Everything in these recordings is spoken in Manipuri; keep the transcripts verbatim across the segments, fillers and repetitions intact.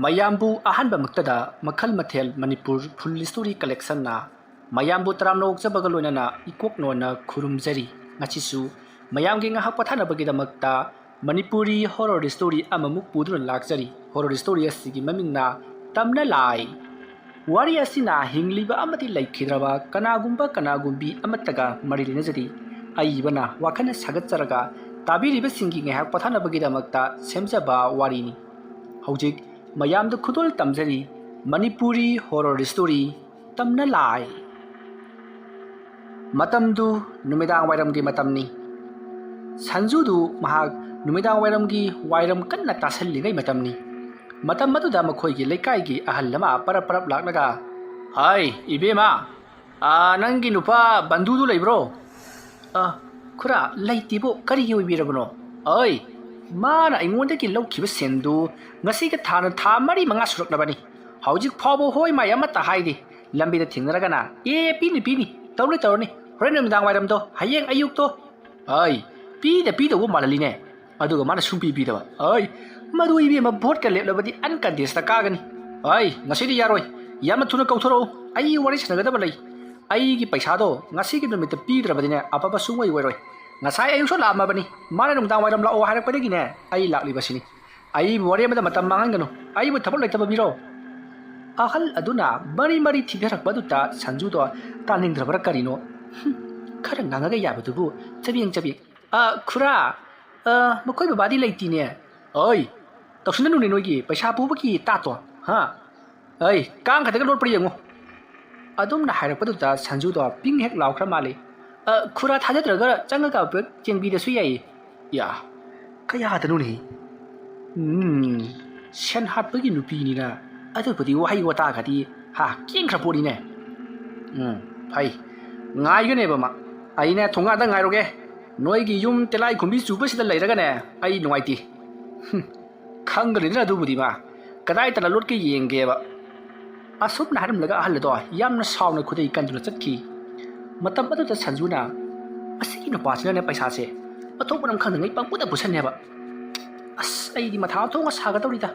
ꯃꯌꯥꯝꯕꯨ ꯑꯍꯥꯟꯕꯃꯛꯇꯗ ꯃꯈꯜ ꯃꯊꯦꯜ ꯃꯅꯤꯄꯨꯔ ꯐꯨꯜ ꯁ꯭ꯇꯣꯔꯤ ꯀꯂꯦꯛꯁꯟꯅ ꯃꯌꯥꯝꯕꯨ ꯇꯔꯥꯝꯅ ꯑꯣꯛꯆꯕꯒ ꯂꯣꯏꯅꯅ ꯏꯀꯣꯛ ꯅꯣꯟꯅ ꯈꯨꯔꯨꯝꯖꯔꯤ꯫ ꯉꯁꯤꯁꯨ ꯃꯌꯥꯝꯒꯤ ꯉꯥꯏꯍꯥꯛ ꯄꯣꯊꯥꯅꯕꯒꯤꯗꯃꯛꯇ ꯃꯅꯤꯄꯨꯔꯤ ꯍꯣꯔꯣꯔ ꯁ꯭ꯇꯣꯔꯤ ꯑꯃꯃꯨꯛ ꯄꯨꯗꯨꯅ ꯂꯥꯛꯆꯔꯤ꯫ ꯍꯣꯔꯣꯔ ꯁ꯭ꯇꯣꯔꯤ ꯑꯁꯤꯒꯤ ꯃꯃꯤꯡꯅ ꯇꯝꯅ ꯂꯥꯏ꯫ ꯋꯥꯔꯤ ꯑꯁꯤꯅ ꯍꯤꯡꯂꯤꯕ ꯑꯃꯗꯤ ꯂꯩꯈꯤꯗ꯭ꯔꯕ ꯀꯅꯥꯒꯨꯝꯕ ꯀꯅꯥꯒꯨꯝꯕꯤ ꯑꯃꯠꯇꯒ ꯃꯔꯤ ꯂꯩꯅꯖꯗꯦ꯫ ꯑꯏꯕꯅ ꯋꯥꯈꯜꯅ ꯁꯥꯒꯠꯆꯔꯒ ꯇꯥꯕꯤꯔꯤꯕꯁꯤꯡꯒꯤ ꯉꯥꯏꯍꯥꯛ ꯄꯣꯊꯥꯅꯕꯒꯤꯗꯃꯛꯇ ꯁꯦꯝꯖꯕ ꯋꯥꯔꯤꯅꯤ꯫ ꯍꯧꯖꯤꯛ ꯃꯌꯥꯝꯗ ꯈꯨꯗꯣꯜ ꯇꯝꯖꯔꯤ ꯃꯅꯤꯄꯨꯔꯤ ꯍꯣꯔꯣꯔ ꯁ꯭ꯇꯣꯔꯤ ꯇꯝꯅ ꯂꯥꯏ꯫ ꯃꯇꯝꯗꯨ ꯅꯨꯃꯤꯗꯥꯡ ꯋꯥꯏꯔꯝꯒꯤ ꯃꯇꯝꯅꯤ꯫ ꯁꯟꯖꯨꯗꯨ ꯃꯍꯥꯛ ꯅꯨꯃꯤꯗꯥꯡ ꯋꯥꯏꯔꯝꯒꯤ ꯋꯥꯏꯔꯝ ꯀꯟꯅ ꯇꯥꯁꯜꯂꯤꯉꯩ ꯃꯇꯝꯅꯤ꯫ ꯃꯇꯝ ꯑꯗꯨꯗ ꯃꯈꯣꯏꯒꯤ ꯂꯩꯀꯥꯏꯒꯤ ꯑꯍꯜ ꯑꯃ ꯄꯔꯞ ꯄꯔꯞ ꯂꯥꯛꯂꯒ, "ꯍꯥꯏ, ꯏꯕꯦꯝꯃ, ꯑꯥ, ꯅꯪꯒꯤ ꯅꯨꯄꯥ ꯕꯟꯗꯨꯗꯨ ꯂꯩꯕ꯭ꯔꯣ?" "ꯑ, ꯈꯨꯔꯥ, ꯂꯩꯇꯦꯕꯣ, ꯀꯔꯤꯒꯤ ꯑꯣꯏꯕꯤꯔꯕꯅꯣ?" "ꯑꯩ, ꯃꯥꯅ ꯑꯩꯉꯣꯟꯗꯒꯤ ꯂꯧꯈꯤꯕ ꯁꯦꯟꯗꯨ ꯉꯁꯤꯒ ꯊꯥꯅ ꯊꯥ ꯃꯔꯤ ꯃꯉꯥ ꯁꯨꯔꯛꯂꯕꯅꯤ꯫ ꯍꯧꯖꯤꯛ ꯐꯥꯎꯕ ꯍꯣꯏ ꯃꯥꯏ ꯑꯃꯠꯇ ꯍꯥꯏꯗꯦ꯫ ꯂꯝꯕꯤꯗ ꯊꯦꯡꯅꯔꯒꯅ, 'ꯑꯦ, ꯄꯤꯅꯤ, ꯄꯤꯅꯤ, ꯇꯧꯔꯅꯤ, ꯇꯧꯔꯅꯤ, ꯍꯣꯔꯦꯟ ꯅꯨꯃꯤꯗꯥꯡ ꯋꯥꯏꯔꯝꯗꯣ, ꯍꯌꯦꯡ ꯑꯌꯨꯛꯇꯣ.' ꯑꯩ, ꯄꯤꯗ ꯄꯤꯗꯧꯕ ꯃꯥꯜꯍꯜꯂꯤꯅꯦ꯫ ꯑꯗꯨꯒ ꯃꯥꯅ ꯁꯨꯡꯄꯤ ꯄꯤꯗꯕ꯫ ꯑꯩ, ꯃꯗꯨ ꯏꯕꯦꯝꯃ ꯚꯣꯠꯀ ꯂꯦꯞꯂꯕꯗꯤ ꯑꯟꯀꯟꯇꯦꯁꯇ ꯀꯥꯒꯅꯤ꯫ ꯑꯩ, ꯉꯁꯤꯗꯤ ꯌꯥꯔꯣꯏ꯫ ꯌꯥꯝꯅ ꯊꯨꯅ ꯀꯧꯊꯣꯔꯛꯎ꯫ ꯑꯩ ꯋꯥꯔꯤ ꯁꯥꯟꯅꯒꯗꯕ ꯂꯩ꯫ ꯑꯩꯒꯤ ꯄꯩꯁꯥꯗꯣ ꯉꯁꯤꯒꯤ ꯅꯨꯃꯤꯠꯇ ꯄꯤꯗ꯭ꯔꯕꯗꯤꯅꯦ ꯑꯐꯕ ꯁꯨꯡꯑꯣꯏ ꯑꯣꯏꯔꯣꯏ꯫ ꯉꯁꯥꯏ ꯑꯌꯨꯛꯁꯨ ꯂꯥꯛꯑꯝꯃꯕꯅꯤ꯫ ꯃꯥꯅ ꯅꯨꯡꯗꯥꯡ ꯋꯥꯏꯔꯝ ꯂꯥꯛꯑꯣ ꯍꯥꯏꯔꯛꯄꯗꯒꯤꯅꯦ ꯑꯩ ꯂꯥꯛꯂꯤꯕꯁꯤꯅꯤ꯫ ꯑꯩꯕꯨ ꯋꯥꯔꯤ ꯑꯃꯗ ꯃꯇꯝ ꯃꯥꯡꯍꯟꯒꯅꯨ꯫ ꯑꯩꯕꯨ ꯊꯕꯛ ꯂꯩꯇꯕ ꯃꯤꯔꯣ?" ꯑꯍꯜ ꯑꯗꯨꯅ ꯃꯔꯤ ꯃꯔꯤ ꯊꯤꯊꯔꯛꯄꯗꯨꯗ ꯁꯟꯖꯨꯗꯣ ꯇꯥꯅꯤꯡꯗ꯭ꯔꯕ꯭ꯔꯥ ꯀꯔꯤꯅꯣ? ꯍꯨꯝ, ꯈꯔ ꯉꯥꯡꯉꯒ ꯌꯥꯕꯗꯨꯕꯨ ꯆꯕꯦꯡ ꯆꯕꯦꯡ꯫ "ꯑ, ꯈꯨꯔꯥ, ꯑ, ꯃꯈꯣꯏ ꯕꯕꯥꯗꯤ ꯂꯩꯇꯦꯅꯦ꯫ ꯑꯩ, ꯇꯧꯁꯤꯟꯅꯅꯨꯅꯦ ꯅꯣꯏꯒꯤ ꯄꯩꯁꯥ ꯄꯨꯕꯒꯤ ꯇꯥꯠꯇꯣ, ꯍꯥ? ꯑꯩ, ꯀꯥꯡ ꯈꯛꯇꯒ ꯂꯣꯠꯄ꯭ꯔꯥ ꯌꯦꯡꯉꯨ꯫" ꯑꯗꯨꯝꯅ ꯍꯥꯏꯔꯛꯄꯗꯨꯗ ꯁꯟꯖꯨꯗꯣ ꯄꯤꯡ ꯍꯦꯛ ꯂꯥꯎꯈ꯭ꯔ ꯃꯥꯜꯂꯤ꯫ "ꯑ, ꯈꯨꯔꯥ ꯊꯥꯖꯗ꯭ꯔꯒ ꯆꯪꯉꯒ ꯍꯥꯏꯐꯦꯠ ꯌꯦꯡꯕꯤꯔꯁꯨ ꯌꯥꯏꯌꯦ꯫" ꯌꯥ, ꯀꯌꯥꯗꯅꯣꯅꯦ? ꯎꯝ, ꯁꯦꯟ ꯍꯥꯠꯄꯒꯤ ꯅꯨꯄꯤꯅꯤꯅ ꯑꯗꯨꯕꯨꯗꯤ ꯋꯥꯍꯩ ꯋꯥꯇꯥꯒꯗꯤ, ꯍꯥ, ꯀꯦꯟꯈ꯭ꯔ ꯄꯣꯠꯅꯤꯅꯦ꯫ ꯎꯝ, ꯐꯩ꯫ ꯉꯥꯏꯒꯅꯦꯕ ꯃꯥ꯫ ꯑꯩꯅꯦ ꯊꯣꯡꯒꯥꯟꯗ ꯉꯥꯏꯔꯨꯒꯦ꯫ ꯅꯣꯏꯒꯤ ꯌꯨꯝ ꯇꯤꯂꯥꯏ ꯈꯨꯝꯕꯤ ꯆꯨꯕꯁꯤꯗ ꯂꯩꯔꯒꯅꯦ ꯑꯩ ꯅꯨꯡꯉꯥꯏꯇꯦ꯫ ꯍꯨꯝ, ꯈꯪꯒꯅꯤꯗꯅ ꯑꯗꯨꯕꯨꯗꯤ ꯃꯥ꯫ ꯀꯗꯥꯏꯗ ꯂꯣꯠꯀꯦ ꯌꯦꯡꯒꯦꯕ꯫ ꯑꯁꯨꯝꯅ ꯍꯥꯏꯔꯝꯂꯒ ꯑꯍꯜ ꯑꯗꯣ ꯌꯥꯝꯅ ꯁꯥꯎꯅ ꯈꯨꯗꯩ ꯀꯟꯗꯨꯅ ꯆꯠꯈꯤ꯫ ꯃꯇꯝ ꯑꯗꯨꯗ ꯁꯟꯖꯨꯅ, "ꯃꯁꯤꯒꯤ ꯅꯨꯄꯥꯁꯤꯅꯅꯦ ꯄꯩꯁꯥꯁꯦ ꯃꯊꯣꯡ ꯃꯔꯝ ꯈꯪꯗꯉꯩ ꯄꯪꯄꯨꯗ ꯄꯨꯁꯟꯅꯦꯕ꯫ ꯑꯁ, ꯑꯩꯗꯤ ꯃꯊꯥ ꯊꯣꯡꯅ ꯁꯥꯒꯗꯧꯔꯤꯗ꯫"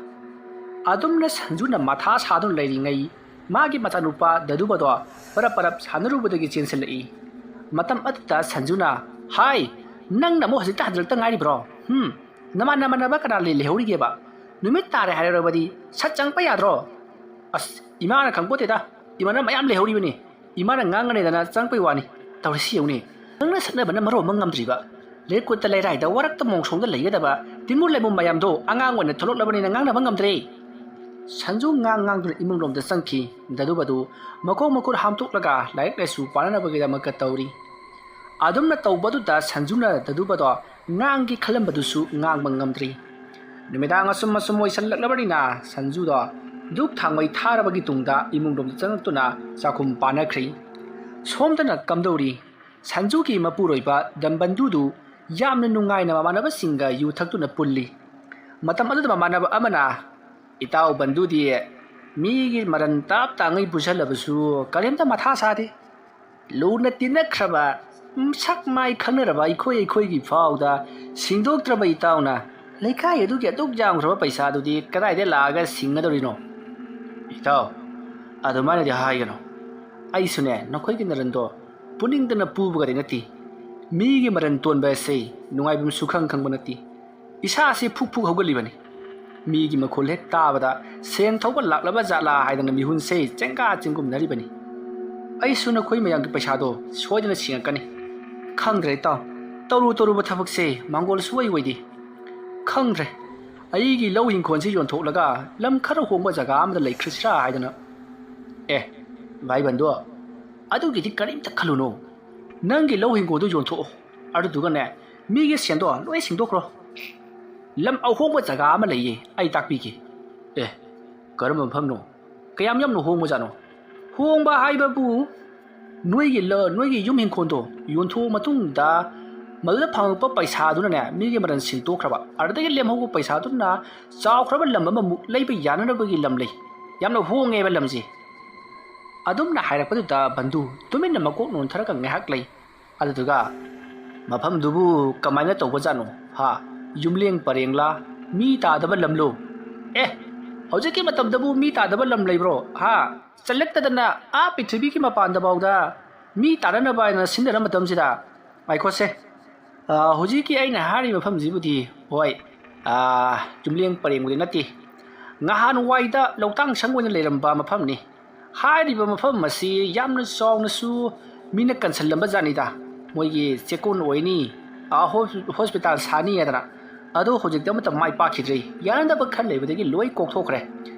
ꯑꯗꯨꯝꯅ ꯁꯟꯖꯨꯅ ꯃꯊꯥ ꯁꯥꯗꯨꯅ ꯂꯩꯔꯤꯉꯩ, ꯃꯥꯒꯤ ꯃꯆꯥꯅꯨꯄꯥ ꯗꯗꯨꯕꯗꯣ ꯄꯔꯞ ꯄꯔꯞ ꯁꯥꯟꯅꯔꯨꯕꯗꯒꯤ ꯆꯦꯟꯁꯤꯜꯂꯛꯏ꯫ ꯃꯇꯝ ꯑꯗꯨꯗ ꯁꯟꯖꯨꯅ, "ꯍꯥꯏ, ꯅꯪꯅ ꯑꯃꯨꯛ ꯍꯧꯖꯤꯛꯇ ꯍꯟꯖꯤꯜꯂꯛꯇ ꯉꯥꯏꯔꯤꯕ꯭ꯔꯣ? ꯍꯨꯝ, ꯅꯃꯥꯟ ꯅꯃꯥꯟꯅꯕ ꯀꯅꯥ ꯂꯩ ꯂꯩꯍꯧꯔꯤꯒꯦꯕ? ꯅꯨꯃꯤꯠ ꯇꯥꯔꯦ ꯍꯥꯏꯔꯕꯗꯤ ꯁꯠ ꯆꯪꯉꯛꯄ ꯌꯥꯗ꯭ꯔꯣ?" "ꯑꯁ, ꯏꯃꯥꯅ ꯈꯪꯄꯣꯠꯇꯦꯗ, ꯏꯃꯥꯟꯅꯕ ꯃꯌꯥꯝ ꯂꯩꯍꯧꯔꯤꯕꯅꯤ꯫ ꯏꯃꯥꯅ ꯉꯥꯡꯒꯅꯤꯗꯅ ꯆꯪꯉꯛꯄꯩ ꯋꯥꯅꯤ꯫ ꯇꯧꯔꯤꯁꯤ ꯌꯦꯡꯉꯨꯅꯦ, ꯅꯪꯅ ꯁꯛꯅꯕꯅ ꯃꯔꯣꯟ ꯑꯃ ꯉꯝꯗ꯭ꯔꯤꯕ꯫ ꯂꯩꯀꯨꯠꯇ ꯂꯩꯔꯥꯏꯗ ꯋꯥꯔꯛꯇ ꯃꯣꯡꯁꯣꯡꯗ ꯂꯩꯒꯗꯕ ꯇꯤꯟꯃꯨ ꯂꯩꯃꯨ ꯃꯌꯥꯝꯗꯣ ꯑꯉꯥꯡ ꯑꯣꯏꯅ ꯊꯣꯛꯂꯛꯂꯕꯅꯤꯅ ꯉꯥꯡꯅꯕ ꯉꯝꯗ꯭ꯔꯦ꯫" ꯁꯟꯖꯨ ꯉꯥꯡ ꯉꯥꯡꯗꯨꯅ ꯏꯃꯨꯡ ꯂꯣꯝꯗ ꯆꯪꯈꯤ꯫ ꯗꯗꯨꯕꯗꯨ ꯃꯈꯣꯡ ꯃꯈꯨꯠ ꯍꯥꯝꯗꯣꯛꯂꯒ ꯂꯥꯏꯔꯤꯛ ꯂꯥꯏꯁꯨ ꯄꯥꯅꯅꯕꯒꯤꯗꯃꯛꯇ ꯇꯧꯔꯤ꯫ ꯑꯗꯨꯝꯅ ꯇꯧꯕꯗꯨꯗ ꯁꯟꯖꯨꯅ ꯗꯗꯨꯕꯗꯣ ꯉꯥꯡꯒꯦ ꯈꯜꯂꯝꯕꯗꯨꯁꯨ ꯉꯥꯡꯕ ꯉꯝꯗ꯭ꯔꯤ꯫ ꯅꯨꯃꯤꯗꯥꯡ ꯑꯁꯨꯝ ꯑꯁꯨꯝ ꯑꯣꯏꯁꯜꯂꯛꯂꯕꯅꯤꯅ ꯁꯟꯖꯨꯗꯣ ꯙꯨꯞ ꯊꯥꯡꯃꯩ ꯊꯥꯔꯕꯒꯤ ꯇꯨꯡꯗ ꯏꯃꯨꯡ ꯂꯣꯝꯗ ꯆꯪꯂꯛꯇꯨꯅ ꯆꯥꯛꯈꯨꯝ ꯄꯥꯅꯈ꯭ꯔꯤ꯫ ꯁꯣꯝꯗꯅ ꯀꯝꯗꯧꯔꯤ? ꯁꯟꯖꯨꯒꯤ ꯃꯄꯨꯔꯣꯏꯕ ꯗꯝꯕꯟꯗꯨꯗꯨ ꯌꯥꯝꯅ ꯅꯨꯡꯉꯥꯏꯅ ꯃꯃꯥꯟꯅꯕꯁꯤꯡꯒ ꯌꯨ ꯊꯛꯇꯨꯅ ꯄꯨꯜꯂꯤ꯫ ꯃꯇꯝ ꯑꯗꯨꯗ ꯃꯃꯥꯟꯅꯕ ꯑꯃꯅ, "ꯏꯇꯥꯎ ꯕꯟꯗꯨꯗꯤ ꯃꯤꯒꯤ ꯃꯔꯟ ꯇꯥꯞ ꯇꯥꯉꯩ ꯄꯨꯁꯜꯂꯕꯁꯨ ꯀꯔꯤꯝꯇ ꯃꯊꯥ ꯁꯥꯗꯦ꯫ ꯂꯨꯅ ꯇꯤꯟꯅꯈ꯭ꯔꯕ, ꯁꯛ ꯃꯥꯏ ꯈꯪꯅꯔꯕ ꯑꯩꯈꯣꯏ ꯑꯩꯈꯣꯏꯒꯤ ꯐꯥꯎꯗ ꯁꯤꯡꯗꯣꯛꯇ꯭ꯔꯕ ꯏꯇꯥꯎꯅ ꯂꯩꯀꯥꯏ ꯑꯗꯨꯒꯤ ꯑꯗꯨꯛ ꯌꯥꯝꯈ꯭ꯔꯕ ꯄꯩꯁꯥꯗꯨꯗꯤ ꯀꯗꯥꯏꯗ ꯂꯥꯛꯑꯒ ꯁꯤꯡꯒꯗꯧꯔꯤꯅꯣ?" "ꯏꯇꯥꯎ, ꯑꯗꯨꯃꯥꯏꯅꯗꯤ ꯍꯥꯏꯒꯅꯨ꯫ ꯑꯩꯁꯨꯅꯦ ꯅꯈꯣꯏꯒꯤ ꯅꯔꯟꯗꯣ ꯄꯨꯅꯤꯡꯗꯅ ꯄꯨꯕꯒꯗꯤ ꯅꯠꯇꯦ꯫ ꯃꯤꯒꯤ ꯃꯔꯟ ꯇꯣꯟꯕ ꯑꯁꯤ ꯅꯨꯡꯉꯥꯏꯐꯝ ꯁꯨꯈꯪ ꯈꯪꯕ ꯅꯠꯇꯦ꯫ ꯏꯁꯥꯁꯤ ꯐꯨꯛ ꯐꯨꯛ ꯍꯧꯒꯠꯂꯤꯕꯅꯤ꯫ ꯃꯤꯒꯤ ꯃꯈꯣꯜ ꯍꯦꯛ ꯇꯥꯕꯗ ꯁꯦꯟ ꯊꯧꯕ ꯂꯥꯛꯂꯕ ꯖꯥꯠꯂꯥ ꯍꯥꯏꯗꯅ ꯃꯤꯍꯨꯟꯁꯦ ꯆꯦꯡꯒꯥ ꯆꯦꯡꯒꯨꯝꯅꯔꯤꯕꯅꯤ꯫ ꯑꯩꯁꯨ ꯅꯈꯣꯏ ꯃꯌꯥꯝꯒꯤ ꯄꯩꯁꯥꯗꯣ ꯁꯣꯏꯗꯅ ꯁꯤꯡꯉꯛꯀꯅꯤ꯫ ꯈꯪꯗ꯭ꯔꯦ ꯏꯇꯥꯎ, ꯇꯧꯔꯨ ꯇꯧꯔꯨꯕ ꯊꯕꯛꯁꯦ ꯃꯥꯡꯒꯣꯜ ꯁꯨꯡꯑꯣꯏ ꯑꯣꯏꯗꯦ꯫ ꯈꯪꯗ꯭ꯔꯦ, ꯑꯩꯒꯤ ꯂꯧ ꯍꯤꯡꯈꯣꯜꯁꯤ ꯌꯣꯟꯊꯣꯛꯂꯒ ꯂꯝ ꯈꯔ ꯍꯣꯡꯕ ꯖꯒꯥ ꯑꯃꯗ ꯂꯩꯈ꯭ꯔꯁꯤꯔꯥ ꯍꯥꯏꯗꯅ꯫" "ꯑꯦ, ꯚꯥꯏ ꯕꯟꯗꯨ, ꯑꯗꯨꯒꯤꯗꯤ ꯀꯔꯤꯝꯇ ꯈꯜꯂꯨꯅꯨ꯫ ꯅꯪꯒꯤ ꯂꯧ ꯍꯤꯡꯒꯣꯜꯗꯨ ꯌꯣꯟꯊꯣꯛꯑꯣ, ꯑꯗꯨꯗꯨꯒꯅꯦ ꯃꯤꯒꯤ ꯁꯦꯟꯗꯣ ꯂꯣꯏ ꯁꯤꯡꯗꯣꯛꯈ꯭ꯔꯣ꯫ ꯂꯝ ꯑꯍꯣꯡꯕ ꯖꯒꯥ ꯑꯃ ꯂꯩꯌꯦ, ꯑꯩ ꯇꯥꯛꯄꯤꯒꯦ꯫" "ꯑꯦ, ꯀꯔꯝꯕ ꯃꯐꯝꯅꯣ? ꯀꯌꯥꯝ ꯌꯥꯝꯅ ꯍꯣꯡꯕꯖꯥꯠꯅꯣ?" "ꯍꯣꯡꯕ ꯍꯥꯏꯕꯕꯨ ꯅꯣꯏꯒꯤ ꯂ-, ꯅꯣꯏꯒꯤ ꯌꯨꯝ ꯍꯤꯡꯈꯣꯜꯗꯣ ꯌꯣꯟꯊꯣꯛꯑ ꯃꯇꯨꯡꯗ ꯃꯗꯨꯗ ꯐꯪꯉꯛꯄ ꯄꯩꯁꯥꯗꯨꯅꯅꯦ ꯃꯤꯒꯤ ꯃꯔꯟ ꯁꯤꯡꯗꯣꯛꯈ꯭ꯔꯕ, ꯑꯗꯨꯗꯒꯤ ꯂꯦꯝꯍꯧꯕ ꯄꯩꯁꯥꯗꯨꯅ ꯆꯥꯎꯈ꯭ꯔꯕ ꯂꯝ ꯑꯃꯃꯨꯛ ꯂꯩꯕ ꯌꯥꯅꯅꯕꯒꯤ ꯂꯝ ꯂꯩ꯫ ꯌꯥꯝꯅ ꯍꯣꯡꯉꯦꯕ ꯂꯝꯁꯦ꯫" ꯑꯗꯨꯝꯅ ꯍꯥꯏꯔꯛꯄꯗꯨꯗ ꯕꯟꯗꯨ ꯇꯨꯃꯤꯟꯅ ꯃꯀꯣꯛ ꯅꯣꯟꯊꯔꯒ ꯉꯥꯏꯍꯥꯛ ꯂꯩ꯫ ꯑꯗꯨꯗꯨꯒ, "ꯃꯐꯝꯗꯨꯕꯨ ꯀꯃꯥꯏꯅ ꯇꯧꯕꯖꯥꯠꯅꯣ? ꯍꯥ? ꯌꯨꯝꯂꯦꯡ ꯄꯔꯦꯡꯂꯥ? ꯃꯤ ꯇꯥꯗꯕ ꯂꯝꯂꯣ? ꯑꯦ, ꯍꯧꯖꯤꯛꯀꯤ ꯃꯇꯝꯗꯕꯨ ꯃꯤ ꯇꯥꯗꯕ ꯂꯝ ꯂꯩꯕ꯭ꯔꯣ? ꯍꯥ? ꯆꯠꯂꯛꯇꯗꯅ ꯑꯥ ꯄ꯭ꯔꯤꯊꯤꯕꯤꯒꯤ ꯃꯄꯥꯟꯗꯐꯥꯎꯗ ꯃꯤ ꯇꯥꯅꯅꯕ ꯍꯥꯏꯅ ꯁꯤꯟꯅꯔ ꯃꯇꯝꯁꯤꯗ, ꯉꯥꯏꯈꯣꯁꯦ, ꯑ, ꯍꯧꯖꯤꯛꯀꯤ ꯑꯩꯅ ꯍꯥꯏꯔꯤꯕ ꯃꯐꯝꯁꯤꯕꯨꯗꯤ, ꯍꯣꯏ, ꯑ, ꯌꯨꯝꯂꯦꯡ ꯄꯔꯦꯡꯕꯨꯗꯤ ꯅꯠꯇꯦ, ꯉꯍꯥꯟꯋꯥꯏꯗ ꯂꯧꯇꯥꯡ ꯁꯪ ꯑꯣꯏꯅ ꯂꯩꯔꯝꯕ ꯃꯐꯝꯅꯤ꯫ ꯍꯥꯏꯔꯤꯕ ꯃꯐꯝ ꯑꯁꯤ ꯌꯥꯝꯅ ꯆꯥꯎꯅꯁꯨ ꯃꯤꯅ ꯀꯟꯁꯜꯂꯝꯕ ꯖꯥꯠꯅꯤꯗ꯫ ꯃꯣꯏꯒꯤ ꯆꯦꯛꯀꯣꯟ ꯑꯣꯏꯅꯤ, ꯑ, ꯍꯣ-, ꯍꯣꯁꯄꯤꯇꯥꯜ ꯁꯥꯅꯤ ꯍꯥꯏꯗꯅ꯫ ꯑꯗꯣ ꯍꯧꯖꯤꯛꯇꯤ ꯑꯃꯠꯇ ꯃꯥꯏ ꯄꯥꯛꯈꯤꯗ꯭ꯔꯦ꯫ ꯌꯥꯅꯗꯕ ꯈꯔ ꯂꯩꯕꯗꯒꯤ ꯂꯣꯏ ꯀꯣꯛꯊꯣꯛꯈ꯭ꯔꯦ꯫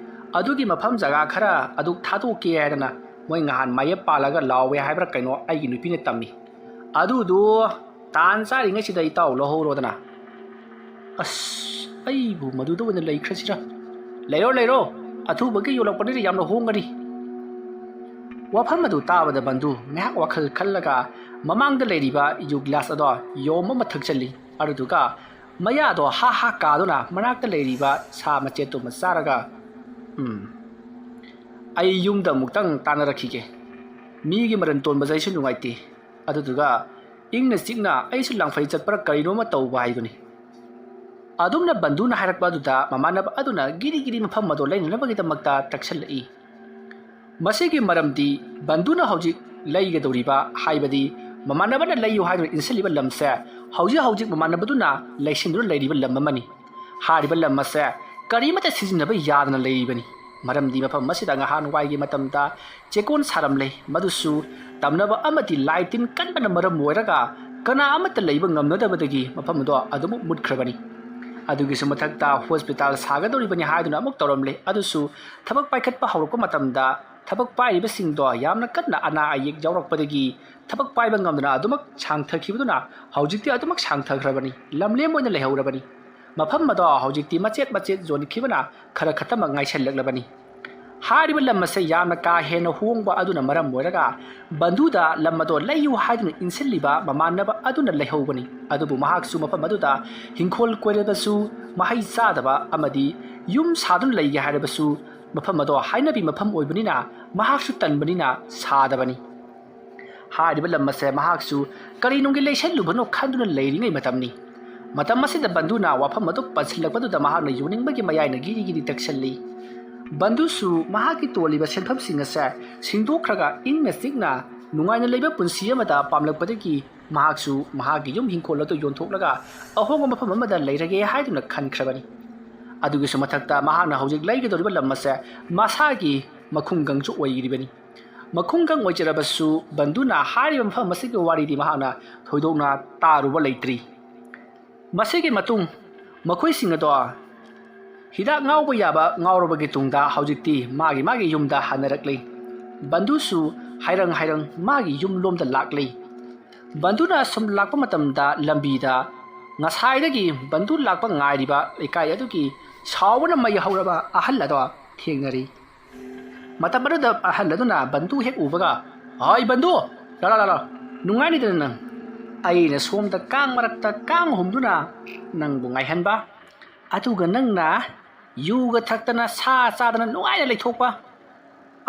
ꯑꯗꯨꯒꯤ ꯃꯐꯝ ꯖꯒꯥ ꯈꯔ ꯑꯗꯨ ꯊꯥꯗꯣꯛꯀꯦ ꯍꯥꯏꯗꯅ ꯃꯣꯏ ꯉꯍꯥꯟ ꯃꯥꯌꯦꯞ ꯄꯥꯜꯂꯒ ꯂꯥꯎꯋꯦ ꯍꯥꯏꯕ꯭ꯔꯥ ꯀꯩꯅꯣ ꯑꯩꯒꯤ ꯅꯨꯄꯤꯅ ꯇꯝꯃꯤ꯫ ꯑꯗꯨꯗꯣ ꯇꯥꯟ ꯆꯥꯔꯤꯉꯩꯁꯤꯗ ꯏꯇꯥꯎ ꯂꯧꯍꯧꯔꯣꯗꯅ꯫ ꯑꯁ, ꯑꯩꯕꯨ ꯃꯗꯨꯗ ꯑꯣꯏꯅ ꯂꯩꯈ꯭ꯔꯁꯤꯔꯥ? ꯂꯩꯔꯣ, ꯂꯩꯔꯣ, ꯑꯊꯨꯕꯒꯤ ꯌꯣꯜꯂꯛꯄꯅꯤꯅ ꯌꯥꯝꯅ ꯍꯣꯡꯒꯅꯤ꯫ ꯋꯥꯐꯝ ꯑꯗꯨ ꯇꯥꯕꯗ ꯕꯟꯗꯨ ꯉꯥꯏꯍꯥꯛ ꯋꯥꯈꯜ ꯈꯜꯂꯒ ꯃꯃꯥꯡꯗ ꯂꯩꯔꯤꯕ ꯌꯨ ꯒ꯭ꯂꯥꯁ ꯑꯗꯣ ꯌꯣꯝ ꯑꯃ ꯊꯛꯆꯜꯂꯤ꯫ ꯑꯗꯨꯗꯨꯒ ꯃꯌꯥꯗꯣ ꯍꯥ ꯍꯥ ꯀꯥꯗꯨꯅ ꯃꯅꯥꯛꯇ ꯂꯩꯔꯤꯕ ꯁꯥ ꯃꯆꯦꯠꯇꯨꯃ ꯆꯥꯔꯒ, "ꯎꯝ, ꯑꯩ ꯌꯨꯝꯗ ꯑꯃꯨꯛꯇꯪ ꯇꯥꯟꯅꯔꯛꯈꯤꯒꯦ꯫ ꯃꯤꯒꯤ ꯃꯔꯟ ꯇꯣꯟꯕꯁꯦ ꯑꯩꯁꯨ ꯅꯨꯡꯉꯥꯏꯇꯦ꯫ ꯑꯗꯨꯗꯨꯒ ꯏꯪꯅ ꯆꯤꯛꯅ ꯑꯩꯁꯨ ꯂꯥꯡꯐꯩ ꯆꯠꯄ꯭ꯔꯥ ꯀꯔꯤꯅꯣꯃ ꯇꯧꯕ ꯍꯥꯏꯗꯨꯅꯤ"꯫ ꯑꯗꯨꯝꯅ ꯕꯟꯗꯨꯅ ꯍꯥꯏꯔꯛꯄ ꯑꯗꯨꯗ ꯃꯃꯥꯟꯅꯕ ꯑꯗꯨꯅ ꯒꯤꯔꯤ ꯒꯤꯔꯤ ꯃꯐꯝ ꯑꯗꯨ ꯂꯩꯅꯅꯕꯒꯤꯗꯃꯛꯇ ꯇꯛꯁꯜꯂꯛꯏ꯫ ꯃꯁꯤꯒꯤ ꯃꯔꯝꯗꯤ ꯕꯟꯗꯨꯅ ꯍꯧꯖꯤꯛ ꯂꯩꯒꯗꯧꯔꯤꯕ, ꯍꯥꯏꯕꯗꯤ ꯃꯃꯥꯟꯅꯕꯅ ꯂꯩꯌꯨ ꯍꯥꯏꯗꯨꯅ ꯏꯟꯁꯤꯜꯂꯤꯕ ꯂꯝꯁꯦ ꯍꯧꯖꯤꯛ ꯍꯧꯖꯤꯛ ꯃꯃꯥꯟꯅꯕꯗꯨꯅ ꯂꯩꯁꯤꯟꯗꯨꯅ ꯂꯩꯔꯤꯕ ꯂꯝ ꯑꯃꯅꯤ꯫ ꯍꯥꯏꯔꯤꯕ ꯂꯝ ꯑꯁꯦ ꯀꯔꯤꯃꯠꯇ ꯁꯤꯖꯤꯟꯅꯕ ꯌꯥꯗꯅ ꯂꯩꯔꯤꯕꯅꯤ꯫ ꯃꯔꯝꯗꯤ ꯃꯐꯝ ꯑꯁꯤꯗ ꯉꯍꯥꯟꯋꯥꯏꯒꯤ ꯃꯇꯝꯗ ꯆꯦꯛꯀꯣꯟ ꯁꯥꯔꯝꯂꯦ, ꯃꯗꯨꯁꯨ ꯇꯝꯅꯕ ꯑꯃꯗꯤ ꯂꯥꯏ ꯇꯤꯟ ꯀꯟꯕꯅ ꯃꯔꯝ ꯑꯣꯏꯔꯒ ꯀꯅꯥ ꯑꯃꯠꯇ ꯂꯩꯕ ꯉꯝꯅꯗꯕꯗꯒꯤ ꯃꯐꯝ ꯑꯗꯣ ꯑꯗꯨꯃꯛ ꯃꯨꯠꯈ꯭ꯔꯕꯅꯤ꯫ ꯑꯗꯨꯒꯤꯁꯨ ꯃꯊꯛꯇ ꯍꯣꯁꯄꯤꯇꯥꯜ ꯁꯥꯒꯗꯧꯔꯤꯕꯅꯤ ꯍꯥꯏꯗꯨꯅ ꯑꯃꯨꯛ ꯇꯧꯔꯝꯂꯦ꯫ ꯑꯗꯨꯁꯨ ꯊꯕꯛ ꯄꯥꯏꯈꯠꯄ ꯍꯧꯔꯛꯄ ꯃꯇꯝꯗ ꯊꯕꯛ ꯄꯥꯏꯔꯤꯕꯁꯤꯡꯗꯣ ꯌꯥꯝꯅ ꯀꯟꯅ ꯑꯅꯥ ꯑꯌꯦꯛ ꯌꯥꯎꯔꯛꯄꯗꯒꯤ ꯊꯕꯛ ꯄꯥꯏꯕ ꯉꯝꯗꯅ ꯑꯗꯨꯃꯛ ꯁꯥꯡꯊꯈꯤꯕꯗꯨꯅ ꯍꯧꯖꯤꯛꯇꯤ ꯑꯗꯨꯃꯛ ꯁꯥꯡꯊꯈ꯭ꯔꯕꯅꯤ, ꯂꯝꯂꯦꯝ ꯑꯣꯏꯅ ꯂꯩꯍꯧꯔꯕꯅꯤ꯫ ꯃꯐꯝ ꯑꯗꯣ ꯍꯧꯖꯤꯛꯇꯤ ꯃꯆꯦꯠ ꯃꯆꯦꯠ ꯌꯣꯟꯈꯤꯕꯅ ꯈꯔ ꯈꯛꯇꯃꯛ ꯉꯥꯏꯁꯜꯂꯛꯂꯕꯅꯤ꯫ ꯍꯥꯏꯔꯤꯕ ꯂꯝ ꯑꯁꯦ ꯌꯥꯝꯅ ꯀꯥ ꯍꯦꯟꯅ ꯍꯣꯡꯕ ꯑꯗꯨꯅ ꯃꯔꯝ ꯑꯣꯏꯔꯒ ꯕꯟꯗꯨꯗ ꯂꯝ ꯑꯗꯣ ꯂꯩꯌꯨ ꯍꯥꯏꯗꯨꯅ ꯏꯟꯁꯤꯜꯂꯤꯕ ꯃꯃꯥꯟꯅꯕ ꯑꯗꯨꯅ ꯂꯩꯍꯧꯕꯅꯤ꯫ ꯑꯗꯨꯕꯨ ꯃꯍꯥꯛꯁꯨ ꯃꯐꯝ ꯑꯗꯨꯗ ꯍꯤꯡꯈꯣꯜ ꯀꯣꯏꯔꯕꯁꯨ, ꯃꯍꯩ ꯆꯥꯗꯕ ꯑꯃꯗꯤ ꯌꯨꯝ ꯁꯥꯗꯨꯅ ꯂꯩꯒꯦ ꯍꯥꯏꯔꯕꯁꯨ ꯃꯐꯝ ꯑꯗꯣ ꯍꯥꯏꯅꯕꯤ ꯃꯐꯝ ꯑꯣꯏꯕꯅꯤꯅ ꯃꯍꯥꯛꯁꯨ ꯇꯟꯕꯅꯤꯅ ꯁꯥꯗꯕꯅꯤ꯫ ꯍꯥꯏꯔꯤꯕ ꯂꯝ ꯑꯁꯦ ꯃꯍꯥꯛꯁꯨ ꯀꯔꯤ ꯅꯨꯡꯒꯤ ꯂꯩꯁꯜꯂꯨꯕꯅꯣ ꯈꯟꯗꯨꯅ ꯂꯩꯔꯤꯉꯩ ꯃꯇꯝꯅꯤ꯫ ꯃꯇꯝ ꯑꯁꯤꯗ ꯕꯟꯗꯨꯅ ꯋꯥꯐꯝ ꯑꯗꯨ ꯄꯟꯁꯤꯜꯂꯛꯄꯗꯨꯗ ꯃꯍꯥꯛꯅ ꯌꯨꯅꯤꯡꯕꯒꯤ ꯃꯌꯥꯏꯅ ꯒꯤꯔꯤ ꯒꯤꯔꯤ ꯇꯛꯁꯤꯜꯂꯤ꯫ ꯕꯟꯗꯨꯁꯨ ꯃꯍꯥꯛꯀꯤ ꯇꯣꯜꯂꯤꯕ ꯁꯦꯟꯐꯝꯁꯤꯡ ꯑꯁꯦ ꯁꯤꯡꯗꯣꯛꯈ꯭ꯔꯒ ꯏꯪꯅ ꯆꯤꯛꯅ ꯅꯨꯡꯉꯥꯏꯅ ꯂꯩꯕ ꯄꯨꯟꯁꯤ ꯑꯃꯗ ꯄꯥꯝꯂꯛꯄꯗꯒꯤ ꯃꯍꯥꯛꯁꯨ ꯃꯍꯥꯛꯀꯤ ꯌꯨꯝ ꯍꯤꯡꯈꯣꯜ ꯑꯗꯨ ꯌꯣꯟꯊꯣꯛꯂꯒ ꯑꯍꯣꯡꯕ ꯃꯐꯝ ꯑꯃꯗ ꯂꯩꯔꯒꯦ ꯍꯥꯏꯗꯨꯅ ꯈꯟꯈ꯭ꯔꯕꯅꯤ꯫ ꯑꯗꯨꯒꯤꯁꯨ ꯃꯊꯛꯇ ꯃꯍꯥꯛꯅ ꯍꯧꯖꯤꯛ ꯂꯩꯒꯗꯧꯔꯤꯕ ꯂꯝ ꯑꯁꯦ ꯃꯁꯥꯒꯤ ꯃꯈꯨꯡꯒꯪꯁꯨ ꯑꯣꯏꯔꯤꯕꯅꯤ꯫ ꯃꯈꯨꯡꯒꯪ ꯑꯣꯏꯖꯔꯕꯁꯨ ꯕꯟꯗꯨꯅ ꯍꯥꯏꯔꯤꯕ ꯃꯐꯝ ꯑꯁꯤꯒꯤ ꯋꯥꯔꯤꯗꯤ ꯃꯍꯥꯛꯅ ꯊꯣꯏꯗꯣꯛꯅ ꯇꯥꯔꯨꯕ ꯂꯩꯇ꯭ꯔꯤ꯫ ꯃꯁꯤꯒꯤ ꯃꯇꯨꯡ ꯃꯈꯣꯏꯁꯤꯡ ꯑꯗꯣ ꯍꯤꯗꯥꯛ ꯉꯥꯎꯕ ꯌꯥꯕ ꯉꯥꯎꯔꯕꯒꯤ ꯇꯨꯡꯗ ꯍꯧꯖꯤꯛꯇꯤ ꯃꯥꯒꯤ ꯃꯥꯒꯤ ꯌꯨꯝꯗ ꯍꯟꯅꯔꯛꯂꯤ꯫ ꯕꯟꯗꯨꯁꯨ ꯍꯥꯏꯔꯪ ꯍꯥꯏꯔꯪ ꯃꯥꯒꯤ ꯌꯨꯝ ꯂꯣꯝꯗ ꯂꯥꯛꯂꯤ꯫ ꯕꯟꯗꯨꯅ ꯁꯨꯝ ꯂꯥꯛꯄ ꯃꯇꯝꯗ ꯂꯝꯕꯤꯗ ꯉꯁꯥꯏꯗꯒꯤ ꯕꯟꯗꯨ ꯂꯥꯛꯄ ꯉꯥꯏꯔꯤꯕ ꯂꯩꯀꯥꯏ ꯑꯗꯨꯒꯤ ꯁꯥꯎꯕꯅ ꯃꯩ ꯍꯧꯔꯕ ꯑꯍꯜ ꯑꯗꯣ ꯊꯦꯡꯅꯔꯤ꯫ ꯃꯇꯝ ꯑꯗꯨꯗ ꯑꯍꯜ ꯑꯗꯨꯅ ꯕꯟꯗꯨ ꯍꯦꯛ ꯎꯕꯒ, "ꯍꯣꯏ ꯕꯟꯗꯨ, ꯂꯥꯛꯂꯣ, ꯂꯥꯛꯂꯣ, ꯅꯨꯡꯉꯥꯏꯅꯤꯗꯅ ꯅꯪ꯫ ꯑꯩꯅ ꯁꯣꯝꯗ ꯀꯥꯡ ꯃꯔꯛꯇ ꯀꯥꯡ ꯍꯨꯝꯗꯨꯅ ꯅꯪꯕꯨ ꯉꯥꯏꯍꯟꯕ, ꯑꯗꯨꯒ ꯅꯪꯅ ꯌꯨꯒ ꯊꯛꯇꯅ ꯁꯥ ꯆꯥꯗꯅ ꯅꯨꯡꯉꯥꯏꯅ ꯂꯩꯊꯣꯛꯄ꯫"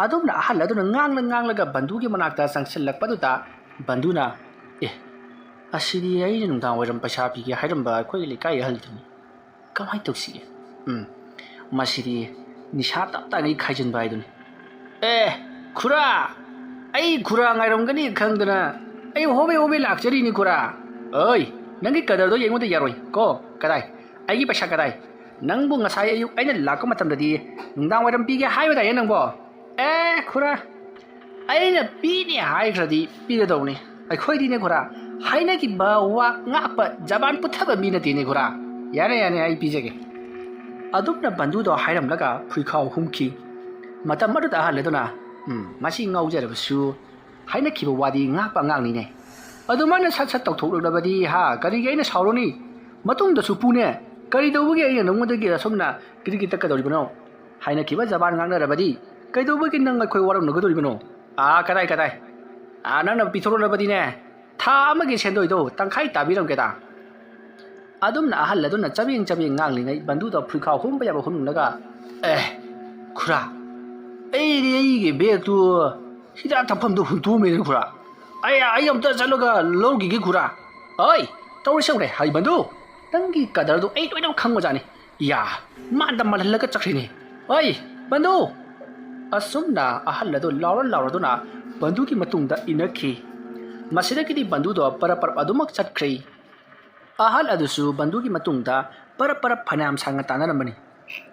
ꯑꯗꯨꯝꯅ ꯑꯍꯜ ꯑꯗꯨꯅ ꯉꯥꯡꯂ ꯉꯥꯡꯂꯒ ꯕꯟꯗꯨꯒꯤ ꯃꯅꯥꯛꯇ ꯆꯪꯁꯤꯜꯂꯛꯄꯗꯨꯗ ꯕꯟꯗꯨꯅ, "ꯑꯦ, ꯑꯁꯤꯗꯤ ꯑꯩꯅ ꯅꯨꯡꯗꯥꯡ ꯋꯥꯏꯔꯝ ꯄꯩꯁꯥ ꯄꯤꯒꯦ ꯍꯥꯏꯔꯝꯕ ꯑꯩꯈꯣꯏꯒꯤ ꯂꯩꯀꯥꯏ ꯑꯍꯜꯗꯨꯅꯤ꯫ ꯀꯃꯥꯏꯅ ꯇꯧꯁꯤꯒꯦ? ꯎꯝ, ꯃꯁꯤꯗꯤ ꯅꯤꯁꯥ ꯇꯞ ꯇꯥꯉꯩ ꯈꯥꯏꯖꯤꯟꯕ ꯍꯥꯏꯗꯨꯅꯤ꯫" "ꯑꯦ, ꯈꯨꯔꯥ, ꯑꯩ ꯈꯨꯔꯥ ꯉꯥꯏꯔꯝꯒꯅꯤ ꯈꯪꯗꯅ ꯑꯩ ꯍꯣꯕꯦ ꯍꯣꯕꯦ ꯂꯥꯛꯆꯔꯤꯅꯤ ꯈꯨꯔꯥ꯫ ꯑꯣꯏ, ꯅꯪꯒꯤ ꯀꯗꯔꯗꯣ ꯌꯦꯡꯕꯗ ꯌꯥꯔꯣꯏ ꯀꯣ꯫ ꯀꯗꯥꯏ? ꯑꯩꯒꯤ ꯄꯩꯁꯥ ꯀꯗꯥꯏ? ꯅꯪꯕꯨ ꯉꯁꯥꯏ ꯑꯌꯨꯛ ꯑꯩꯅ ꯂꯥꯛꯄ ꯃꯇꯝꯗꯗꯤ ꯅꯨꯡꯗꯥꯡ ꯋꯥꯏꯔꯝ ꯄꯤꯒꯦ ꯍꯥꯏꯕꯗꯥꯏꯅꯦ ꯅꯪꯕꯣ? ꯑꯦ, ꯈꯨꯔꯥ, ꯑꯩꯅ ꯄꯤꯅꯤ ꯍꯥꯏꯈ꯭ꯔꯗꯤ ꯄꯤꯔꯗꯧꯅꯤ꯫ ꯑꯩꯈꯣꯏꯗꯤꯅꯦ ꯈꯨꯔꯥ, ꯍꯥꯏꯅꯈꯤꯕ ꯋꯥ ꯉꯥꯛꯄ ꯖꯕꯥꯟ ꯄꯨꯊꯕ ꯃꯤ ꯅꯠꯇꯦꯅꯦ ꯈꯨꯔꯥ꯫ ꯌꯥꯔꯦ, ꯌꯥꯔꯦ, ꯑꯩ ꯄꯤꯖꯒꯦ꯫" ꯑꯗꯨꯝꯅ ꯕꯟꯗꯨꯗꯣ ꯍꯥꯏꯔꯝꯂꯒ ꯐꯨꯏꯈꯥꯎ ꯍꯨꯝꯈꯤ꯫ ꯃꯇꯝ ꯑꯗꯨꯗ ꯑꯍꯜ ꯑꯗꯨꯅ, "ꯎꯝ, ꯃꯁꯤ ꯉꯥꯎꯖꯔꯕꯁꯨ ꯍꯥꯏꯅꯈꯤꯕ ꯋꯥꯗꯤ ꯉꯥꯛꯄ ꯑꯉꯥꯡꯅꯤꯅꯦ꯫ ꯑꯗꯨꯃꯥꯏꯅ ꯁꯠ ꯁꯠ ꯇꯧꯊꯣꯛꯂꯛꯂꯕꯗꯤ ꯍꯥ, ꯀꯔꯤꯒꯤ ꯑꯩꯅ ꯁꯥꯎꯔꯨꯅꯤ? ꯃꯇꯨꯡꯗꯁꯨ ꯄꯨꯅꯦ꯫ ꯀꯔꯤꯗꯧꯕꯒꯤ ꯑꯩꯅ ꯅꯉꯣꯟꯗꯒꯤ ꯑꯁꯨꯝꯅ ꯀꯤꯔꯤ ꯀꯤ ꯇꯛꯀꯗꯧꯔꯤꯕꯅꯣ? ꯍꯥꯏꯅꯈꯤꯕ ꯖꯕꯥꯟ ꯉꯥꯡꯅꯔꯕꯗꯤ ꯀꯩꯗꯧꯕꯒꯤ ꯅꯪ ꯑꯩꯈꯣꯏ ꯋꯥꯔꯧꯅꯒꯗꯧꯔꯤꯕꯅꯣ? ꯑꯥ, ꯀꯗꯥꯏ, ꯀꯗꯥꯏ? ꯑꯥ, ꯅꯪꯅ ꯄꯤꯊꯣꯔꯛꯂꯕꯗꯤꯅꯦ, ꯊꯥ ꯑꯃꯒꯤ ꯁꯦꯟꯗꯣꯏꯗꯣ ꯇꯪꯈꯥꯏ ꯇꯥꯕꯤꯔꯝꯒꯦꯗ꯫" ꯑꯗꯨꯝꯅ ꯑꯍꯜ ꯑꯗꯨꯅ ꯆꯕꯦꯡ ꯆꯕꯦꯡ ꯉꯥꯡꯂꯤꯉꯩ ꯕꯟꯗꯨꯗ ꯐꯨꯔꯤꯈꯥꯎ ꯍꯨꯝꯕ ꯌꯥꯕ ꯍꯨꯝꯂꯒ, "ꯑꯦ, ꯈꯨꯔꯥ, ꯑꯩꯗꯤ ꯑꯩꯒꯤ ꯕꯦꯒꯇꯨ ꯍꯤꯗꯥꯛ ꯊꯛꯐꯝꯗꯨ ꯍꯨꯟꯇꯣꯛꯑꯝꯃꯦꯅꯦ ꯈꯨꯔꯥ꯫ ꯑꯩ, ꯑꯩ ꯑꯝꯇ ꯆꯠꯂꯒ ꯂꯧꯈꯤꯒꯦ ꯈꯨꯔꯥ꯫ ꯑꯣꯏ, ꯇꯧꯔꯤꯁꯦ ꯌꯦꯡꯉꯨꯅꯦ, ꯍꯩ ꯕꯟꯗꯨ, ꯅꯪꯒꯤ ꯀꯗꯔꯗꯣ ꯑꯩ ꯂꯣꯏꯅꯃꯛ ꯈꯪꯕꯖꯥꯠꯅꯤ꯫ ꯌꯥ, ꯃꯥꯟꯗ ꯃꯥꯜꯍꯜꯂꯒ ꯆꯠꯈ꯭ꯔꯤꯅꯦ꯫ ꯑꯩ, ꯕꯟꯗꯨ!" ꯑꯁꯨꯝꯅ ꯑꯍꯜ ꯑꯗꯨ ꯂꯥꯎꯔ ꯂꯥꯎꯔꯗꯨꯅ ꯕꯟꯗꯨꯒꯤ ꯃꯇꯨꯡꯗ ꯏꯟꯅꯈꯤ꯫ ꯃꯁꯤꯗꯒꯤꯗꯤ ꯕꯟꯗꯨꯗꯣ ꯄꯔꯞ ꯄꯔꯞ ꯑꯗꯨꯃꯛ ꯆꯠꯈ꯭ꯔꯦ꯫ ꯑꯍꯜ ꯑꯗꯨꯁꯨ ꯕꯟꯗꯨꯒꯤ ꯃꯇꯨꯡꯗ ꯄꯔꯞ ꯄꯔꯞ ꯐꯅꯌꯥꯝ ꯁꯥꯡꯅ ꯇꯥꯟꯅꯔꯝꯕꯅꯤ꯫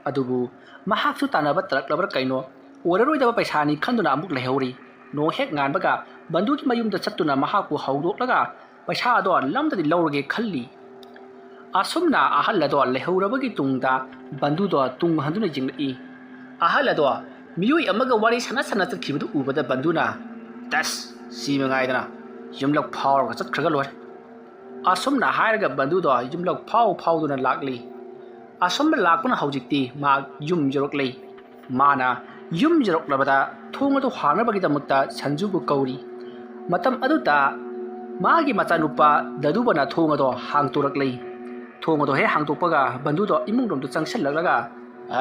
ꯑꯗꯨꯕꯨ ꯃꯍꯥꯛꯁꯨ ꯇꯥꯟꯅꯕ ꯇꯜꯂꯛꯂꯕ꯭ꯔꯥ ꯀꯩꯅꯣ, ꯑꯣꯏꯔꯔꯣꯏꯗꯕ ꯄꯩꯁꯥꯅꯤ ꯈꯟꯗꯨꯅ ꯑꯃꯨꯛ ꯂꯩꯍꯧꯔꯤ꯫ ꯅꯣꯡ ꯍꯦꯛ ꯉꯥꯟꯕꯒ ꯕꯟꯗꯨꯒꯤ ꯃꯌꯨꯝꯗ ꯆꯠꯇꯨꯅ ꯃꯍꯥꯛꯄꯨ ꯍꯧꯗꯣꯛꯂꯒ ꯄꯩꯁꯥ ꯑꯗꯣ ꯂꯝꯗꯗꯤ ꯂꯧꯔꯒꯦ ꯈꯜꯂꯤ꯫ ꯑꯁꯨꯝꯅ ꯑꯍꯜ ꯑꯗꯣ ꯂꯩꯍꯧꯔꯕꯒꯤ ꯇꯨꯡꯗ ꯕꯟꯗꯨꯗꯣ ꯇꯨꯡ ꯍꯟꯗꯨꯅ ꯌꯦꯡꯂꯛꯏ꯫ ꯑꯍꯜ ꯑꯗꯣ ꯃꯤꯑꯣꯏ ꯑꯃꯒ ꯋꯥꯔꯤ ꯁꯥꯟꯅ ꯁꯥꯟꯅ ꯆꯠꯈꯤꯕꯗꯨ ꯎꯕꯗ ꯕꯟꯗꯨꯅ, "ꯇꯁ, ꯁꯤ ꯃꯉꯥꯏꯗꯅ, ꯌꯨꯝꯂꯛ ꯐꯥꯎꯔꯒ ꯆꯠꯈ꯭ꯔꯒ ꯂꯣꯏꯔꯦ"꯫ ꯑꯁꯨꯝꯅ ꯍꯥꯏꯔꯒ ꯕꯟꯗꯨꯗꯣ ꯌꯨꯝꯂꯛ ꯐꯥꯎ ꯐꯥꯎꯗꯨꯅ ꯂꯥꯛꯂꯤ꯫ ꯑꯁꯨꯝꯅ ꯂꯥꯛꯄꯅ ꯍꯧꯖꯤꯛꯇꯤ ꯃꯍꯥꯛ ꯌꯨꯝ ꯌꯧꯔꯛꯂꯦ꯫ ꯃꯥꯅ ꯌꯨꯝ ꯌꯧꯔꯛꯂꯕꯗ ꯊꯣꯡ ꯑꯗꯨ ꯍꯥꯡꯅꯕꯒꯤꯗꯃꯛꯇ ꯁꯟꯖꯨꯕꯨ ꯀꯧꯔꯤ꯫ ꯃꯇꯝ ꯑꯗꯨꯗ ꯃꯥꯒꯤ ꯃꯆꯥꯅꯨꯄꯥ ꯗꯗꯨꯕꯅ ꯊꯣꯡ ꯑꯗꯣ ꯍꯥꯡꯇꯣꯔꯛꯂꯦ꯫ ꯊꯣꯡ ꯑꯗꯣ ꯍꯦꯛ ꯍꯥꯡꯇꯣꯛꯄꯒ ꯕꯟꯗꯨꯗꯣ ꯏꯃꯨꯡꯂꯣꯝꯗ ꯆꯪꯁꯤꯜꯂꯛꯂꯒ,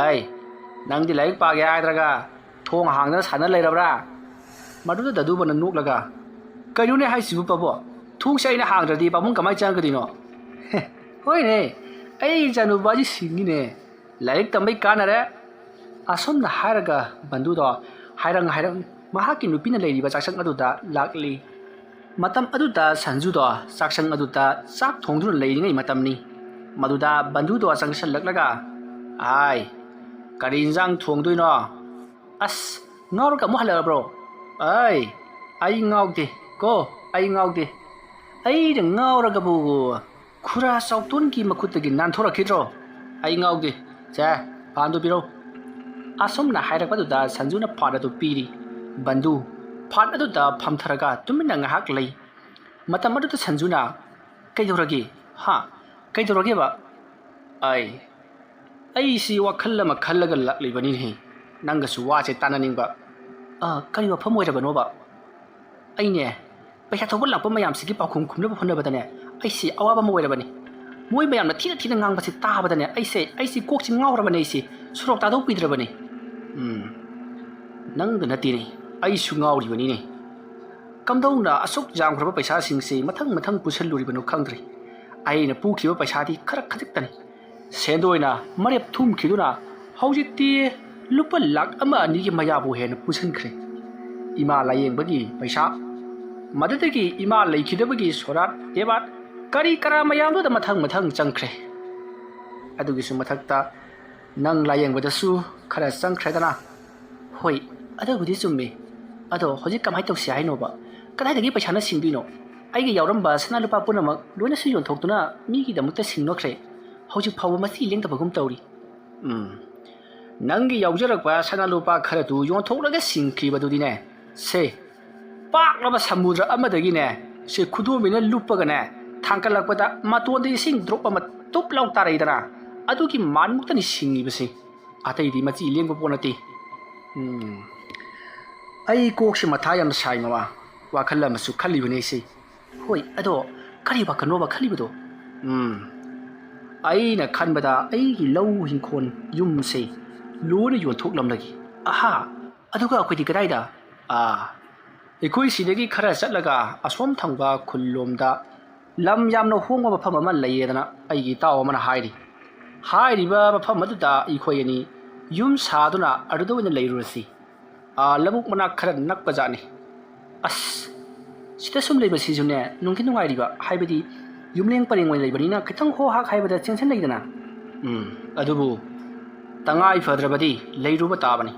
"ꯑꯩ, ꯅꯪꯗꯤ ꯂꯥꯏꯔꯤꯛ ꯄꯥꯒꯦ ꯍꯥꯏꯗ꯭ꯔꯒ ꯊꯣꯡ ꯍꯥꯡꯗꯅ ꯁꯥꯟꯅ ꯂꯩꯔꯕ꯭ꯔꯥ?" ꯃꯗꯨꯗ ꯗꯗꯨꯕꯅ ꯅꯣꯛꯂꯒ, "ꯀꯩꯅꯣꯅꯦ ꯍꯥꯏꯁꯤꯕꯨ ꯄꯥꯕꯨꯡ? ꯊꯣꯡꯁꯦ ꯑꯩꯅ ꯍꯥꯡꯗ꯭ꯔꯗꯤ ꯄꯥꯕꯨꯡ ꯀꯃꯥꯏꯅ ꯆꯪꯉꯛꯀꯗꯣꯏꯅꯣ?" "ꯍꯣꯏꯅꯦ, ꯑꯩ ꯏꯆꯥꯅꯨꯄꯥꯁꯤ ꯁꯤꯡꯉꯤꯅꯦ꯫ ꯂꯥꯏꯔꯤꯛ ꯇꯝꯕꯩ ꯀꯥꯟꯅꯔꯦ"꯫ ꯑꯁꯨꯝꯅ ꯍꯥꯏꯔꯒ ꯕꯟꯗꯨꯗꯣ ꯍꯥꯏꯔꯪ ꯍꯥꯏꯔꯪ ꯃꯍꯥꯛꯀꯤ ꯅꯨꯄꯤꯅ ꯂꯩꯔꯤꯕ ꯆꯥꯛꯁꯪ ꯑꯗꯨꯗ ꯂꯥꯛꯂꯤ꯫ ꯃꯇꯝ ꯑꯗꯨꯗ ꯁꯟꯖꯨꯗꯣ ꯆꯥꯛꯁꯪ ꯑꯗꯨꯗ ꯆꯥꯛ ꯊꯣꯡꯗꯨꯅ ꯂꯩꯔꯤꯉꯩ ꯃꯇꯝꯅꯤ꯫ ꯃꯗꯨꯗ ꯕꯟꯗꯨꯗꯣ ꯆꯪꯁꯜꯂꯛꯂꯒ, "ꯑꯥꯏ, ꯀꯔꯤ ꯏꯟꯖꯥꯡ ꯊꯣꯡꯗꯣꯏꯅꯣ?" "ꯑꯁ, ꯉꯥꯎꯔꯒ ꯑꯃꯨꯛ ꯍꯜꯂꯛꯑꯕ꯭ꯔꯣ?" "ꯑꯩ, ꯑꯩ ꯉꯥꯎꯗꯦ ꯀꯣ, ꯑꯩ ꯉꯥꯎꯗꯦ꯫ ꯑꯩꯅ ꯉꯥꯎꯔꯒꯕꯨ ꯈꯨꯔꯥ ꯆꯥꯎꯇꯣꯟꯒꯤ ꯃꯈꯨꯠꯇꯒꯤ ꯅꯥꯟꯊꯣꯔꯛꯈꯤꯗ꯭ꯔꯣ? ꯑꯩ ꯉꯥꯎꯗꯦ꯫ ꯁꯦ, ꯐꯥꯟꯗꯨ ꯄꯤꯔꯧ"꯫ ꯑꯁꯨꯝꯅ ꯍꯥꯏꯔꯛꯄꯗꯨꯗ ꯁꯟꯖꯨꯅ ꯐꯥꯟ ꯑꯗꯨ ꯄꯤꯔꯤ꯫ ꯕꯟꯗꯨ ꯐꯥꯟ ꯑꯗꯨꯗ ꯐꯝꯊꯔꯒ ꯇꯨꯃꯤꯟꯅ ꯉꯥꯏꯍꯥꯛ ꯂꯩ꯫ ꯃꯇꯝ ꯑꯗꯨꯗ ꯁꯟꯖꯨꯅ, "ꯀꯩꯗꯧꯔꯒꯦ? ꯍꯥ? ꯀꯩꯗꯧꯔꯒꯦꯕ?" "ꯑꯩ, ꯑꯩꯁꯤ ꯋꯥꯈꯜ ꯑꯃ ꯈꯜꯂꯒ ꯂꯥꯛꯂꯤꯕꯅꯤꯅꯦ꯫ ꯅꯪꯒꯁꯨ ꯋꯥꯁꯦ ꯇꯥꯟꯅꯅꯤꯡꯕ"꯫ "ꯑ, ꯀꯔꯤ ꯋꯥꯐꯝ ꯑꯣꯏꯔꯕꯅꯣꯕ?" "ꯑꯩꯅꯦ, ꯄꯩꯁꯥ ꯊꯣꯛꯄ ꯂꯥꯛꯄ ꯃꯌꯥꯝꯁꯤꯒꯤ ꯄꯥꯎꯈꯨꯝ ꯈꯨꯝꯅꯕ ꯍꯣꯠꯅꯕꯗꯅꯦ, ꯑꯩꯁꯦ ꯑꯋꯥꯕ ꯑꯃ ꯑꯣꯏꯔꯕꯅꯤ꯫ ꯃꯣꯏ ꯃꯌꯥꯝꯅ ꯊꯤꯅ ꯊꯤꯅ ꯉꯥꯡꯕꯁꯦ ꯇꯥꯕꯗꯅꯦ, ꯑꯩꯁꯦ, ꯑꯩꯁꯦ ꯀꯣꯛꯁꯦ ꯉꯥꯎꯔꯕꯅꯦ, ꯑꯩꯁꯦ ꯁꯣꯔꯣꯛ ꯇꯥꯗꯧ ꯀꯨꯏꯗ꯭ꯔꯕꯅꯤ"꯫ "ꯎꯝ, ꯅꯪꯗ ꯅꯠꯇꯦꯅꯦ, ꯑꯩꯁꯨ ꯉꯥꯎꯔꯤꯕꯅꯤꯅꯦ꯫ ꯀꯝꯗꯧꯅ ꯑꯁꯨꯛ ꯌꯥꯝꯈ꯭ꯔꯕ ꯄꯩꯁꯥꯁꯤꯡꯁꯦ ꯃꯊꯪ ꯃꯊꯪ ꯄꯨꯁꯜꯂꯨꯔꯤꯕꯅꯣ ꯈꯪꯗ꯭ꯔꯦ꯫ ꯑꯩꯅ ꯄꯨꯈꯤꯕ ꯄꯩꯁꯥꯗꯤ ꯈꯔ ꯈꯖꯤꯛꯇꯅꯤ꯫ ꯁꯦꯟꯗꯣꯏꯅ ꯃꯔꯦꯞ ꯊꯨꯝꯈꯤꯗꯨꯅ ꯍꯧꯖꯤꯛꯇꯤ ꯂꯨꯄꯥ ꯂꯥꯈ ꯑꯃ ꯑꯅꯤꯒꯤ ꯃꯌꯥꯕꯨ ꯍꯦꯟꯅ ꯄꯨꯁꯤꯟꯈ꯭ꯔꯦ꯫ ꯏꯃꯥ ꯂꯥꯌꯦꯡꯕꯒꯤ ꯄꯩꯁꯥ, ꯃꯗꯨꯗꯒꯤ ꯏꯃꯥ ꯂꯩꯈꯤꯗꯕꯒꯤ ꯁꯣꯔꯥꯠ ꯇꯦꯕꯥꯠ, ꯀꯔꯤ ꯀꯔꯥ ꯃꯌꯥꯝꯗꯨꯗ ꯃꯊꯪ ꯃꯊꯪ ꯆꯪꯈ꯭ꯔꯦ꯫ ꯑꯗꯨꯒꯤꯁꯨ ꯃꯊꯛꯇ ꯅꯪ ꯂꯥꯌꯦꯡꯕꯗꯁꯨ ꯈꯔ ꯆꯪꯈ꯭ꯔꯦꯗꯅ꯫ ꯍꯣꯏ, ꯑꯗꯨꯕꯨꯗꯤ ꯆꯨꯝꯃꯤ꯫ ꯑꯗꯣ ꯍꯧꯖꯤꯛ ꯀꯃꯥꯏꯅ ꯇꯧꯁꯤ ꯍꯥꯏꯅꯣꯕ? ꯀꯗꯥꯏꯗꯒꯤ ꯄꯩꯁꯥꯅ ꯁꯤꯡꯗꯣꯏꯅꯣ? ꯑꯩꯒꯤ ꯌꯥꯎꯔꯝꯕ ꯁꯅꯥ ꯂꯨꯄꯥ ꯄꯨꯝꯅꯃꯛ ꯂꯣꯏꯅꯁꯨ ꯌꯣꯟꯊꯣꯛꯇꯨꯅ ꯃꯤꯒꯤꯗꯃꯛꯇ ꯁꯤꯡꯅꯈ꯭ꯔꯦ꯫ ꯍꯧꯖꯤꯛ ꯐꯥꯎꯕ ꯃꯆꯤ ꯂꯦꯡꯗꯕꯒꯨꯝ ꯇꯧꯔꯤ꯫ ꯎꯝ, ꯅꯪꯒꯤ ꯌꯥꯎꯖꯔꯛꯄ ꯁꯅꯥ ꯂꯨꯄꯥ ꯈꯔꯗꯨ ꯌꯣꯟꯊꯣꯛꯂꯒ ꯁꯤꯡꯈꯤꯕꯗꯨꯗꯤꯅꯦ, ꯁꯦ, ꯄꯥꯛꯂꯕ ꯁꯃꯨꯗ꯭ꯔ ꯑꯃꯗꯒꯤꯅꯦ, ꯁꯦ, ꯈꯨꯗꯣꯝꯕꯤꯅ ꯂꯨꯞꯄꯒꯅꯦ, ꯊꯥꯡꯒꯠꯂꯛꯄꯗ ꯃꯇꯣꯟꯗ ꯏꯁꯤꯡ ꯗ꯭ꯔꯣꯞ ꯑꯃ ꯇꯨꯞ ꯂꯥꯎ ꯇꯥꯔꯛꯏꯗꯅ, ꯑꯗꯨꯒꯤ ꯃꯥꯟꯃꯨꯛꯇꯅꯤ ꯁꯤꯡꯉꯤꯕꯁꯦ꯫ ꯑꯇꯩꯗꯤ ꯃꯆꯤ ꯂꯦꯡꯕ ꯄꯣꯠ ꯅꯠꯇꯦ꯫ ꯎꯝ, ꯑꯩ ꯀꯣꯛꯁꯦ ꯃꯊꯥ ꯌꯥꯝ ꯁꯥꯏ ꯃꯃꯥ꯫ ꯋꯥꯈꯜ ꯑꯃꯁꯨ ꯈꯜꯂꯤꯕꯅꯤ ꯑꯩꯁꯦ꯫ ꯍꯣꯏ, ꯑꯗꯣ ꯀꯔꯤ ꯋꯥꯈꯜꯅꯣꯕ ꯈꯜꯂꯤꯕꯗꯣ? ꯎꯝ, ꯑꯩꯅ ꯈꯟꯕꯗ ꯑꯩꯒꯤ ꯂꯧ ꯍꯤꯡꯈꯣꯜ ꯌꯨꯝꯁꯦ ꯂꯣꯏꯅ ꯌꯣꯟꯊꯣꯛꯂꯝꯂꯒꯦ꯫ ꯑꯍꯥ, ꯑꯗꯨꯒ ꯑꯩꯈꯣꯏꯗꯤ ꯀꯗꯥꯏꯗ? ꯑꯥ, ꯑꯩꯈꯣꯏ ꯁꯤꯗꯒꯤ ꯈꯔ ꯆꯠꯂꯒ ꯑꯁꯣꯝ ꯊꯪꯕ ꯈꯨꯜꯂꯣꯝꯗ ꯂꯝ ꯌꯥꯝꯅ ꯍꯣꯡꯕ ꯃꯐꯝ ꯑꯃ ꯂꯩꯌꯦꯗꯅ ꯑꯩꯒꯤ ꯏꯇꯥꯎ ꯑꯃꯅ ꯍꯥꯏꯔꯤ꯫ ꯍꯥꯏꯔꯤꯕ ꯃꯐꯝ ꯑꯗꯨꯗ ꯑꯩꯈꯣꯏ ꯑꯅꯤ ꯌꯨꯝ ꯁꯥꯗꯨꯅ ꯑꯗꯨꯗ ꯑꯣꯏꯅ ꯂꯩꯔꯨꯔꯁꯤ꯫ ꯑꯥ, ꯂꯧꯕꯨꯛ ꯃꯅꯥꯛ ꯈꯔ ꯅꯛꯄ ꯖꯥꯠꯅꯤ꯫ ꯑꯁ, ꯁꯤꯗ ꯁꯨꯝ ꯂꯩꯕꯁꯤꯁꯨꯅꯦ, ꯅꯨꯡꯗꯤ ꯅꯨꯡꯉꯥꯏꯔꯤꯕ, ꯍꯥꯏꯕꯗꯤ ꯌꯨꯝꯂꯦꯡ ꯄꯔꯦꯡ ꯑꯣꯏꯅ ꯂꯩꯕꯅꯤꯅ ꯈꯤꯇꯪ ꯍꯣ ꯍꯥꯛ ꯍꯥꯏꯕꯗ ꯆꯦꯟꯁꯤꯟꯅꯩꯗꯅ꯫ ꯎꯝ, ꯑꯗꯨꯕꯨ ꯇꯉꯥꯏ ꯐꯗ꯭ꯔꯕꯗꯤ ꯂꯩꯔꯨꯕ ꯇꯥꯕꯅꯤ꯫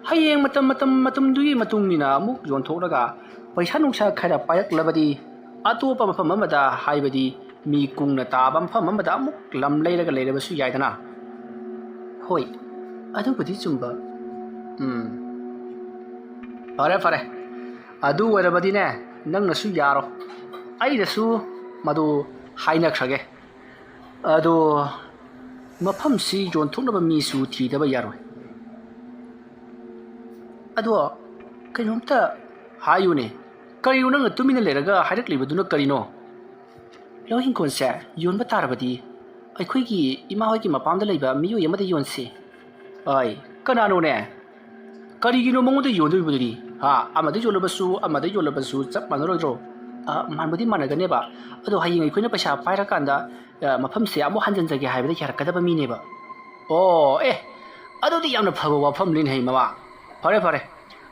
ꯍꯌꯦꯡ ꯃꯇꯝ, ꯃꯇꯝ, ꯃꯇꯝꯗꯨꯒꯤ ꯃꯇꯨꯡ ꯏꯟꯅ ꯑꯃꯨꯛ ꯌꯣꯟꯊꯣꯛꯂꯒ ꯄꯩꯁꯥ ꯅꯨꯡꯁꯥ ꯈꯔ ꯄꯥꯏꯔꯛꯂꯕꯗꯤ ꯑꯇꯣꯞꯄ ꯃꯐꯝ ꯑꯃꯗ, ꯍꯥꯏꯕꯗꯤ ꯃꯤ ꯀꯨꯡꯅ ꯇꯥꯕ ꯃꯐꯝ ꯑꯃꯗ ꯑꯃꯨꯛ ꯂꯝ ꯂꯩꯔꯒ ꯂꯩꯔꯕꯁꯨ ꯌꯥꯏꯗꯅ꯫ ꯍꯣꯏ, ꯑꯗꯨꯕꯨꯗꯤ ꯆꯨꯝꯕ꯫ ꯎꯝ, ꯐꯔꯦ, ꯐꯔꯦ꯫ ꯑꯗꯨ ꯑꯣꯏꯔꯕꯗꯤꯅꯦ, ꯅꯪꯅꯁꯨ ꯌꯥꯔꯣ꯫ ꯑꯩꯅꯁꯨ ꯃꯗꯨ ꯍꯥꯏꯅꯈ꯭ꯔꯒꯦ꯫ ꯑꯗꯣ ꯃꯐꯝꯁꯤ ꯌꯣꯟꯊꯣꯛꯅꯕ ꯃꯤꯁꯨ ꯊꯤꯗꯕ ꯌꯥꯔꯣꯏ꯫ ꯑꯗꯣ ꯀꯩꯅꯣꯝꯇ ꯍꯥꯏꯌꯨꯅꯦ, ꯀꯔꯤꯅꯣ ꯅꯪꯅ ꯇꯨꯃꯤꯟꯅ ꯂꯩꯔꯒ ꯍꯥꯏꯔꯛꯂꯤꯕꯗꯨꯅ ꯀꯔꯤꯅꯣ? ꯂꯧ ꯍꯤꯡꯈꯣꯜꯁꯦ ꯌꯣꯟꯕ ꯇꯥꯔꯕꯗꯤ ꯑꯩꯈꯣꯏꯒꯤ ꯏꯃꯥ ꯍꯣꯏꯒꯤ ꯃꯄꯥꯝꯗ ꯂꯩꯕ ꯃꯤꯑꯣꯏ ꯑꯃꯗ ꯌꯣꯟꯁꯤ꯫ ꯑꯩ, ꯀꯅꯥꯅꯣꯅꯦ? ꯀꯔꯤꯒꯤꯅꯣ ꯃꯉꯣꯟꯗ ꯌꯣꯟꯗꯣꯔꯤꯕꯗꯨꯗꯤ? ꯍꯥ? ꯑꯃꯗ ꯌꯣꯜꯂꯕꯁꯨ, ꯑꯃꯗ ꯌꯣꯜꯂꯕꯁꯨ ꯆꯞ ꯃꯥꯟꯅꯔꯣꯏꯗ꯭ꯔꯣ? ꯑ, ꯃꯥꯟꯕꯨꯗꯤ ꯃꯥꯟꯅꯒꯅꯦꯕ, ꯑꯗꯣ ꯍꯌꯦꯡ ꯑꯩꯈꯣꯏꯅ ꯄꯩꯁꯥ ꯄꯥꯏꯔꯀꯥꯟꯗ, ꯑ, ꯃꯐꯝꯁꯦ ꯑꯃꯨꯛ ꯍꯟꯖꯤꯟꯖꯒꯦ ꯍꯥꯏꯕꯗ ꯌꯥꯔꯛꯀꯗꯕ ꯃꯤꯅꯦꯕ꯫ ꯑꯣ, ꯑꯦ, ꯑꯗꯨꯗꯤ ꯌꯥꯝꯅ ꯐꯕ ꯋꯥꯐꯝꯅꯤꯅꯦ, ꯃꯃꯥ꯫ ꯐꯔꯦ, ꯐꯔꯦ,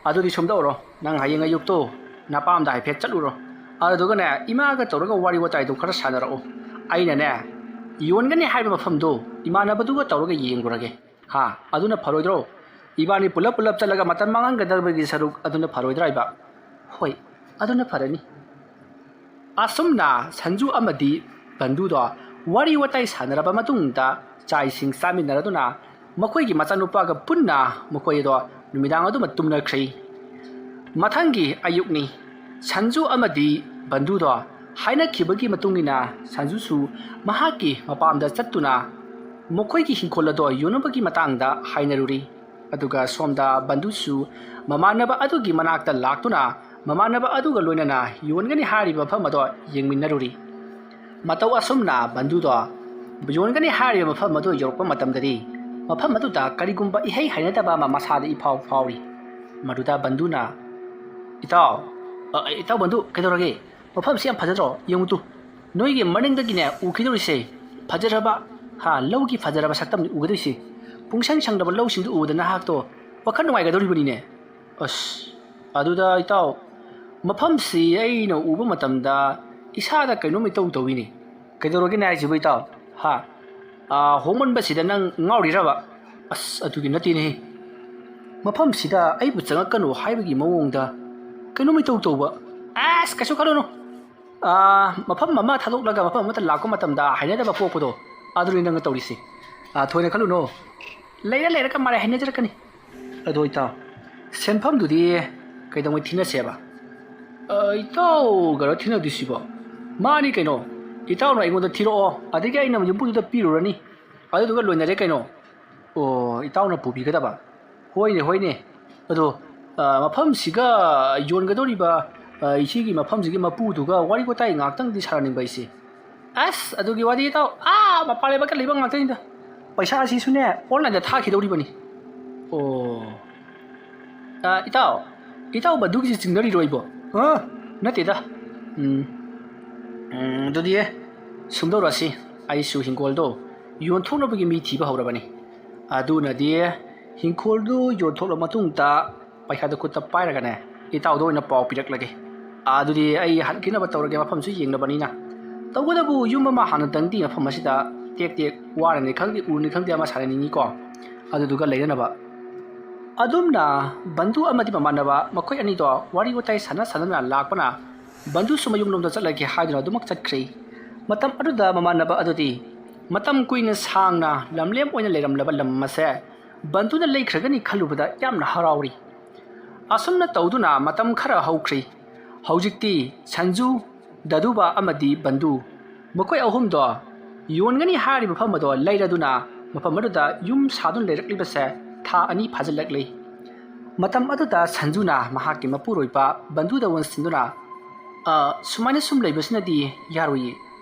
ꯑꯗꯨꯗꯤ ꯁꯨꯝ ꯇꯧꯔꯣ, ꯅꯪ ꯍꯌꯦꯡ ꯑꯌꯨꯛꯇꯣ ꯅꯄꯥꯝꯗ ꯍꯥꯏꯐꯦꯠ ꯆꯠꯂꯨꯔꯣ, ꯑꯗꯨꯗꯨꯒꯅꯦ, ꯏꯃꯥꯒ ꯇꯧꯔꯒ ꯋꯥꯔꯤ ꯋꯥꯇꯥꯏꯗꯣ ꯈꯔ ꯁꯥꯟꯅꯔꯛꯑꯣ꯫ ꯑꯩꯅꯅꯦ, ꯌꯣꯟꯒꯅꯤ ꯍꯥꯏꯕ ꯃꯐꯝꯗꯣ ꯏꯃꯥꯟꯅꯕꯗꯨꯒ ꯇꯧꯔꯒ ꯌꯦꯡꯉꯨꯔꯒꯦ꯫ ꯍꯥ, ꯑꯗꯨꯅ ꯐꯔꯣꯏꯗ꯭ꯔꯣ? ꯏꯕꯥꯅꯤ ꯄꯨꯂꯞ ꯄꯨꯂꯞ ꯆꯠꯂꯒ ꯃꯇꯝ ꯃꯥꯡꯍꯟꯒꯗꯕꯒꯤ ꯁꯔꯨꯛ ꯑꯗꯨꯅ ꯐꯔꯣꯏꯗ꯭ꯔꯥ ꯏꯕ? ꯍꯣꯏ, ꯑꯗꯨꯅ ꯐꯔꯅꯤ꯫ ꯑꯁꯨꯝꯅ ꯁꯟꯖꯨ ꯑꯃꯗꯤ ꯕꯟꯗꯨꯗꯣ ꯋꯥꯔꯤ ꯋꯥꯇꯥꯏ ꯁꯥꯟꯅꯔꯕ ꯃꯇꯨꯡꯗ, ꯆꯥꯛ ꯏꯁꯤꯡ ꯆꯥꯃꯤꯟꯅꯔꯗꯨꯅ, ꯃꯈꯣꯏꯒꯤ ꯃꯆꯥꯅꯨꯄꯥꯒ ꯄꯨꯟꯅ ꯃꯈꯣꯏ ꯑꯗꯣ ꯅꯨꯃꯤꯗꯥꯡ ꯑꯗꯨꯃ ꯇꯨꯝꯅꯈ꯭ꯔꯦ꯫ ꯃꯊꯪꯒꯤ ꯑꯌꯨꯛꯅꯤ꯫ ꯁꯟꯖꯨ ꯑꯃꯗꯤ ꯕꯟꯗꯨꯗꯣ ꯍꯥꯏꯅꯈꯤꯕꯒꯤ ꯃꯇꯨꯡ ꯏꯟꯅ, ꯁꯟꯖꯨꯁꯨ ꯃꯍꯥꯛꯀꯤ ꯃꯄꯥꯝꯗ ꯆꯠꯇꯨꯅ ꯃꯈꯣꯏꯒꯤ ꯍꯤꯡꯈꯣꯜ ꯑꯗꯣ ꯌꯣꯟꯅꯕꯒꯤ ꯃꯇꯥꯡꯗ ꯍꯥꯏꯅꯔꯨꯔꯤ꯫ ꯑꯗꯨꯒ ꯁꯣꯝꯗ ꯕꯟꯗꯨꯁꯨ ꯃꯃꯥꯟꯅꯕ ꯑꯗꯨꯒꯤ ꯃꯅꯥꯛꯇ ꯂꯥꯛꯇꯨꯅ, ꯃꯃꯥꯟꯅꯕ ꯑꯗꯨꯒ ꯂꯣꯏꯅꯅ ꯌꯣꯟꯒꯅꯤ ꯍꯥꯏꯔꯤꯕ ꯃꯐꯝ ꯑꯗꯣ ꯌꯦꯡꯃꯤꯟꯅꯔꯨꯔꯤ꯫ ꯃꯇꯧ ꯑꯁꯨꯝꯅ ꯕꯟꯗꯨꯗꯣ ꯌꯣꯟꯒꯅꯤ ꯍꯥꯏꯔꯤꯕ ꯃꯐꯝ ꯑꯗꯨ ꯌꯧꯔꯛꯄ ꯃꯇꯝꯗꯗꯤ, ꯃꯐꯝ ꯑꯗꯨꯗ ꯀꯔꯤꯒꯨꯝꯕ ꯏꯍꯩ ꯍꯩꯅꯗꯕ ꯑꯃ ꯃꯁꯥꯗ ꯏꯐꯥꯎ ꯐꯥꯎꯔꯤ꯫ ꯃꯗꯨꯗ ꯕꯟꯗꯨꯅ, "ꯏꯇꯥꯎ, ꯑ, ꯏꯇꯥꯎ ꯕꯟꯗꯨ, ꯀꯩꯗꯧꯔꯒꯦ? ꯃꯐꯝꯁꯤ ꯌꯥꯝ ꯐꯖꯗ꯭ꯔꯣ? ꯌꯦꯡꯉꯨ ꯇꯨ, ꯅꯣꯏꯒꯤ ꯃꯅꯤꯡꯗꯒꯤꯅꯦ ꯎꯈꯤꯗꯧꯔꯤꯁꯦ, ꯐꯖꯔꯕ, ꯍꯥ, ꯂꯧꯒꯤ ꯐꯖꯔꯕ ꯁꯛꯇꯝꯅꯤ ꯎꯒꯗꯣꯏꯁꯦ꯫ ꯄꯨꯡꯁꯪ ꯁꯪꯗꯕ ꯂꯧꯁꯤꯡꯗꯨ ꯎꯕꯗ ꯅꯍꯥꯛꯇꯣ ꯋꯥꯈꯜ ꯅꯨꯡꯉꯥꯏꯒꯗꯧꯔꯤꯕꯅꯤꯅꯦ꯫" ꯑꯁ, ꯑꯗꯨꯗ ꯏꯇꯥꯎ, ꯃꯐꯝꯁꯤ ꯑꯩꯅ ꯎꯕ ꯃꯇꯝꯗ ꯏꯁꯥꯗ ꯀꯩꯅꯣꯝ ꯏꯇꯧ ꯇꯧꯏꯅꯦ꯫ ꯀꯩꯗꯧꯔꯒꯦꯅꯦ ꯍꯥꯏꯁꯤꯕꯨ ꯏꯇꯥꯎ? ꯍꯥ? ꯑꯥ, ꯍꯣꯡꯃꯟꯕꯁꯤꯗ ꯅꯪ ꯉꯥꯎꯔꯤꯔꯕ? ꯑꯁ, ꯑꯗꯨꯒꯤ ꯅꯠꯇꯦꯅꯦꯍꯦ꯫ ꯃꯐꯝꯁꯤꯗ ꯑꯩꯕꯨ ꯆꯪꯉꯛꯀꯅꯨ ꯍꯥꯏꯕꯒꯤ ꯃꯑꯣꯡꯗ ꯀꯩꯅꯣꯝ ꯏꯇꯧ ꯇꯧꯕ꯫ ꯑꯁ, ꯀꯩꯁꯨ ꯈꯜꯂꯨꯅꯨ꯫ ꯑꯥ, ꯃꯐꯝ ꯑꯃ ꯊꯥꯗꯣꯛꯂꯒ ꯃꯐꯝ ꯑꯃꯗ ꯂꯥꯛꯄ ꯃꯇꯝꯗ ꯍꯩꯅꯗꯕ ꯄꯣꯛꯄꯗꯣ, ꯑꯗꯨꯅꯤ ꯅꯪꯅ ꯇꯧꯔꯤꯁꯦ꯫ ꯑꯥ, ꯊꯣꯏꯅ ꯈꯜꯂꯨꯅꯨ꯫ ꯂꯩꯔ ꯂꯩꯔꯒ ꯃꯔꯥꯏ ꯍꯩꯅꯖꯔꯛꯀꯅꯤ꯫ ꯑꯗꯣ ꯏꯇꯥꯎ, ꯁꯦꯟꯐꯝꯗꯨꯗꯤ ꯀꯩꯗꯧꯉꯩ ꯊꯤꯅꯁꯦꯕ? ꯑ, ꯏꯇꯥꯎꯒꯔꯣ ꯊꯤꯅꯗꯣꯏꯁꯤꯕꯣ? ꯃꯥꯅꯤ ꯀꯩꯅꯣ, ꯏꯇꯥꯎꯅ ꯑꯩꯉꯣꯟꯗ ꯊꯤꯔꯛꯑꯣ, ꯑꯗꯒꯤ ꯑꯩꯅ ꯌꯨꯝꯕꯨꯗꯨꯗ ꯄꯤꯔꯨꯔꯅꯤ, ꯑꯗꯨꯗꯨꯒ ꯂꯣꯏꯅꯔꯦ ꯀꯩꯅꯣ꯫ ꯑꯣ, ꯏꯇꯥꯎꯅ ꯄꯨꯕꯤꯒꯗꯕ? ꯍꯣꯏꯅꯦ, ꯍꯣꯏꯅꯦ꯫ ꯑꯗꯣ, ꯑ, ꯃꯐꯝꯁꯤꯒ ꯌꯣꯟꯒꯗꯧꯔꯤꯕ, ꯑ, ꯏꯆꯦꯒꯤ ꯃꯐꯝꯁꯤꯒꯤ ꯃꯄꯨꯗꯨꯒ ꯋꯥꯔꯤ ꯋꯥꯇꯥꯏ ꯉꯥꯛꯇꯪꯗꯤ ꯁꯥꯟꯅꯅꯤꯡꯕ ꯑꯩꯁꯦ꯫ ꯑꯁ, ꯑꯗꯨꯒꯤ ꯋꯥꯗꯤ ꯏꯇꯥꯎ, ꯑꯥ, ꯃꯄꯥꯟ ꯂꯩꯕꯥꯛꯇ ꯂꯩꯕ ꯉꯥꯛꯇꯅꯤꯗ꯫ ꯄꯩꯁꯥꯁꯤꯁꯨꯅꯦ, online-ꯗ ꯊꯥꯈꯤꯗꯧꯔꯤꯕꯅꯤ꯫ ꯑꯣ꯫ ꯑ, ꯏꯇꯥꯎ, ꯏꯇꯥꯎ ꯃꯗꯨꯒꯤꯁꯤ ꯆꯤꯡꯅꯔꯤꯔꯣ ꯑꯩꯕꯣ? ꯑ, ꯅꯠꯇꯦꯗ꯫ ꯎꯝ, ꯎꯝ, ꯑꯗꯨꯗꯤ ꯁꯨꯝꯗꯧꯔꯁꯤ, ꯑꯩꯁꯨ ꯍꯤꯡꯒꯣꯜꯗꯣ ꯌꯣꯟꯊꯣꯛꯅꯕꯒꯤ ꯃꯤ ꯊꯤꯕ ꯍꯧꯔꯕꯅꯤ꯫ ꯑꯗꯨꯅꯗꯤ ꯍꯤꯡꯈꯣꯜꯗꯨ ꯌꯣꯟꯊꯣꯛꯂ ꯃꯇꯨꯡꯗ ꯄꯩꯁꯥꯗꯨ ꯈꯨꯠꯇ ꯄꯥꯏꯔꯒꯅꯦ, ꯏꯇꯥꯎꯗ ꯑꯣꯏꯅ ꯄꯥꯎ ꯄꯤꯔꯛꯂꯒꯦ꯫ ꯑꯗꯨꯗꯤ ꯑꯩ ꯍꯟꯈꯤꯅꯕ ꯇꯧꯔꯒꯦ, ꯃꯐꯝꯁꯨ ꯌꯦꯡꯅꯕꯅꯤꯅ꯫ ꯇꯧꯕꯇꯕꯨ ꯌꯨꯝ ꯑꯃ ꯍꯥꯟꯅ ꯇꯪꯗꯤ ꯃꯐꯝ ꯑꯁꯤꯗ ꯇꯦꯛ ꯇꯦꯛ ꯋꯥꯔꯅꯤ ꯈꯪꯗꯦ, ꯎꯔꯅꯤ ꯈꯪꯗꯦ, ꯑꯃ ꯁꯥꯅꯅꯤꯡꯉꯤꯀꯣ, ꯑꯗꯨꯗꯨꯒ ꯂꯩꯅꯅꯕ꯫ ꯑꯗꯨꯝꯅ ꯕꯟꯙꯨ ꯑꯃꯗꯤ ꯃꯃꯥꯟꯅꯕ ꯃꯈꯣꯏ ꯑꯅꯤꯗꯣ ꯋꯥꯔꯤ ꯋꯥꯇꯥꯏ ꯁꯥꯟꯅ ꯁꯥꯟꯅꯗꯨꯅ ꯂꯥꯛꯄꯅ ꯕꯟꯙꯨꯁꯨ ꯃꯌꯨꯝꯂꯣꯝꯗ ꯆꯠꯂꯒꯦ ꯍꯥꯏꯗꯨꯅ ꯑꯗꯨꯃꯛ ꯆꯠꯈ꯭ꯔꯦ꯫ ꯃꯇꯝ ꯑꯗꯨꯗ ꯃꯃꯥꯟꯅꯕ ꯑꯗꯨꯗꯤ ꯃꯇꯝ ꯀꯨꯏꯅ ꯁꯥꯡꯅ ꯂꯝꯂꯦꯝ ꯑꯣꯏꯅ ꯂꯩꯔꯝꯂꯕ ꯂꯝ ꯑꯁꯦ ꯕꯟꯙꯨꯅ ꯂꯩꯈ꯭ꯔꯒꯅꯤ ꯈꯜꯂꯨꯕꯗ ꯌꯥꯝꯅ ꯍꯔꯥꯎꯔꯤ꯫ ꯑꯁꯨꯝꯅ ꯇꯧꯗꯨꯅ ꯃꯇꯝ ꯈꯔ ꯍꯧꯈ꯭ꯔꯦ꯫ ꯍꯧꯖꯤꯛꯇꯤ ꯁꯟꯖꯨ, ꯗꯗꯨꯕꯥ ꯑꯃꯗꯤ ꯕꯟꯙꯨ, ꯃꯈꯣꯏ ꯑꯍꯨꯝꯗꯣ ꯌꯣꯟꯒꯅꯤ ꯍꯥꯏꯔꯤꯕ ꯃꯐꯝ ꯑꯗꯣ ꯂꯩꯔꯗꯨꯅ ꯃꯐꯝ ꯑꯗꯨꯗ ꯌꯨꯝ ꯁꯥꯗꯨꯅ ꯂꯩꯔꯛꯂꯤꯕꯁꯦ ꯊꯥ ꯑꯅꯤ ꯐꯥꯖꯤꯜꯂꯛꯂꯤ꯫ ꯃꯇꯝ ꯑꯗꯨꯗ ꯁꯟꯖꯨꯅ ꯃꯍꯥꯛꯀꯤ ꯃꯄꯨꯔꯣꯏꯕ ꯕꯟꯙꯨꯗ ꯑꯣꯟꯁꯤꯟꯗꯨꯅ, "ꯑ, ꯁꯨꯃꯥꯏꯅ ꯁꯨꯝ ꯂꯩꯕꯁꯤꯅꯗꯤ ꯌꯥꯔꯣꯏꯌꯦ꯫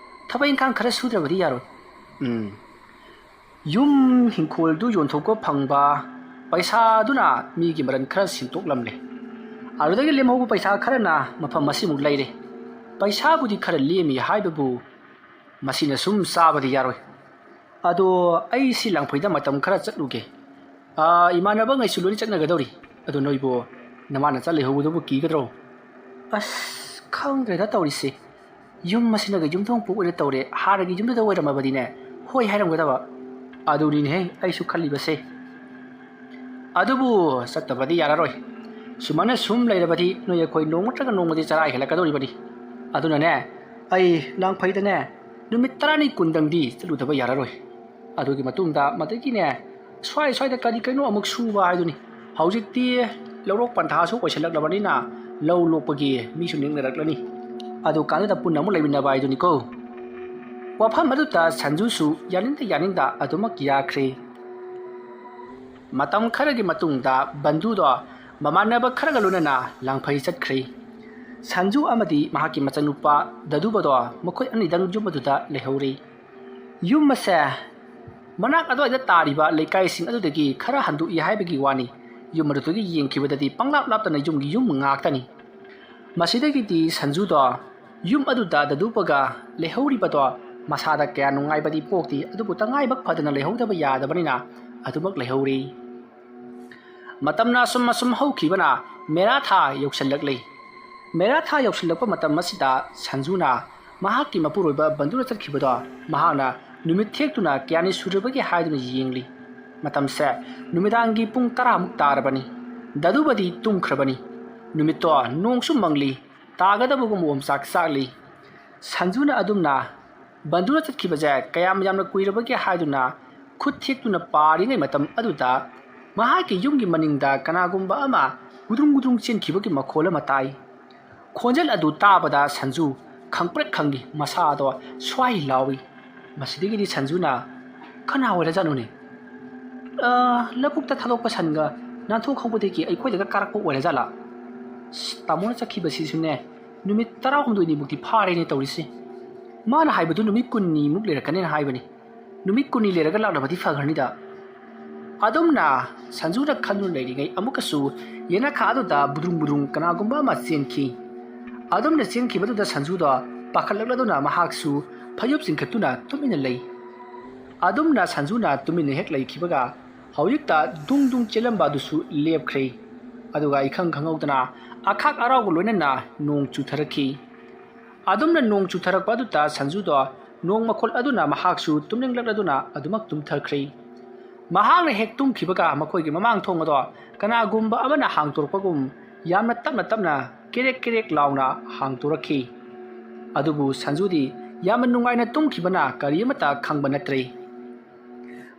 ꯊꯕꯛ ꯏꯪꯈꯥꯡ ꯈꯔ ꯁꯨꯗ꯭ꯔꯕꯗꯤ ꯌꯥꯔꯣꯏ꯫ ꯎꯝ, ꯌꯨꯝ ꯍꯤꯡꯈꯣꯜꯗꯨ ꯌꯣꯟꯊꯣꯛꯄ ꯐꯪꯕ ꯄꯩꯁꯥꯗꯨꯅ ꯃꯤꯒꯤ ꯃꯔꯟ ꯈꯔ ꯁꯤꯡꯇꯣꯛꯂꯝꯂꯦ꯫ ꯑꯗꯨꯗꯒꯤ ꯂꯦꯝꯍꯧꯕ ꯄꯩꯁꯥ ꯈꯔꯅ ꯃꯐꯝ ꯑꯁꯤꯃꯨꯛ ꯂꯩꯔꯦ꯫ ꯄꯩꯁꯥꯕꯨꯗꯤ ꯈꯔ ꯂꯦꯝꯃꯤ ꯍꯥꯏꯕꯕꯨ ꯃꯁꯤꯅ ꯁꯨꯝ ꯆꯥꯕꯗꯤ ꯌꯥꯔꯣꯏ꯫ ꯑꯗꯣ ꯑꯩ ꯁꯤ ꯂꯥꯡꯐꯩꯗ ꯃꯇꯝ ꯈꯔ ꯆꯠꯂꯨꯒꯦ꯫ ꯑꯥ, ꯏꯃꯥꯟꯅꯕꯉꯩꯁꯨ ꯂꯣꯏꯅ ꯆꯠꯅꯒꯗꯧꯔꯤ꯫ ꯑꯗꯣ ꯅꯣꯏꯕꯨ ꯅꯃꯥ ꯅꯆꯥ ꯂꯩꯍꯧꯕꯗꯨꯕꯨ ꯀꯤꯒꯗ꯭ꯔꯣ?" "ꯑꯁ, ꯈꯪꯗ꯭ꯔꯦꯗ ꯇꯧꯔꯤꯁꯦ꯫ ꯌꯨꯝ ꯑꯁꯤꯅꯒ ꯌꯨꯝꯊꯣꯡ ꯄꯣꯛ ꯑꯣꯏꯅ ꯇꯧꯔꯦ꯫ ꯍꯥꯟꯅꯒꯤ ꯌꯨꯝꯗꯨꯗ ꯑꯣꯏꯔꯝꯃꯕꯗꯤꯅꯦ, ꯍꯣꯏ ꯍꯥꯏꯔꯝꯒꯗꯕ꯫ ꯑꯗꯨꯅꯤꯅꯦꯍꯦ ꯑꯩꯁꯨ ꯈꯜꯂꯤꯕꯁꯦ꯫ ꯑꯗꯨꯕꯨ ꯆꯠꯇꯕꯗꯤ ꯌꯥꯔꯔꯣꯏ꯫ ꯁꯨꯃꯥꯏꯅ ꯁꯨꯝ ꯂꯩꯔꯕꯗꯤ ꯅꯣꯏ ꯑꯩꯈꯣꯏ ꯅꯣꯡꯃ ꯅꯠꯇ꯭ꯔꯒ ꯅꯣꯡꯃꯗꯤ ꯆꯔꯥ ꯍꯦꯜꯂꯛꯀꯗꯧꯔꯤꯕꯅꯤ꯫ ꯑꯗꯨꯅꯅꯦ, ꯑꯩ ꯂꯥꯡꯐꯩꯗꯅꯦ ꯅꯨꯃꯤꯠ ꯇꯔꯥꯅꯤ ꯀꯨꯟꯗꯪꯗꯤ ꯆꯠꯂꯨꯗꯕ ꯌꯥꯔꯔꯣꯏ꯫ ꯑꯗꯨꯒꯤ ꯃꯇꯨꯡꯗ ꯃꯗꯒꯤꯅꯦ, ꯁ꯭ꯋꯥꯏ ꯁ꯭ꯋꯥꯏꯗ ꯀꯔꯤ ꯀꯩꯅꯣ ꯑꯃꯨꯛ ꯁꯨꯕ ꯍꯥꯏꯗꯨꯅꯤ꯫ ꯍꯧꯖꯤꯛꯇꯤ ꯂꯧꯔꯣꯛ ꯄꯟꯊꯥꯁꯨ ꯑꯣꯏꯁꯤꯜꯂꯛꯂꯕꯅꯤꯅ ꯂꯧ ꯂꯣꯛꯄꯒꯤ ꯃꯤꯁꯨ ꯅꯦꯛꯅꯔꯛꯂꯅꯤ꯫ ꯑꯗꯨ ꯀꯥꯟꯗꯨꯗ ꯄꯨꯟꯅ ꯑꯃꯨꯛ ꯂꯩꯃꯤꯟꯅꯕ ꯍꯥꯏꯗꯨꯅꯤꯀꯣ꯫" ꯋꯥꯐꯝ ꯑꯗꯨꯗ ꯁꯟꯖꯨꯁꯨ ꯌꯥꯅꯤꯡꯗ ꯌꯥꯅꯤꯡꯗ ꯑꯗꯨꯃꯛ ꯌꯥꯈ꯭ꯔꯦ꯫ ꯃꯇꯝ ꯈꯔꯒꯤ ꯃꯇꯨꯡꯗ ꯕꯟꯙꯨꯗꯣ ꯃꯃꯥꯟꯅꯕ ꯈꯔꯒ ꯂꯣꯏꯅꯅ ꯂꯥꯡꯐꯩ ꯆꯠꯈ꯭ꯔꯦ꯫ ꯁꯟꯖꯨ ꯑꯃꯗꯤ ꯃꯍꯥꯛꯀꯤ ꯃꯆꯥꯅꯨꯄꯥ ꯗꯗꯨꯕꯗꯣ ꯃꯈꯣꯏ ꯑꯅꯤꯗꯪ ꯌꯨꯝ ꯑꯗꯨꯗ ꯂꯩꯍꯧꯔꯦ꯫ ꯌꯨꯝ ꯑꯁꯦ ꯃꯅꯥꯛ ꯑꯗꯨꯋꯥꯏꯗ ꯇꯥꯔꯤꯕ ꯂꯩꯀꯥꯏꯁꯤꯡ ꯑꯗꯨꯗꯒꯤ ꯈꯔ ꯍꯟꯗꯣꯛꯏ ꯍꯥꯏꯕꯒꯤ ꯋꯥꯅꯤ꯫ ꯌꯨꯝ ꯑꯗꯨꯗꯒꯤ ꯌꯦꯡꯈꯤꯕꯗꯗꯤ ꯄꯪꯂꯥꯞ ꯂꯥꯞꯇꯅ ꯌꯨꯝꯒꯤ ꯌꯨꯝ ꯉꯥꯛꯇꯅꯤ꯫ ꯃꯁꯤꯗꯒꯤꯗꯤ ꯁꯟꯖꯨꯗꯣ ꯌꯨꯝ ꯑꯗꯨꯗ ꯗꯗꯨꯕꯒ ꯂꯩꯍꯧꯔꯤꯕꯗꯣ ꯃꯁꯥꯗ ꯀꯌꯥ ꯅꯨꯡꯉꯥꯏꯕꯗꯤ ꯄꯣꯛꯇꯦ, ꯑꯗꯨꯕꯨ ꯇꯉꯥꯏꯕꯛ ꯐꯗꯅ ꯂꯩꯍꯧꯗꯕ ꯌꯥꯗꯕꯅꯤꯅ ꯑꯗꯨꯃꯛ ꯂꯩꯍꯧꯔꯤ꯫ ꯃꯇꯝꯅ ꯑꯁꯨꯝ ꯑꯁꯨꯝ ꯍꯧꯈꯤꯕꯅ ꯃꯦꯔꯥ ꯊꯥ ꯌꯧꯁꯤꯜꯂꯛꯂꯤ꯫ ꯃꯦꯔꯥ ꯊꯥ ꯌꯧꯁꯤꯜꯂꯛꯄ ꯃꯇꯝ ꯑꯁꯤꯗ ꯁꯟꯖꯨꯅ ꯃꯍꯥꯛꯀꯤ ꯃꯄꯨꯔꯣꯏꯕ ꯕꯟꯗꯨꯅ ꯆꯠꯈꯤꯕꯗꯣ ꯃꯍꯥꯛꯅ ꯅꯨꯃꯤꯠ ꯊꯦꯛꯇꯨꯅ ꯀꯌꯥꯅꯤ ꯁꯨꯔꯕꯒꯦ ꯍꯥꯏꯗꯨꯅ ꯌꯦꯡꯂꯤ꯫ ꯃꯇꯝꯁꯦ ꯅꯨꯃꯤꯗꯥꯡꯒꯤ ꯄꯨꯡ ꯇꯔꯥꯃꯨꯛ ꯇꯥꯔꯕꯅꯤ꯫ ꯗꯗꯨꯕꯗꯤ ꯇꯨꯝꯈ꯭ꯔꯕꯅꯤ꯫ ꯅꯨꯃꯤꯠꯇꯣ ꯅꯣꯡꯁꯨ ꯃꯪꯂꯤ, ꯇꯥꯒꯗꯕꯒꯨꯝ ꯑꯣꯝꯆꯥꯛ ꯆꯥꯛꯂꯤ꯫ ꯁꯟꯖꯨꯅ ꯑꯗꯨꯝꯅ ꯕꯟꯗꯨꯅ ꯆꯠꯈꯤꯕꯁꯦ ꯀꯌꯥꯝ ꯌꯥꯝꯅ ꯀꯨꯏꯔꯕꯒꯦ ꯍꯥꯏꯗꯨꯅ ꯈꯨꯠ ꯊꯦꯛꯇꯨꯅ ꯄꯥꯔꯤꯉꯩ ꯃꯇꯝ ꯑꯗꯨꯗ ꯃꯍꯥꯛꯀꯤ ꯌꯨꯝꯒꯤ ꯃꯅꯤꯡꯗ ꯀꯅꯥꯒꯨꯝꯕ ꯑꯃ ꯒꯨꯗ꯭ꯔꯨꯡ ꯒꯨꯗ꯭ꯔꯨꯡ ꯆꯦꯟꯈꯤꯕꯒꯤ ꯃꯈꯣꯜ ꯑꯃ ꯇꯥꯏ꯫ ꯈꯣꯟꯖꯦꯜ ꯑꯗꯨ ꯇꯥꯕꯗ ꯁꯟꯖꯨ ꯈꯪꯄ꯭ꯔꯦꯛ ꯈꯪꯏ, ꯃꯁꯥꯗꯣ ꯁ꯭ꯋꯥꯏ ꯂꯥꯎꯏ꯫ ꯃꯁꯤꯗꯒꯤꯗꯤ ꯁꯟꯖꯨꯅ, "ꯀꯅꯥ ꯑꯣꯏꯔꯖꯥꯠꯅꯣꯅꯦ? ꯑ, ꯂꯧꯕꯨꯛꯇ ꯊꯥꯗꯣꯛꯄ ꯁꯟꯒ ꯅꯥꯟꯊꯣꯛ ꯍꯧꯕꯗꯒꯤ ꯑꯩꯈꯣꯏꯗꯒ ꯀꯥꯔꯛꯄ ꯑꯣꯏꯔꯖꯥꯠꯂꯥ? ꯑꯁ, ꯇꯥꯃꯣꯅ ꯆꯠꯈꯤꯕꯁꯤꯁꯨꯅꯦ ꯅꯨꯃꯤꯠ ꯇꯔꯥꯍꯨꯝꯗꯣꯏꯅꯤꯃꯨꯛꯇꯤ ꯐꯥꯔꯦꯅꯦ ꯇꯧꯔꯤꯁꯦ꯫ ꯃꯥꯅ ꯍꯥꯏꯕꯗꯨ ꯅꯨꯃꯤꯠ ꯀꯨꯟꯅꯤꯃꯨꯛ ꯂꯩꯔꯛꯀꯅꯦꯅ ꯍꯥꯏꯕꯅꯤ꯫ ꯅꯨꯃꯤꯠ ꯀꯨꯟꯅꯤ ꯂꯩꯔꯒ ꯂꯥꯛꯂꯕꯗꯤ ꯐꯈ꯭ꯔꯅꯤꯗ"꯫ ꯑꯗꯨꯝꯅ ꯁꯟꯖꯨꯅ ꯈꯟꯗꯨꯅ ꯂꯩꯔꯤꯉꯩ ꯑꯃꯨꯛꯀꯁꯨ ꯌꯦꯅꯈꯥ ꯑꯗꯨꯗ ꯕꯨꯗ꯭ꯔꯨꯡ ꯕꯨꯗ꯭ꯔꯨꯡ ꯀꯅꯥꯒꯨꯝꯕ ꯑꯃ ꯆꯦꯟꯈꯤ꯫ ꯑꯗꯨꯝꯅ ꯆꯦꯟꯈꯤꯕꯗꯨꯗ ꯁꯟꯖꯨꯗꯣ ꯄꯥꯈꯠꯂꯛꯂꯗꯨꯅ ꯃꯍꯥꯛꯁꯨ ꯐꯩꯖꯨꯞ ꯆꯤꯡꯈꯠꯇꯨꯅ ꯇꯨꯃꯤꯟꯅ ꯂꯩ꯫ ꯑꯗꯨꯝꯅ ꯁꯟꯖꯨꯅ ꯇꯨꯃꯤꯟꯅ ꯍꯦꯛ ꯂꯩꯈꯤꯕꯒ ꯍꯧꯖꯤꯛꯇ ꯗꯨꯡ ꯗꯨꯡ ꯆꯦꯜꯂꯝꯕ ꯑꯗꯨꯁꯨ ꯂꯦꯞꯈ꯭ꯔꯦ꯫ ꯑꯗꯨꯒ ꯏꯈꯪ ꯈꯪꯍꯧꯗꯅ ꯑꯈꯥꯛ ꯑꯔꯥꯎꯒ ꯂꯣꯏꯅꯅ ꯅꯣꯡ ꯆꯨꯊꯔꯛꯈꯤ꯫ ꯑꯗꯨꯝꯅ ꯅꯣꯡ ꯆꯨꯊꯔꯛꯄ ꯑꯗꯨꯗ ꯁꯟꯖꯨꯗꯣ ꯅꯣꯡ ꯃꯈꯣꯜ ꯑꯗꯨꯅ ꯃꯍꯥꯛꯁꯨ ꯇꯨꯝꯅꯤꯡꯂꯛꯂꯗꯨꯅ ꯑꯗꯨꯃꯛ ꯇꯨꯝꯊꯈ꯭ꯔꯦ꯫ ꯃꯍꯥꯛꯅ ꯍꯦꯛ ꯇꯨꯝꯈꯤꯕꯒ ꯃꯈꯣꯏꯒꯤ ꯃꯃꯥꯡ ꯊꯣꯡ ꯑꯗꯣ ꯀꯅꯥꯒꯨꯝꯕ ꯑꯃꯅ ꯍꯥꯡꯗꯣꯔꯛꯄꯒꯨꯝ ꯌꯥꯝꯅ ꯇꯞꯅ ꯇꯞꯅ ꯀꯦꯔꯦꯛ ꯀꯦꯔꯦꯛ ꯂꯥꯎꯅ ꯍꯥꯡꯗꯣꯔꯛꯈꯤ꯫ ꯑꯗꯨꯕꯨ ꯁꯟꯖꯨꯗꯤ ꯌꯥꯝꯅ ꯅꯨꯡꯉꯥꯏꯅ ꯇꯨꯝꯈꯤꯕꯅ ꯀꯔꯤ ꯑꯃꯠꯇ ꯈꯪꯕ ꯅꯠꯇ꯭ꯔꯦ꯫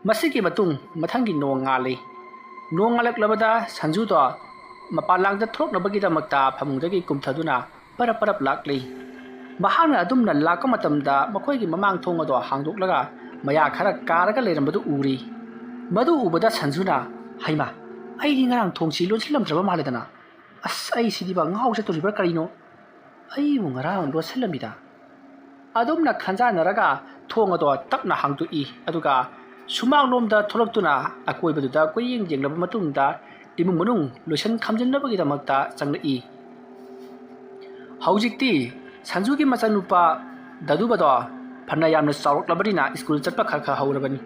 ꯃꯁꯤꯒꯤ ꯃꯇꯨꯡ ꯃꯊꯪꯒꯤ ꯅꯣꯡ ꯉꯥꯜꯂꯤ꯫ ꯅꯣꯡ ꯉꯥꯜꯂꯛꯂꯕꯗ ꯁꯟꯖꯨꯗꯣ ꯃꯄꯥꯟ ꯂꯥꯡꯗ ꯊꯣꯛꯅꯕꯒꯤꯗꯃꯛꯇ ꯐꯃꯨꯡꯗꯒꯤ ꯀꯨꯝꯊꯗꯨꯅ ꯄꯔꯞ ꯄꯔꯞ ꯂꯥꯛꯂꯤ꯫ ꯃꯍꯥꯛꯅ ꯑꯗꯨꯝꯅ ꯂꯥꯛꯄ ꯃꯇꯝꯗ ꯃꯈꯣꯏꯒꯤ ꯃꯃꯥꯡ ꯊꯣꯡ ꯑꯗꯣ ꯍꯥꯡꯗꯣꯛꯂꯒ ꯃꯌꯥ ꯈꯔ ꯀꯥꯔꯒ ꯂꯩꯔꯝꯕꯗꯨ ꯎꯔꯤ꯫ ꯃꯗꯨ ꯎꯕꯗ ꯁꯟꯖꯨꯅ, "ꯍꯩꯃꯥ, ꯑꯩꯗꯤ ꯉꯔꯥꯡ ꯊꯣꯡꯁꯤ ꯂꯣꯟꯁꯤꯜꯂꯝꯗ꯭ꯔꯕ ꯃꯥꯜꯂꯦꯗꯅ꯫ ꯑꯁ, ꯑꯩ ꯁꯤꯗꯤꯕ ꯉꯥꯎ ꯆꯠꯇꯣꯔꯤꯕ꯭ꯔꯥ ꯀꯔꯤꯅꯣ? ꯑꯩꯕꯨ ꯉꯔꯥꯡ ꯂꯣꯟꯁꯤꯜꯂꯝꯃꯤꯗ"꯫ ꯑꯗꯨꯝꯅ ꯈꯟꯖꯥꯟꯅꯔꯒ ꯊꯣꯡ ꯑꯗꯣ ꯇꯞꯅ ꯍꯥꯡꯗꯣꯛꯏ꯫ ꯑꯗꯨꯒ ꯁꯨꯃꯥꯡꯂꯣꯝꯗ ꯊꯣꯛꯂꯛꯇꯨꯅ ꯑꯀꯣꯏꯕꯗꯨꯗ ꯀꯣꯏꯌꯦꯡ ꯌꯦꯡꯂꯕ ꯃꯇꯨꯡꯗ ꯏꯃꯨꯡ ꯃꯅꯨꯡ ꯂꯣꯏꯁꯟ ꯈꯥꯝꯖꯤꯟꯅꯕꯒꯤꯗꯃꯛꯇ ꯆꯪꯂꯛꯏ꯫ ꯍꯧꯖꯤꯛꯇꯤ ꯁꯟꯖꯨꯒꯤ ꯃꯆꯥꯅꯨꯄꯥ ꯗꯗꯨꯕꯗꯣ ꯐꯅ ꯌꯥꯝꯅ ꯆꯥꯎꯔꯛꯂꯕꯅꯤꯅ ꯁ꯭ꯀꯨꯜ ꯆꯠꯄ ꯈꯔ ꯈꯔ ꯍꯧꯔꯕꯅꯤ꯫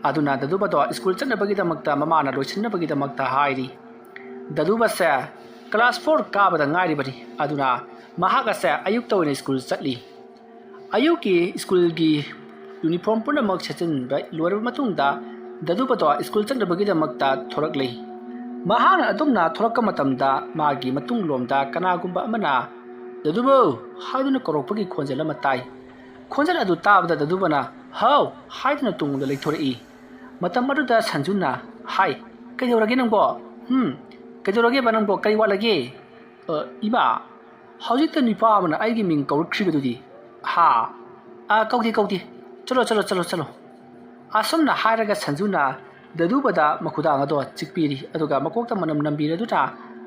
ꯑꯗꯨꯅ ꯗꯗꯨꯕꯗꯣ ꯁ꯭ꯀꯨꯜ ꯆꯠꯅꯕꯒꯤꯗꯃꯛꯇ ꯃꯃꯥꯅ ꯂꯣꯏꯁꯤꯟꯅꯕꯒꯤꯗꯃꯛꯇ ꯍꯥꯏꯔꯤ꯫ ꯗꯗꯨꯕꯁꯦ ꯀ꯭ꯂꯥꯁ ꯐꯣꯔ ꯀꯥꯕꯗ ꯉꯥꯏꯔꯤꯕꯅꯤ꯫ ꯑꯗꯨꯅ ꯃꯍꯥꯛ ꯑꯁꯦ ꯑꯌꯨꯛꯇ ꯑꯣꯏꯅ ꯁ꯭ꯀꯨꯜ ꯆꯠꯂꯤ꯫ ꯑꯌꯨꯛꯀꯤ ꯁ꯭ꯀꯨꯜꯒꯤ ꯌꯨꯅꯤꯐꯣꯔꯝ ꯄꯨꯝꯅꯃꯛ ꯁꯦꯠꯆꯤꯟꯕ ꯂꯣꯏꯔꯕ ꯃꯇꯨꯡꯗ ꯗꯗꯨꯕꯗꯣ ꯁ꯭ꯀꯨꯜ ꯆꯠꯅꯕꯒꯤꯗꯃꯛꯇ ꯊꯣꯔꯛꯂꯤ꯫ ꯃꯍꯥꯛꯅ ꯑꯗꯨꯝꯅ ꯊꯣꯔꯛꯄ ꯃꯇꯝꯗ ꯃꯥꯒꯤ ꯃꯇꯨꯡꯂꯣꯝꯗ ꯀꯅꯥꯒꯨꯝꯕ ꯑꯃꯅ "ꯗꯗꯨꯕꯧ" ꯍꯥꯏꯗꯨꯅ ꯀꯧꯔꯛꯄꯒꯤ ꯈꯣꯟꯖꯦꯜ ꯑꯃ ꯇꯥꯏ꯫ ꯈꯣꯟꯖꯦꯜ ꯑꯗꯨ ꯇꯥꯕꯗ ꯗꯗꯨꯕꯅ "ꯍꯥꯎ" ꯍꯥꯏꯗꯨꯅ ꯇꯨꯡꯂꯣꯝꯗ ꯂꯩꯊꯣꯔꯛꯏ꯫ ꯃꯇꯝ ꯑꯗꯨꯗ ꯁꯟꯖꯨꯅ, "ꯍꯥꯏ, ꯀꯩꯗꯧꯔꯒꯦ ꯅꯪꯕꯣ? ꯍꯨꯝ, ꯀꯩꯗꯧꯔꯒꯦꯕ ꯅꯪꯕꯣ? ꯀꯔꯤ ꯋꯥꯠꯂꯒꯦ?" "ꯑ, ꯏꯃꯥ, ꯍꯧꯖꯤꯛꯇ ꯅꯨꯄꯥ ꯑꯃꯅ ꯑꯩꯒꯤ ꯃꯤꯡ ꯀꯧꯔꯛꯈ꯭ꯔꯤꯕꯗꯨꯗꯤ?" "ꯍꯥ? ꯑ, ꯀꯧꯗꯦ, ꯀꯧꯗꯦ꯫ ꯆꯠꯂꯣ, ꯆꯠꯂꯣ, ꯆꯠꯂꯣ, ꯆꯠꯂꯣ꯫" ꯑꯁꯨꯝꯅ ꯍꯥꯏꯔꯒ ꯁꯟꯖꯨꯅ ꯗꯗꯨꯕꯗ ꯃꯈꯨꯗꯥꯡ ꯑꯗꯣ ꯆꯤꯛꯄꯤꯔꯤ, ꯑꯗꯨꯒ ꯃꯀꯣꯛꯇ ꯃꯅꯝ ꯅꯝꯕꯤꯔꯗꯨꯅ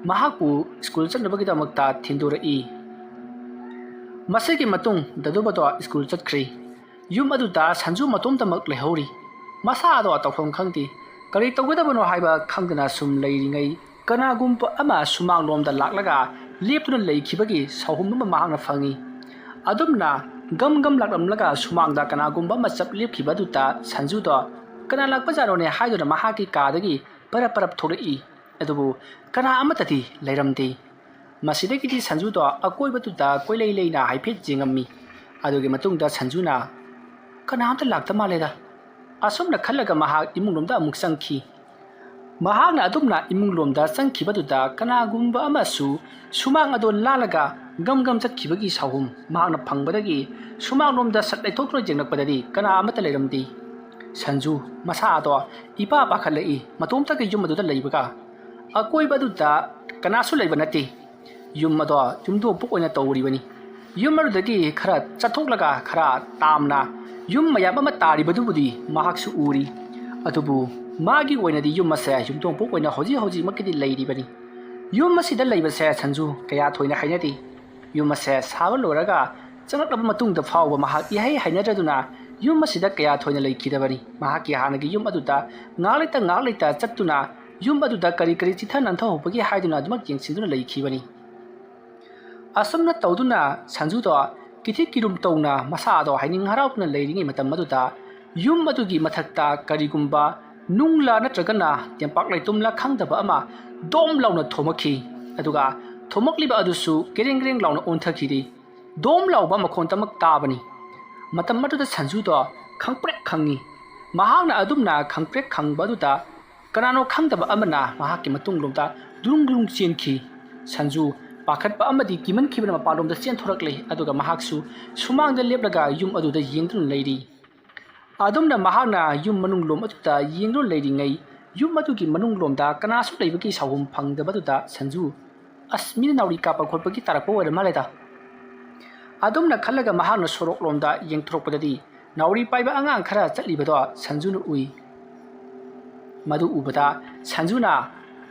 ꯃꯍꯥꯛꯄꯨ ꯁ꯭ꯀꯨꯜ ꯆꯠꯅꯕꯒꯤꯗꯃꯛꯇ ꯊꯤꯟꯗꯣꯔꯛꯏ꯫ ꯃꯁꯤꯒꯤ ꯃꯇꯨꯡ ꯗꯗꯨꯕꯗꯣ ꯁ꯭ꯀꯨꯜ ꯆꯠꯈ꯭ꯔꯤ꯫ ꯌꯨꯝ ꯑꯗꯨꯗ ꯁꯟꯖꯨ ꯃꯇꯣꯝꯇꯃꯛ ꯂꯩꯍꯧꯔꯤ꯫ ꯃꯁꯥ ꯑꯗꯣ ꯇꯧꯐꯝ ꯈꯪꯗꯦ꯫ ꯀꯔꯤ ꯇꯧꯒꯗꯕꯅꯣ ꯍꯥꯏꯕ ꯈꯪꯗꯅ ꯁꯨꯝ ꯂꯩꯔꯤꯉꯩ, ꯀꯅꯥꯒꯨꯝꯕ ꯑꯃ ꯁꯨꯃꯥꯡꯂꯣꯝꯗ ꯂꯥꯛꯂꯒ ꯂꯦꯞꯇꯨꯅ ꯂꯩꯈꯤꯕꯒꯤ ꯁꯥꯎꯍꯨꯝ ꯑꯃ ꯃꯍꯥꯛꯅ ꯐꯪꯏ꯫ ꯑꯗꯨꯝꯅ ꯒꯝ ꯒꯝ ꯂꯥꯛꯂꯝꯂꯒ ꯁꯨꯃꯥꯡꯗ ꯀꯅꯥꯒꯨꯝꯕ ꯑꯃ ꯆꯞ ꯂꯦꯞꯈꯤꯕ ꯑꯗꯨꯗ ꯁꯟꯖꯨꯗꯣ "ꯀꯅꯥ ꯂꯥꯛꯄꯖꯥꯠꯅꯣꯅꯦ?" ꯍꯥꯏꯗꯨꯅ ꯃꯍꯥꯛꯀꯤ ꯀꯥꯗꯒꯤ ꯄꯔꯞ ꯄꯔꯞ ꯊꯣꯛꯂꯛꯏ꯫ ꯑꯗꯨꯕꯨ ꯀꯅꯥ ꯑꯃꯠꯇꯗꯤ ꯂꯩꯔꯝꯗꯦ꯫ ꯃꯁꯤꯗꯒꯤꯗꯤ ꯁꯟꯖꯨꯗꯣ ꯑꯀꯣꯏꯕꯗꯨꯗ ꯀꯣꯏꯂꯩ ꯂꯩꯅ ꯍꯥꯏꯐꯦꯠ ꯌꯦꯡꯉꯝꯃꯤ꯫ ꯑꯗꯨꯒꯤ ꯃꯇꯨꯡꯗ ꯁꯟꯖꯨꯅ "ꯀꯅꯥ ꯑꯝꯇ ꯂꯥꯛꯇ ꯃꯥꯜꯂꯦꯗ" ꯑꯁꯨꯝꯅ ꯈꯜꯂꯒ ꯃꯍꯥꯛ ꯏꯃꯨꯡꯂꯣꯝꯗ ꯑꯃꯨꯛ ꯆꯪꯈꯤ꯫ ꯃꯍꯥꯛꯅ ꯑꯗꯨꯝꯅ ꯏꯃꯨꯡꯂꯣꯝꯗ ꯆꯪꯈꯤꯕꯗꯨꯗ ꯀꯅꯥꯒꯨꯝꯕ ꯑꯃꯁꯨ ꯁꯨꯃꯥꯡ ꯑꯗꯣ ꯂꯥꯜꯂꯒ ꯒꯝ ꯒꯝ ꯆꯠꯈꯤꯕꯒꯤ ꯁꯥꯎꯍꯨꯝ ꯃꯍꯥꯛꯅ ꯐꯪꯕꯗꯒꯤ ꯁꯨꯃꯥꯡꯂꯣꯝꯗ ꯁꯠ ꯂꯩꯊꯣꯛꯇꯨꯅ ꯌꯦꯡꯂꯛꯄꯗꯗꯤ ꯀꯅꯥ ꯑꯃꯠꯇ ꯂꯩꯔꯝꯗꯦ꯫ ꯁꯟꯖꯨ ꯃꯁꯥ ꯑꯗꯣ ꯏꯄꯥ ꯄꯥꯈꯠꯂꯛꯏ꯫ ꯃꯇꯣꯝꯇꯒ ꯌꯨꯝ ꯑꯗꯨꯗ ꯂꯩꯕꯒ ꯑꯀꯣꯏꯕ ꯑꯗꯨꯗ ꯀꯅꯥꯁꯨ ꯂꯩꯕ ꯅꯠꯇꯦ꯫ ꯌꯨꯝ ꯑꯗꯣ ꯌꯨꯝꯊꯣꯡ ꯄꯣꯛ ꯑꯣꯏꯅ ꯇꯧꯔꯤꯕꯅꯤ꯫ ꯌꯨꯝ ꯑꯗꯨꯗꯒꯤ ꯈꯔ ꯆꯠꯊꯣꯛꯂꯒ ꯈꯔ ꯇꯥꯝꯅ ꯌꯨꯝ ꯃꯌꯥꯝ ꯑꯃ ꯇꯥꯔꯤꯕꯗꯨꯕꯨꯗꯤ ꯃꯍꯥꯛꯁꯨ ꯎꯔꯤ꯫ ꯑꯗꯨꯕꯨ ꯃꯥꯒꯤ ꯑꯣꯏꯅꯗꯤ ꯌꯨꯝ ꯑꯁꯦ ꯌꯨꯝꯊꯣꯡ ꯄꯣꯛ ꯑꯣꯏꯅ ꯍꯧꯖꯤꯛ ꯍꯧꯖꯤꯛꯃꯛꯀꯤꯗꯤ ꯂꯩꯔꯤꯕꯅꯤ꯫ ꯌꯨꯝ ꯑꯁꯤꯗ ꯂꯩꯕꯁꯦ ꯁꯟꯖꯨ ꯀꯌꯥ ꯊꯣꯏꯅ ꯍꯩꯅꯗꯦ꯫ ꯌꯨꯝ ꯑꯁꯦ ꯁꯥꯕ ꯂꯣꯏꯔꯒ ꯆꯪꯂꯛꯂꯕ ꯃꯇꯨꯡꯗ ꯐꯥꯎꯕ ꯃꯍꯥꯛ ꯏꯍꯩ ꯍꯩꯅꯗ꯭ꯔꯗꯨꯅ ꯌꯨꯝ ꯑꯁꯤꯗ ꯀꯌꯥ ꯊꯣꯏꯅ ꯂꯩꯈꯤꯗꯕꯅꯤ꯫ ꯃꯍꯥꯛꯀꯤ ꯍꯥꯟꯅꯒꯤ ꯌꯨꯝ ꯑꯗꯨꯗ ꯉꯥꯏꯍꯥꯛ ꯂꯩꯇ ꯉꯥꯏꯍꯥꯛ ꯂꯩꯇ ꯆꯠꯇꯨꯅ ꯌꯨꯝ ꯑꯗꯨꯗ ꯀꯔꯤ ꯀꯔꯤ ꯆꯤꯊ ꯅꯥꯟꯊꯍꯧꯕꯒꯦ ꯍꯥꯏꯗꯨꯅ ꯑꯗꯨꯃꯛ ꯌꯦꯡꯁꯤꯟꯗꯨꯅ ꯂꯩꯈꯤꯕꯅꯤ꯫ ꯑꯁꯨꯝꯅ ꯇꯧꯗꯨꯅ ꯁꯟꯖꯨꯗꯣ ꯀꯤꯊꯤ ꯀꯤꯔꯨꯝ ꯇꯧꯅ ꯃꯁꯥꯗꯣ ꯍꯥꯏꯅꯤꯡ ꯍꯔꯥꯎꯗꯨꯅ ꯂꯩꯔꯤꯉꯩ ꯃꯇꯝ ꯑꯗꯨꯗ, ꯌꯨꯝ ꯑꯗꯨꯒꯤ ꯃꯊꯛꯇ ꯀꯔꯤꯒꯨꯝꯕ ꯅꯨꯡꯂꯥ ꯅꯠꯇ꯭ꯔꯒꯅ ꯇꯦꯝꯄꯥꯛ ꯂꯩꯇꯨꯝꯂꯥ ꯈꯪꯗꯕ ꯑꯃ ꯗꯣꯝ ꯂꯥꯎꯅ ꯊꯣꯝꯃꯛꯈꯤ꯫ ꯑꯗꯨꯒ ꯊꯣꯝꯃꯛꯂꯤꯕ ꯑꯗꯨꯁꯨ ꯀꯦꯔꯦꯡ ꯀꯦꯔꯦꯡ ꯂꯥꯎꯅ ꯑꯣꯟꯊꯈꯤꯔꯤ꯫ ꯗꯣꯝ ꯂꯥꯎꯕ ꯃꯈꯣꯟꯇꯃꯛ ꯇꯥꯕꯅꯤ꯫ ꯃꯇꯝ ꯑꯗꯨꯗ ꯁꯟꯖꯨꯗꯣ ꯈꯪꯄ꯭ꯔꯦꯛ ꯈꯪꯉꯤ꯫ ꯃꯍꯥꯛꯅ ꯑꯗꯨꯝꯅ ꯈꯪꯄ꯭ꯔꯦꯛ ꯈꯪꯕ ꯑꯗꯨꯗ ꯀꯅꯥꯅꯣ ꯈꯪꯗꯕ ꯑꯃꯅ ꯃꯍꯥꯛꯀꯤ ꯃꯇꯨꯡꯂꯣꯝꯗ ꯗꯨꯔꯨꯡ ꯗꯨꯔꯨꯡ ꯆꯦꯟꯈꯤ꯫ ꯁꯟꯖꯨ ꯄꯥꯈꯠꯄ ꯑꯃꯗꯤ ꯀꯤꯃꯟꯈꯤꯕꯅ ꯃꯄꯥꯟꯂꯣꯝꯗ ꯆꯦꯟꯊꯣꯔꯛꯂꯦ, ꯑꯗꯨꯒ ꯃꯍꯥꯛꯁꯨ ꯁꯨꯃꯥꯡꯗ ꯂꯦꯞꯂꯒ ꯌꯨꯝ ꯑꯗꯨꯗ ꯌꯦꯡꯗꯨꯅ ꯂꯩꯔꯤ꯫ ꯑꯗꯨꯝꯅ ꯃꯍꯥꯛꯅ ꯌꯨꯝ ꯃꯅꯨꯡ ꯂꯣꯝ ꯑꯗꯨꯗ ꯌꯦꯡꯗꯨꯅ ꯂꯩꯔꯤꯉꯩ, ꯌꯨꯝ ꯑꯗꯨꯒꯤ ꯃꯅꯨꯡ ꯂꯣꯝꯗ ꯀꯅꯥꯁꯨ ꯂꯩꯕꯒꯤ ꯁꯥꯎꯍꯨꯝ ꯐꯪꯗꯕꯗꯨꯗ ꯁꯟꯖꯨ, "ꯑꯁ, ꯃꯤꯅ ꯅꯥꯎꯔꯤ ꯀꯥꯞꯄ ꯈꯣꯠꯄꯒꯤ ꯇꯥꯔꯛꯄ ꯑꯣꯏꯔ ꯃꯥꯜꯂꯦꯗ"꯫ ꯑꯗꯨꯝꯅ ꯈꯜꯂꯒ ꯃꯍꯥꯛꯅ ꯁꯣꯔꯣꯛ ꯂꯣꯝꯗ ꯌꯦꯡꯊꯣꯔꯛꯄꯗꯗꯤ ꯅꯥꯎꯔꯤ ꯄꯥꯏꯕ ꯑꯉꯥꯡ ꯈꯔ ꯆꯠꯂꯤꯕꯗꯣ ꯁꯟꯖꯨꯅ ꯎꯏ꯫ ꯃꯗꯨ ꯎꯕꯗ ꯁꯟꯖꯨꯅ,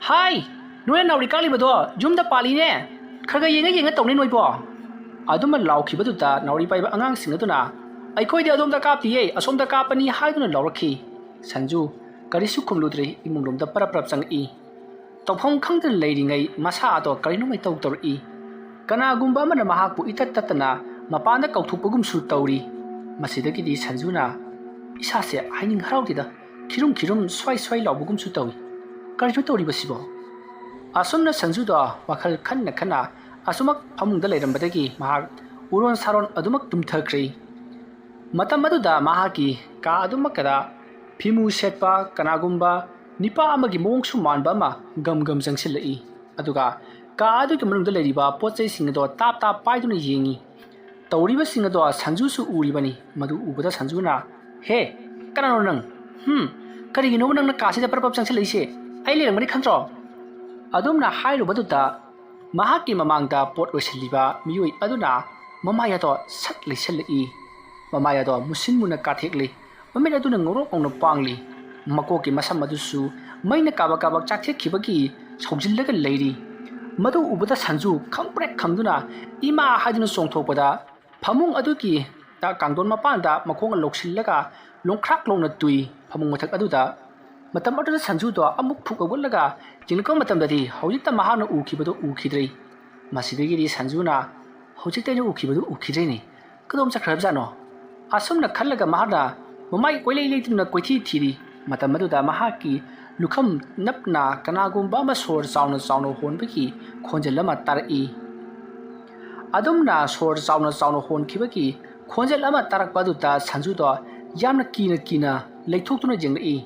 "ꯍꯥꯏ, ꯅꯣꯏꯅ ꯅꯥꯎꯔꯤ ꯀꯥꯞꯂꯤꯕꯗꯣ ꯌꯨꯝꯗ ꯄꯥꯜꯂꯤꯅꯦ, ꯈꯔ ꯈꯔ ꯌꯦꯡꯉ ꯌꯦꯡꯉ ꯇꯧꯅꯦ ꯅꯣꯏꯕꯣ"꯫ ꯑꯗꯨꯃ ꯂꯥꯎꯈꯤꯕꯗꯨꯗ ꯅꯥꯎꯔꯤ ꯄꯥꯏꯕ ꯑꯉꯥꯡꯁꯤꯡ ꯑꯗꯨꯅ, "ꯑꯩꯈꯣꯏꯗꯤ ꯑꯗꯣꯝꯗ ꯀꯥꯞꯇꯤꯌꯦ, ꯑꯁꯣꯝꯗ ꯀꯥꯞꯄꯅꯤ" ꯍꯥꯏꯗꯨꯅ ꯂꯥꯎꯔꯛꯈꯤ꯫ ꯁꯟꯖꯨ ꯀꯔꯤꯁꯨ ꯈꯨꯝꯂꯨꯗ꯭ꯔꯦ, ꯏꯃꯨꯡꯂꯣꯝꯗ ꯄꯔꯞ ꯄꯔꯞ ꯆꯪꯉꯛꯏ꯫ ꯇꯧꯐꯝ ꯈꯪꯗꯅ ꯂꯩꯔꯤꯉꯩ ꯃꯁꯥ ꯑꯗꯣ ꯀꯔꯤꯅꯣꯝ ꯏꯇꯧ ꯇꯧꯔꯛꯏ꯫ ꯀꯅꯥꯒꯨꯝꯕ ꯑꯃꯅ ꯃꯍꯥꯛꯄꯨ ꯏꯇꯠ ꯇꯠꯇꯅ ꯃꯄꯥꯟꯗ ꯀꯧꯊꯣꯛꯄꯒꯨꯝꯁꯨ ꯇꯧꯔꯤ꯫ ꯃꯁꯤꯗꯒꯤꯗꯤ ꯁꯟꯖꯨꯅ, "ꯏꯁꯥꯁꯦ ꯍꯥꯏꯅꯤꯡ ꯍꯔꯥꯎꯗꯦꯗ, ꯈꯤꯔꯨꯝ ꯈꯤꯔꯨꯝ ꯁ꯭ꯋꯥꯏ ꯁ꯭ꯋꯥꯏ ꯂꯥꯎꯕꯒꯨꯝꯁꯨ ꯇꯧꯏ꯫ ꯀꯔꯤꯅꯣ ꯇꯧꯔꯤꯕꯁꯤꯕꯣ?" ꯑꯁꯨꯝꯅ ꯁꯟꯖꯨꯗꯣ ꯋꯥꯈꯜ ꯈꯟꯅ ꯈꯟꯅ ꯑꯁꯨꯃꯛ ꯐꯃꯨꯡꯗ ꯂꯩꯔꯝꯕꯗꯒꯤ ꯃꯍꯥꯛ ꯎꯔꯣꯟ ꯁꯥꯔꯣꯟ ꯑꯗꯨꯃꯛ ꯇꯨꯝꯊꯈ꯭ꯔꯦ꯫ ꯃꯇꯝ ꯑꯗꯨꯗ ꯃꯍꯥꯛꯀꯤ ꯀꯥ ꯑꯗꯨꯃꯛꯀꯗ ꯐꯤꯃꯨ ꯁꯦꯠꯄ ꯀꯅꯥꯒꯨꯝꯕ ꯅꯤꯄꯥ ꯑꯃꯒꯤ ꯃꯑꯣꯡꯁꯨ ꯃꯥꯟꯕ ꯑꯃ ꯒꯝ ꯒꯝ ꯆꯪꯁꯤꯜꯂꯛꯏ꯫ ꯑꯗꯨꯒ ꯀꯥ ꯑꯗꯨꯒꯤ ꯃꯅꯨꯡꯗ ꯂꯩꯔꯤꯕ ꯄꯣꯠ ꯆꯩꯁꯤꯡ ꯑꯗꯣ ꯇꯥꯞ ꯇꯥꯞ ꯄꯥꯏꯗꯨꯅ ꯌꯦꯡꯉꯤ꯫ ꯇꯧꯔꯤꯕꯁꯤꯡ ꯑꯗꯣ ꯁꯟꯖꯨꯁꯨ ꯎꯔꯤꯕꯅꯤ꯫ ꯃꯗꯨ ꯎꯕꯗ ꯁꯟꯖꯨꯅ, "ꯍꯦ, ꯀꯅꯥꯅꯣ ꯅꯪ? ꯍꯨꯝ, ꯀꯔꯤꯒꯤꯅꯣꯕ ꯅꯪꯅ ꯀꯥꯁꯤꯗ ꯄꯔꯞ ꯄꯔꯞ ꯆꯪꯁꯤꯜꯂꯛꯏꯁꯦ? ꯑꯩ ꯂꯩꯔꯝꯒꯅꯤ ꯈꯟꯗ꯭ꯔꯣ?" ꯑꯗꯨꯝꯅ ꯍꯥꯏꯔꯨꯕꯗꯨꯗ ꯃꯍꯥꯛꯀꯤ ꯃꯃꯥꯡꯗ ꯄꯣꯠ ꯂꯣꯏꯁꯤꯜꯂꯤꯕ ꯃꯤꯑꯣꯏ ꯑꯗꯨꯅ ꯃꯃꯥꯏ ꯑꯗꯣ ꯁꯠ ꯂꯩꯁꯤꯜꯂꯛꯏ꯫ ꯃꯃꯥꯏ ꯑꯗꯣ ꯃꯨꯁꯤꯟ ꯃꯨꯅ ꯀꯥꯊꯦꯛꯂꯤ꯫ ꯃꯃꯤꯠ ꯑꯗꯨꯅ ꯉꯧꯔꯣꯛ ꯉꯧꯅ ꯄꯥꯡꯂꯤ꯫ ꯃꯀꯣꯛꯀꯤ ꯃꯁꯝ ꯑꯗꯨꯁꯨ ꯃꯩꯅ ꯀꯥꯕꯛ ꯀꯥꯕꯛ ꯆꯥꯛꯊꯦꯛꯈꯤꯕꯒꯤ ꯁꯧꯖꯤꯜꯂꯒ ꯂꯩꯔꯤ꯫ ꯃꯗꯨ ꯎꯕꯗ ꯁꯟꯖꯨ ꯈꯪꯄ꯭ꯔꯦꯛ ꯈꯪꯗꯨꯅ ꯏꯃꯥ ꯍꯥꯏꯗꯨꯅ ꯆꯣꯡꯊꯣꯛꯄꯗ ꯐꯃꯨꯡ ꯑꯗꯨꯒꯤ ꯀꯥꯡꯊꯣꯟ ꯃꯄꯥꯟꯗ ꯃꯈꯣꯡ ꯂꯧꯁꯤꯜꯂꯒ ꯂꯣꯡꯈ꯭ꯔꯥꯛ ꯂꯣꯡꯅ ꯇꯨꯏ꯫ ꯐꯃꯨꯡ ꯃꯊꯛ ꯑꯗꯨꯗ ꯃꯇꯝ ꯑꯗꯨꯗ ꯁꯟꯖꯨꯗꯣ ꯑꯃꯨꯛ ꯐꯨꯛ ꯍꯧꯒꯠꯂꯒ ꯌꯦꯡꯂꯛꯄ ꯃꯇꯝꯗꯗꯤ ꯍꯧꯖꯤꯛꯇ ꯃꯍꯥꯛꯅ ꯎꯈꯤꯕꯗꯨ ꯎꯈꯤꯗ꯭ꯔꯦ꯫ ꯃꯁꯤꯗꯒꯤꯗꯤ ꯁꯟꯖꯨꯅ ꯍꯧꯖꯤꯛꯇ ꯑꯩꯅ ꯎꯈꯤꯕꯗꯨ ꯎꯈꯤꯗ꯭ꯔꯦꯅꯦ, ꯀꯗꯣꯝ ꯆꯠꯈ꯭ꯔꯕꯖꯥꯠꯅꯣ? ꯑꯁꯨꯝꯅ ꯈꯜꯂꯒ ꯃꯍꯥꯛꯅ ꯃꯃꯥꯏ ꯀꯣꯏꯂꯩ ꯂꯩꯇꯨꯅ ꯀꯣꯏꯊꯤ ꯊꯤꯔꯤ꯫ ꯃꯇꯝ ꯑꯗꯨꯗ ꯃꯍꯥꯛꯀꯤ ꯂꯨꯈꯝ ꯅꯞꯅ ꯀꯅꯥꯒꯨꯝꯕ ꯑꯃ ꯁꯣꯔ ꯆꯥꯎꯅ ꯆꯥꯎꯅ ꯍꯣꯟꯕꯒꯤ ꯈꯣꯟꯖꯦꯜ ꯑꯃ ꯇꯥꯔꯛꯏ꯫ ꯑꯗꯨꯝꯅ ꯁꯣꯔ ꯆꯥꯎꯅ ꯆꯥꯎꯅ ꯍꯣꯟꯈꯤꯕꯒꯤ ꯈꯣꯟꯖꯦꯜ ꯑꯃ ꯇꯥꯔꯛꯄ ꯑꯗꯨꯗ ꯁꯟꯖꯨꯗꯣ ꯌꯥꯝꯅ ꯀꯤꯅ ꯀꯤꯅ ꯂꯩꯊꯣꯛꯇꯨꯅ ꯌꯦꯡꯂꯛꯏ꯫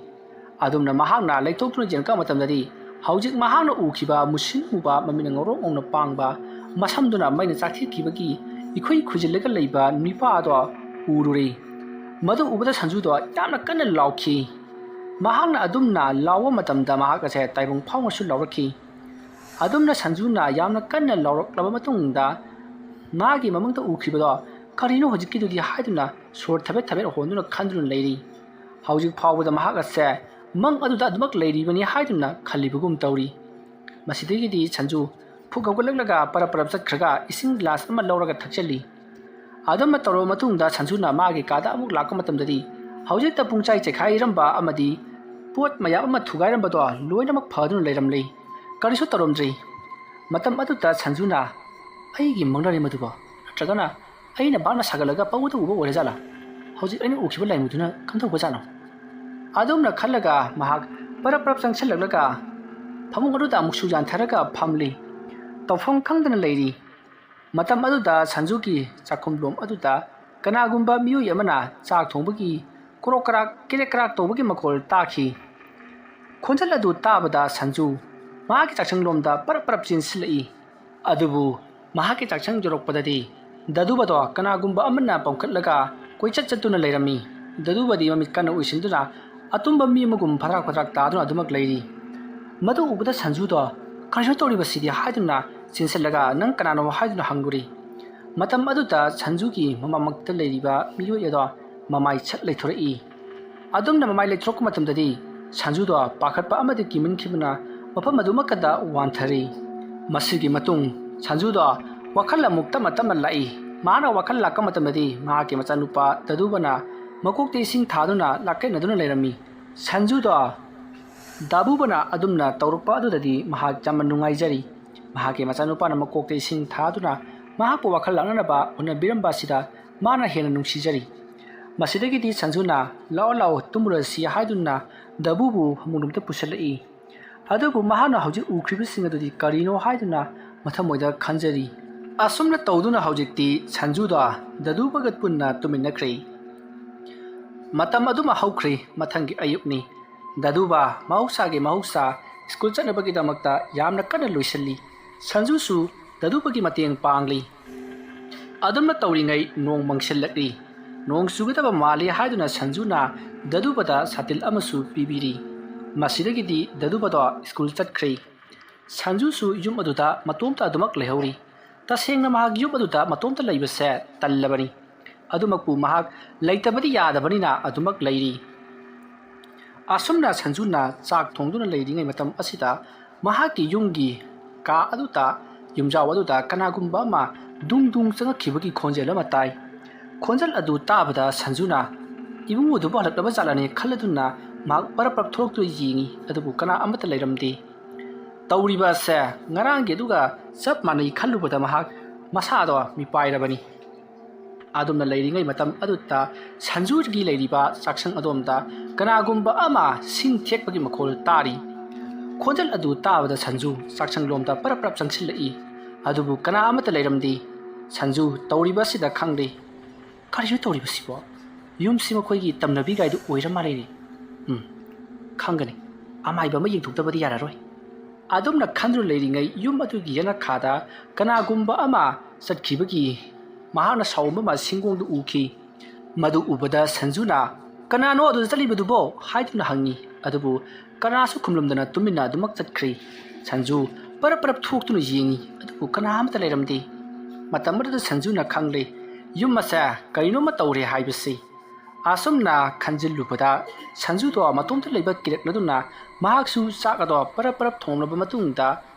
ꯑꯗꯨꯝꯅ ꯃꯍꯥꯛꯅ ꯂꯩꯊꯣꯛꯇꯨꯅ ꯌꯦꯡꯂꯛꯄ ꯃꯇꯝꯗꯗꯤ ꯍꯧꯖꯤꯛ ꯃꯍꯥꯛꯅ ꯎꯈꯤꯕ ꯃꯨꯁꯤꯟ ꯃꯨꯕ, ꯃꯃꯤꯠꯅ ꯉꯧꯔꯣꯛ ꯉꯧꯅ ꯄꯥꯡꯕ, ꯃꯁꯝꯗꯨꯅ ꯃꯩꯅ ꯆꯥꯛꯊꯦꯛꯈꯤꯕꯒꯤ ꯏꯈꯨꯏ ꯈꯨꯏꯖꯤꯜꯂꯒ ꯂꯩꯕ ꯅꯨꯄꯥ ꯑꯗꯣ ꯎꯔꯨꯔꯦ꯫ ꯃꯗꯨ ꯎꯕꯗ ꯁꯟꯖꯨꯗꯣ ꯌꯥꯝꯅ ꯀꯟꯅ ꯂꯥꯎꯈꯤ꯫ ꯃꯍꯥꯛꯅ ꯑꯗꯨꯝꯅ ꯂꯥꯎꯕ ꯃꯇꯝꯗ ꯃꯍꯥꯛ ꯑꯁꯦ ꯇꯥꯏꯕꯪ ꯐꯥꯎꯅꯁꯨ ꯂꯥꯎꯔꯛꯈꯤ꯫ ꯑꯗꯨꯝꯅ ꯁꯟꯖꯨꯅ ꯌꯥꯝꯅ ꯀꯟꯅ ꯂꯥꯎꯔꯛꯂꯕ ꯃꯇꯨꯡꯗ ꯃꯥꯒꯤ ꯃꯃꯥꯡꯗ ꯎꯈꯤꯕꯗꯣ ꯀꯔꯤꯅꯣ ꯍꯧꯖꯤꯛꯀꯤꯗꯨꯗꯤ ꯍꯥꯏꯗꯨꯅ ꯁꯣꯔ ꯊꯕꯦꯠ ꯊꯕꯦꯠ ꯍꯣꯟꯗꯨꯅ ꯈꯟꯗꯨꯅ ꯂꯩꯔꯤ꯫ ꯍꯧꯖꯤꯛ ꯐꯥꯎꯕꯗ ꯃꯍꯥꯛ ꯑꯁꯦ ꯃꯪ ꯑꯗꯨꯗ ꯑꯗꯨꯃꯛ ꯂꯩꯔꯤꯕꯅꯤ ꯍꯥꯏꯗꯨꯅ ꯈꯜꯂꯤꯕꯒꯨꯝ ꯇꯧꯔꯤ꯫ ꯃꯁꯤꯗꯒꯤꯗꯤ ꯁꯟꯖꯨ ꯐꯨꯛ ꯍꯧꯒꯠꯂꯛꯂꯒ ꯄꯔꯞ ꯄꯔꯞ ꯆꯠꯈ꯭ꯔꯒ ꯏꯁꯤꯡ ꯒꯤꯂꯥꯁ ꯑꯃ ꯂꯧꯔꯒ ꯊꯛꯆꯜꯂꯤ꯫ ꯑꯗꯨꯝꯅ ꯇꯧꯔꯕ ꯃꯇꯨꯡꯗ ꯁꯟꯖꯨꯅ ꯃꯥꯒꯤ ꯀꯥꯗ ꯑꯃꯨꯛ ꯂꯥꯛꯄ ꯃꯇꯝꯗꯗꯤ ꯍꯧꯖꯤꯛꯇ ꯄꯨꯡꯆꯥꯏ ꯆꯥꯏꯈꯥꯏꯔꯝꯕ ꯑꯃꯗꯤ ꯄꯣꯠ ꯃꯌꯥꯝ ꯑꯃ ꯊꯨꯒꯥꯏꯔꯝꯕꯗꯣ ꯂꯣꯏꯅꯃꯛ ꯐꯗꯨꯅ ꯂꯩꯔꯝꯂꯤ꯫ ꯀꯔꯤꯁꯨ ꯇꯧꯔꯝꯗ꯭ꯔꯤ꯫ ꯃꯇꯝ ꯑꯗꯨꯗ ꯁꯟꯖꯨꯅ, "ꯑꯩꯒꯤ ꯃꯪꯂꯥꯟꯅꯤ ꯃꯗꯨꯕꯣ? ꯅꯠꯇ꯭ꯔꯒꯅ ꯑꯩꯅ ꯚꯥꯞꯅ ꯁꯥꯒꯠꯂꯒ ꯄꯪꯎꯗ ꯎꯕ ꯑꯣꯏꯔꯖꯥꯠꯂꯥ? ꯍꯧꯖꯤꯛ ꯑꯩꯅ ꯎꯈꯤꯕ ꯂꯥꯏꯃꯨꯗꯨꯅ ꯀꯝꯗꯧꯕꯖꯥꯠꯅꯣ?" ꯑꯗꯨꯝꯅ ꯈꯜꯂꯒ ꯃꯍꯥꯛ ꯄꯔꯞ ꯄꯔꯞ ꯆꯪꯁꯤꯜꯂꯛꯂꯒ ꯐꯃꯨꯡ ꯑꯗꯨꯗ ꯑꯃꯨꯛꯁꯨ ꯌꯥꯟꯊꯔꯒ ꯐꯝꯂꯤ꯫ ꯇꯧꯐꯝ ꯈꯪꯗꯅ ꯂꯩꯔꯤ꯫ ꯃꯇꯝ ꯑꯗꯨꯗ ꯁꯟꯖꯨꯒꯤ ꯆꯥꯛꯈꯨꯝꯂꯣꯝ ꯑꯗꯨꯗ ꯀꯅꯥꯒꯨꯝꯕ ꯃꯤꯑꯣꯏ ꯑꯃꯅ ꯆꯥꯛ ꯊꯣꯡꯕꯒꯤ ꯀ꯭ꯔꯣꯛ ꯀ꯭ꯔꯥꯛ ꯀꯦꯔꯦꯛ ꯀ꯭ꯔꯥꯛ ꯇꯧꯕꯒꯤ ꯃꯈꯣꯜ ꯇꯥꯈꯤ꯫ ꯈꯣꯟꯖꯦꯜ ꯑꯗꯨ ꯇꯥꯕꯗ ꯁꯟꯖꯨ ꯃꯍꯥꯛꯀꯤ ꯆꯥꯛꯁꯪꯂꯣꯝꯗ ꯄꯔꯞ ꯄꯔꯞ ꯆꯦꯟꯁꯤꯜꯂꯛꯏ꯫ ꯑꯗꯨꯕꯨ ꯃꯍꯥꯛꯀꯤ ꯆꯥꯛꯁꯪ ꯌꯧꯔꯛꯄꯗꯗꯤ ꯗꯗꯨꯕꯗꯣ ꯀꯅꯥꯒꯨꯝꯕ ꯑꯃꯅ ꯄꯝꯈꯠꯂꯒ ꯀꯣꯏꯆꯠ ꯆꯠꯇꯨꯅ ꯂꯩꯔꯝꯃꯤ꯫ ꯗꯗꯨꯕꯗꯤ ꯃꯃꯤꯠ ꯀꯟꯅ ꯎꯏꯁꯤꯟꯗꯨꯅ ꯑꯇꯨꯝꯕ ꯃꯤ ꯑꯃꯒꯨꯝ ꯐꯗ꯭ꯔꯥꯛ ꯐꯗ꯭ꯔꯥꯛ ꯇꯥꯗꯨꯅ ꯑꯗꯨꯃꯛ ꯂꯩꯔꯤ꯫ ꯃꯗꯨ ꯎꯕꯗ ꯁꯟꯖꯨꯗꯣ, "ꯀꯔꯤꯅꯣ ꯇꯧꯔꯤꯕꯁꯤꯗꯤ?" ꯍꯥꯏꯗꯨꯅ ꯆꯦꯟꯁꯤꯜꯂꯒ, "ꯅꯪ ꯀꯅꯥꯅꯣ?" ꯍꯥꯏꯗꯨꯅ ꯍꯪꯂꯨꯔꯤ꯫ ꯃꯇꯝ ꯑꯗꯨꯗ ꯁꯟꯖꯨꯒꯤ ꯃꯃꯥꯡꯃꯛꯇ ꯂꯩꯔꯤꯕ ꯃꯤꯑꯣꯏ ꯑꯗꯣ ꯃꯃꯥꯏ ꯁꯠ ꯂꯩꯊꯣꯔꯛꯏ꯫ ꯑꯗꯨꯝꯅ ꯃꯃꯥꯏ ꯂꯩꯊꯣꯔꯛꯄ ꯃꯇꯝꯗꯗꯤ ꯁꯟꯖꯨꯗꯣ ꯄꯥꯈꯠꯄ ꯑꯃꯗꯤ ꯀꯤꯃꯟꯈꯤꯕꯅ ꯃꯐꯝ ꯑꯗꯨꯃꯛꯀꯗ ꯋꯥꯟꯊꯔꯤ꯫ ꯃꯁꯤꯒꯤ ꯃꯇꯨꯡ ꯁꯟꯖꯨꯗꯣ ꯋꯥꯈꯜ ꯑꯃꯨꯛ ꯇꯞꯅ ꯇꯞꯅ ꯂꯥꯛꯏ꯫ ꯃꯍꯥꯛꯅ ꯋꯥꯈꯜ ꯂꯥꯛꯄ ꯃꯇꯝꯗꯗꯤ ꯃꯍꯥꯛꯀꯤ ꯃꯆꯥꯅꯨꯄꯥ ꯗꯗꯨꯕꯅ ꯃꯀꯣꯛꯇ ꯏꯁꯤꯡ ꯊꯥꯗꯨꯅ ꯂꯥꯛꯀꯠꯅꯗꯨꯅ ꯂꯩꯔꯝꯃꯤ꯫ ꯁꯟꯖꯨꯗꯣ ꯗꯥꯕꯨꯕꯅ ꯑꯗꯨꯝꯅ ꯇꯧꯔꯛꯄ ꯑꯗꯨꯗꯗꯤ ꯃꯍꯥꯛ ꯌꯥꯝꯅ ꯅꯨꯡꯉꯥꯏꯖꯔꯤ꯫ ꯃꯍꯥꯛꯀꯤ ꯃꯆꯥꯅꯨꯄꯥꯅ ꯃꯀꯣꯛꯇ ꯏꯁꯤꯡ ꯊꯥꯗꯨꯅ ꯃꯍꯥꯛꯄꯨ ꯋꯥꯈꯜ ꯂꯥꯛꯅꯅꯕ ꯍꯣꯠꯅꯕꯤꯔꯝꯕ ꯑꯁꯤꯗ ꯃꯥꯅ ꯍꯦꯟꯅ ꯅꯨꯡꯁꯤꯖꯔꯤ꯫ ꯃꯁꯤꯗꯒꯤꯗꯤ ꯁꯟꯖꯨꯅ "ꯂꯥꯛꯑꯣ, ꯂꯥꯛꯑꯣ, ꯇꯨꯝꯃꯨꯔꯁꯤ" ꯍꯥꯏꯗꯨꯅ ꯗꯕꯨꯕꯨ ꯐꯃꯨꯡꯂꯣꯝꯗ ꯄꯨꯁꯤꯜꯂꯛꯏ꯫ ꯑꯗꯨꯕꯨ ꯃꯍꯥꯛꯅ ꯍꯧꯖꯤꯛ ꯎꯈ꯭ꯔꯤꯕꯁꯤꯡ ꯑꯗꯨꯗꯤ ꯀꯔꯤꯅꯣ ꯍꯥꯏꯗꯨꯅ ꯃꯊꯃꯣꯏꯗ ꯈꯟꯖꯔꯤ꯫ ꯑꯁꯨꯝꯅ ꯇꯧꯗꯨꯅ ꯍꯧꯖꯤꯛꯇꯤ ꯁꯟꯖꯨꯗ ꯗꯗꯨꯕꯒ ꯄꯨꯟꯅ ꯇꯨꯝꯃꯤꯟꯅꯈ꯭ꯔꯦ꯫ ꯃꯇꯝ ꯑꯗꯨꯃ ꯍꯧꯈ꯭ꯔꯦ꯫ ꯃꯊꯪꯒꯤ ꯑꯌꯨꯛꯅꯤ꯫ ꯗꯗꯨꯕ ꯃꯍꯧꯁꯥꯒꯤ ꯃꯍꯧꯁꯥ ꯁ꯭ꯀꯨꯜ ꯆꯠꯅꯕꯒꯤꯗꯃꯛꯇ ꯌꯥꯝꯅ ꯀꯟꯅ ꯂꯣꯏꯁꯤꯜꯂꯤ꯫ ꯁꯟꯖꯨꯁꯨ ꯗꯗꯨꯕꯒꯤ ꯃꯇꯦꯡ ꯄꯥꯡꯂꯤ꯫ ꯑꯗꯨꯝꯅ ꯇꯧꯔꯤꯉꯩ ꯅꯣꯡ ꯃꯪꯁꯤꯜꯂꯛꯂꯤ꯫ ꯅꯣꯡ ꯆꯨꯒꯗꯕ ꯃꯥꯜꯂꯤ ꯍꯥꯏꯗꯨꯅ ꯁꯟꯖꯨꯅ ꯗꯗꯨꯕꯗ ꯁꯥꯇꯤꯟ ꯑꯃꯁꯨ ꯄꯤꯕꯤꯔꯤ꯫ ꯃꯁꯤꯗꯒꯤꯗꯤ ꯗꯗꯨꯕꯗꯣ ꯁ꯭ꯀꯨꯜ ꯆꯠꯈ꯭ꯔꯦ꯫ ꯁꯟꯖꯨꯁꯨ ꯌꯨꯝ ꯑꯗꯨꯗ ꯃꯇꯣꯝꯇ ꯑꯗꯨꯃꯛ ꯂꯩꯍꯧꯔꯤ꯫ ꯇꯁꯦꯡꯅ ꯃꯍꯥꯛ ꯌꯨꯝ ꯑꯗꯨꯗ ꯃꯇꯣꯝꯇ ꯂꯩꯕꯁꯦ ꯇꯜꯂꯕꯅꯤ꯫ ꯑꯗꯨꯃꯛꯄꯨ ꯃꯍꯥꯛ ꯂꯩꯇꯕꯗꯤ ꯌꯥꯗꯕꯅꯤꯅ ꯑꯗꯨꯃꯛ ꯂꯩꯔꯤ꯫ ꯑꯁꯨꯝꯅ ꯁꯟꯖꯨꯅ ꯆꯥꯛ ꯊꯣꯡꯗꯨꯅ ꯂꯩꯔꯤꯉꯩ ꯃꯇꯝ ꯑꯁꯤꯗ ꯃꯍꯥꯛꯀꯤ ꯌꯨꯝꯒꯤ ꯀꯥ ꯑꯗꯨꯗ, ꯌꯨꯝꯖꯥꯎ ꯑꯗꯨꯗ ꯀꯅꯥꯒꯨꯝꯕ ꯑꯃ ꯗꯨꯡ ꯗꯨꯡ ꯆꯪꯉꯛꯈꯤꯕꯒꯤ ꯈꯣꯟꯖꯦꯜ ꯑꯃ ꯇꯥꯏ꯫ ꯈꯣꯟꯖꯦꯜ ꯑꯗꯨ ꯇꯥꯕꯗ ꯁꯟꯖꯨꯅ ꯏꯕꯨꯡꯉꯣꯗꯨꯕꯨ ꯍꯜꯂꯛꯂꯕ ꯖꯥꯠꯂꯅꯦ ꯈꯜꯂꯗꯨꯅ ꯃꯍꯥꯛ ꯄꯔꯞ ꯄꯔꯞ ꯊꯣꯛꯂꯛꯇꯨꯅ ꯌꯦꯡꯉꯤ, ꯑꯗꯨꯕꯨ ꯀꯅꯥ ꯑꯃꯠꯇ ꯂꯩꯔꯝꯗꯦ꯫ ꯇꯧꯔꯤꯕ ꯑꯁꯦ ꯉꯔꯥꯡꯒꯤ ꯑꯗꯨꯒ ꯆꯞ ꯃꯥꯟꯅꯩ ꯈꯜꯂꯨꯕꯗ ꯃꯍꯥꯛ ꯃꯁꯥꯗꯣ ꯃꯤꯄꯥꯏꯔꯕꯅꯤ꯫ ꯑꯗꯨꯝꯅ ꯂꯩꯔꯤꯉꯩ ꯃꯇꯝ ꯑꯗꯨꯗ ꯁꯟꯖꯨꯒꯤ ꯂꯩꯔꯤꯕ ꯆꯥꯛꯁꯪ ꯑꯗꯣꯝꯗ ꯀꯅꯥꯒꯨꯝꯕ ꯑꯃ ꯁꯤꯡ ꯊꯦꯛꯄꯒꯤ ꯃꯈꯣꯜ ꯇꯥꯔꯤ꯫ ꯈꯣꯟꯖꯦꯜ ꯑꯗꯨ ꯇꯥꯕꯗ ꯁꯟꯖꯨ ꯆꯥꯛꯁꯪꯂꯣꯝꯗ ꯄꯔꯞ ꯄꯔꯞ ꯆꯪꯁꯤꯜꯂꯛꯏ꯫ ꯑꯗꯨꯕꯨ ꯀꯅꯥ ꯑꯃꯠꯇ ꯂꯩꯔꯝꯗꯦ꯫ ꯁꯟꯖꯨ ꯇꯧꯔꯤꯕ ꯑꯁꯤꯗ ꯈꯪꯗꯦ꯫ "ꯀꯔꯤꯅꯣ ꯇꯧꯔꯤꯕꯁꯤꯕꯣ? ꯌꯨꯝꯁꯤ ꯃꯈꯣꯏꯒꯤ ꯇꯝꯅꯕꯤꯒꯥꯏꯗꯨ ꯑꯣꯏꯔ ꯃꯥꯜꯂꯦꯅꯦ꯫ ꯎꯝ, ꯈꯪꯒꯅꯤ꯫ ꯑꯃꯥꯏꯕ ꯑꯃ ꯌꯦꯡꯊꯣꯛꯇꯕꯗꯤ ꯌꯥꯔꯔꯣꯏ"꯫ ꯑꯗꯨꯝꯅ ꯈꯟꯗꯨꯅ ꯂꯩꯔꯤꯉꯩ ꯌꯨꯝ ꯑꯗꯨꯒꯤ ꯌꯦꯅꯈꯥꯗ ꯀꯅꯥꯒꯨꯝꯕ ꯑꯃ ꯆꯠꯈꯤꯕꯒꯤ ꯃꯍꯥꯛꯅ ꯁꯥꯎꯝꯕ ꯑꯃ ꯁꯤꯡꯒꯣꯡꯗ ꯎꯈꯤ꯫ ꯃꯗꯨ ꯎꯕꯗ ꯁꯟꯖꯨꯅ "ꯀꯅꯥꯅꯣ ꯑꯗꯨꯗ ꯆꯠꯂꯤꯕꯗꯨꯕꯣ?" ꯍꯥꯏꯗꯨꯅ ꯍꯪꯉꯤ꯫ ꯑꯗꯨꯕꯨ ꯀꯅꯥꯁꯨ ꯈꯨꯝꯂꯝꯗꯅ ꯇꯨꯃꯤꯟꯅ ꯑꯗꯨꯃꯛ ꯆꯠꯈ꯭ꯔꯤ꯫ ꯁꯟꯖꯨ ꯄꯔꯞ ꯄꯔꯞ ꯊꯣꯛꯇꯨꯅ ꯌꯦꯡꯉꯤ, ꯑꯗꯨꯕꯨ ꯀꯅꯥ ꯑꯃꯠꯇ ꯂꯩꯔꯝꯗꯦ꯫ ꯃꯇꯝ ꯑꯗꯨꯗ ꯁꯟꯖꯨꯅ ꯈꯪꯂꯦ, ꯌꯨꯝ ꯑꯁꯦ ꯀꯔꯤꯅꯣꯃ ꯇꯧꯔꯦ ꯍꯥꯏꯕꯁꯤ꯫ ꯑꯁꯨꯝꯅ ꯈꯟꯖꯤꯜꯂꯨꯕꯗ ꯁꯟꯖꯨꯗꯣ ꯃꯇꯣꯝꯇ ꯂꯩꯕ ꯀꯤꯔꯛꯂꯗꯨꯅ ꯃꯍꯥꯛꯁꯨ ꯆꯥꯛ ꯑꯗꯣ ꯄꯔꯞ ꯄꯔꯞ ꯊꯣꯡꯂꯕ ꯃꯇꯨꯡꯗ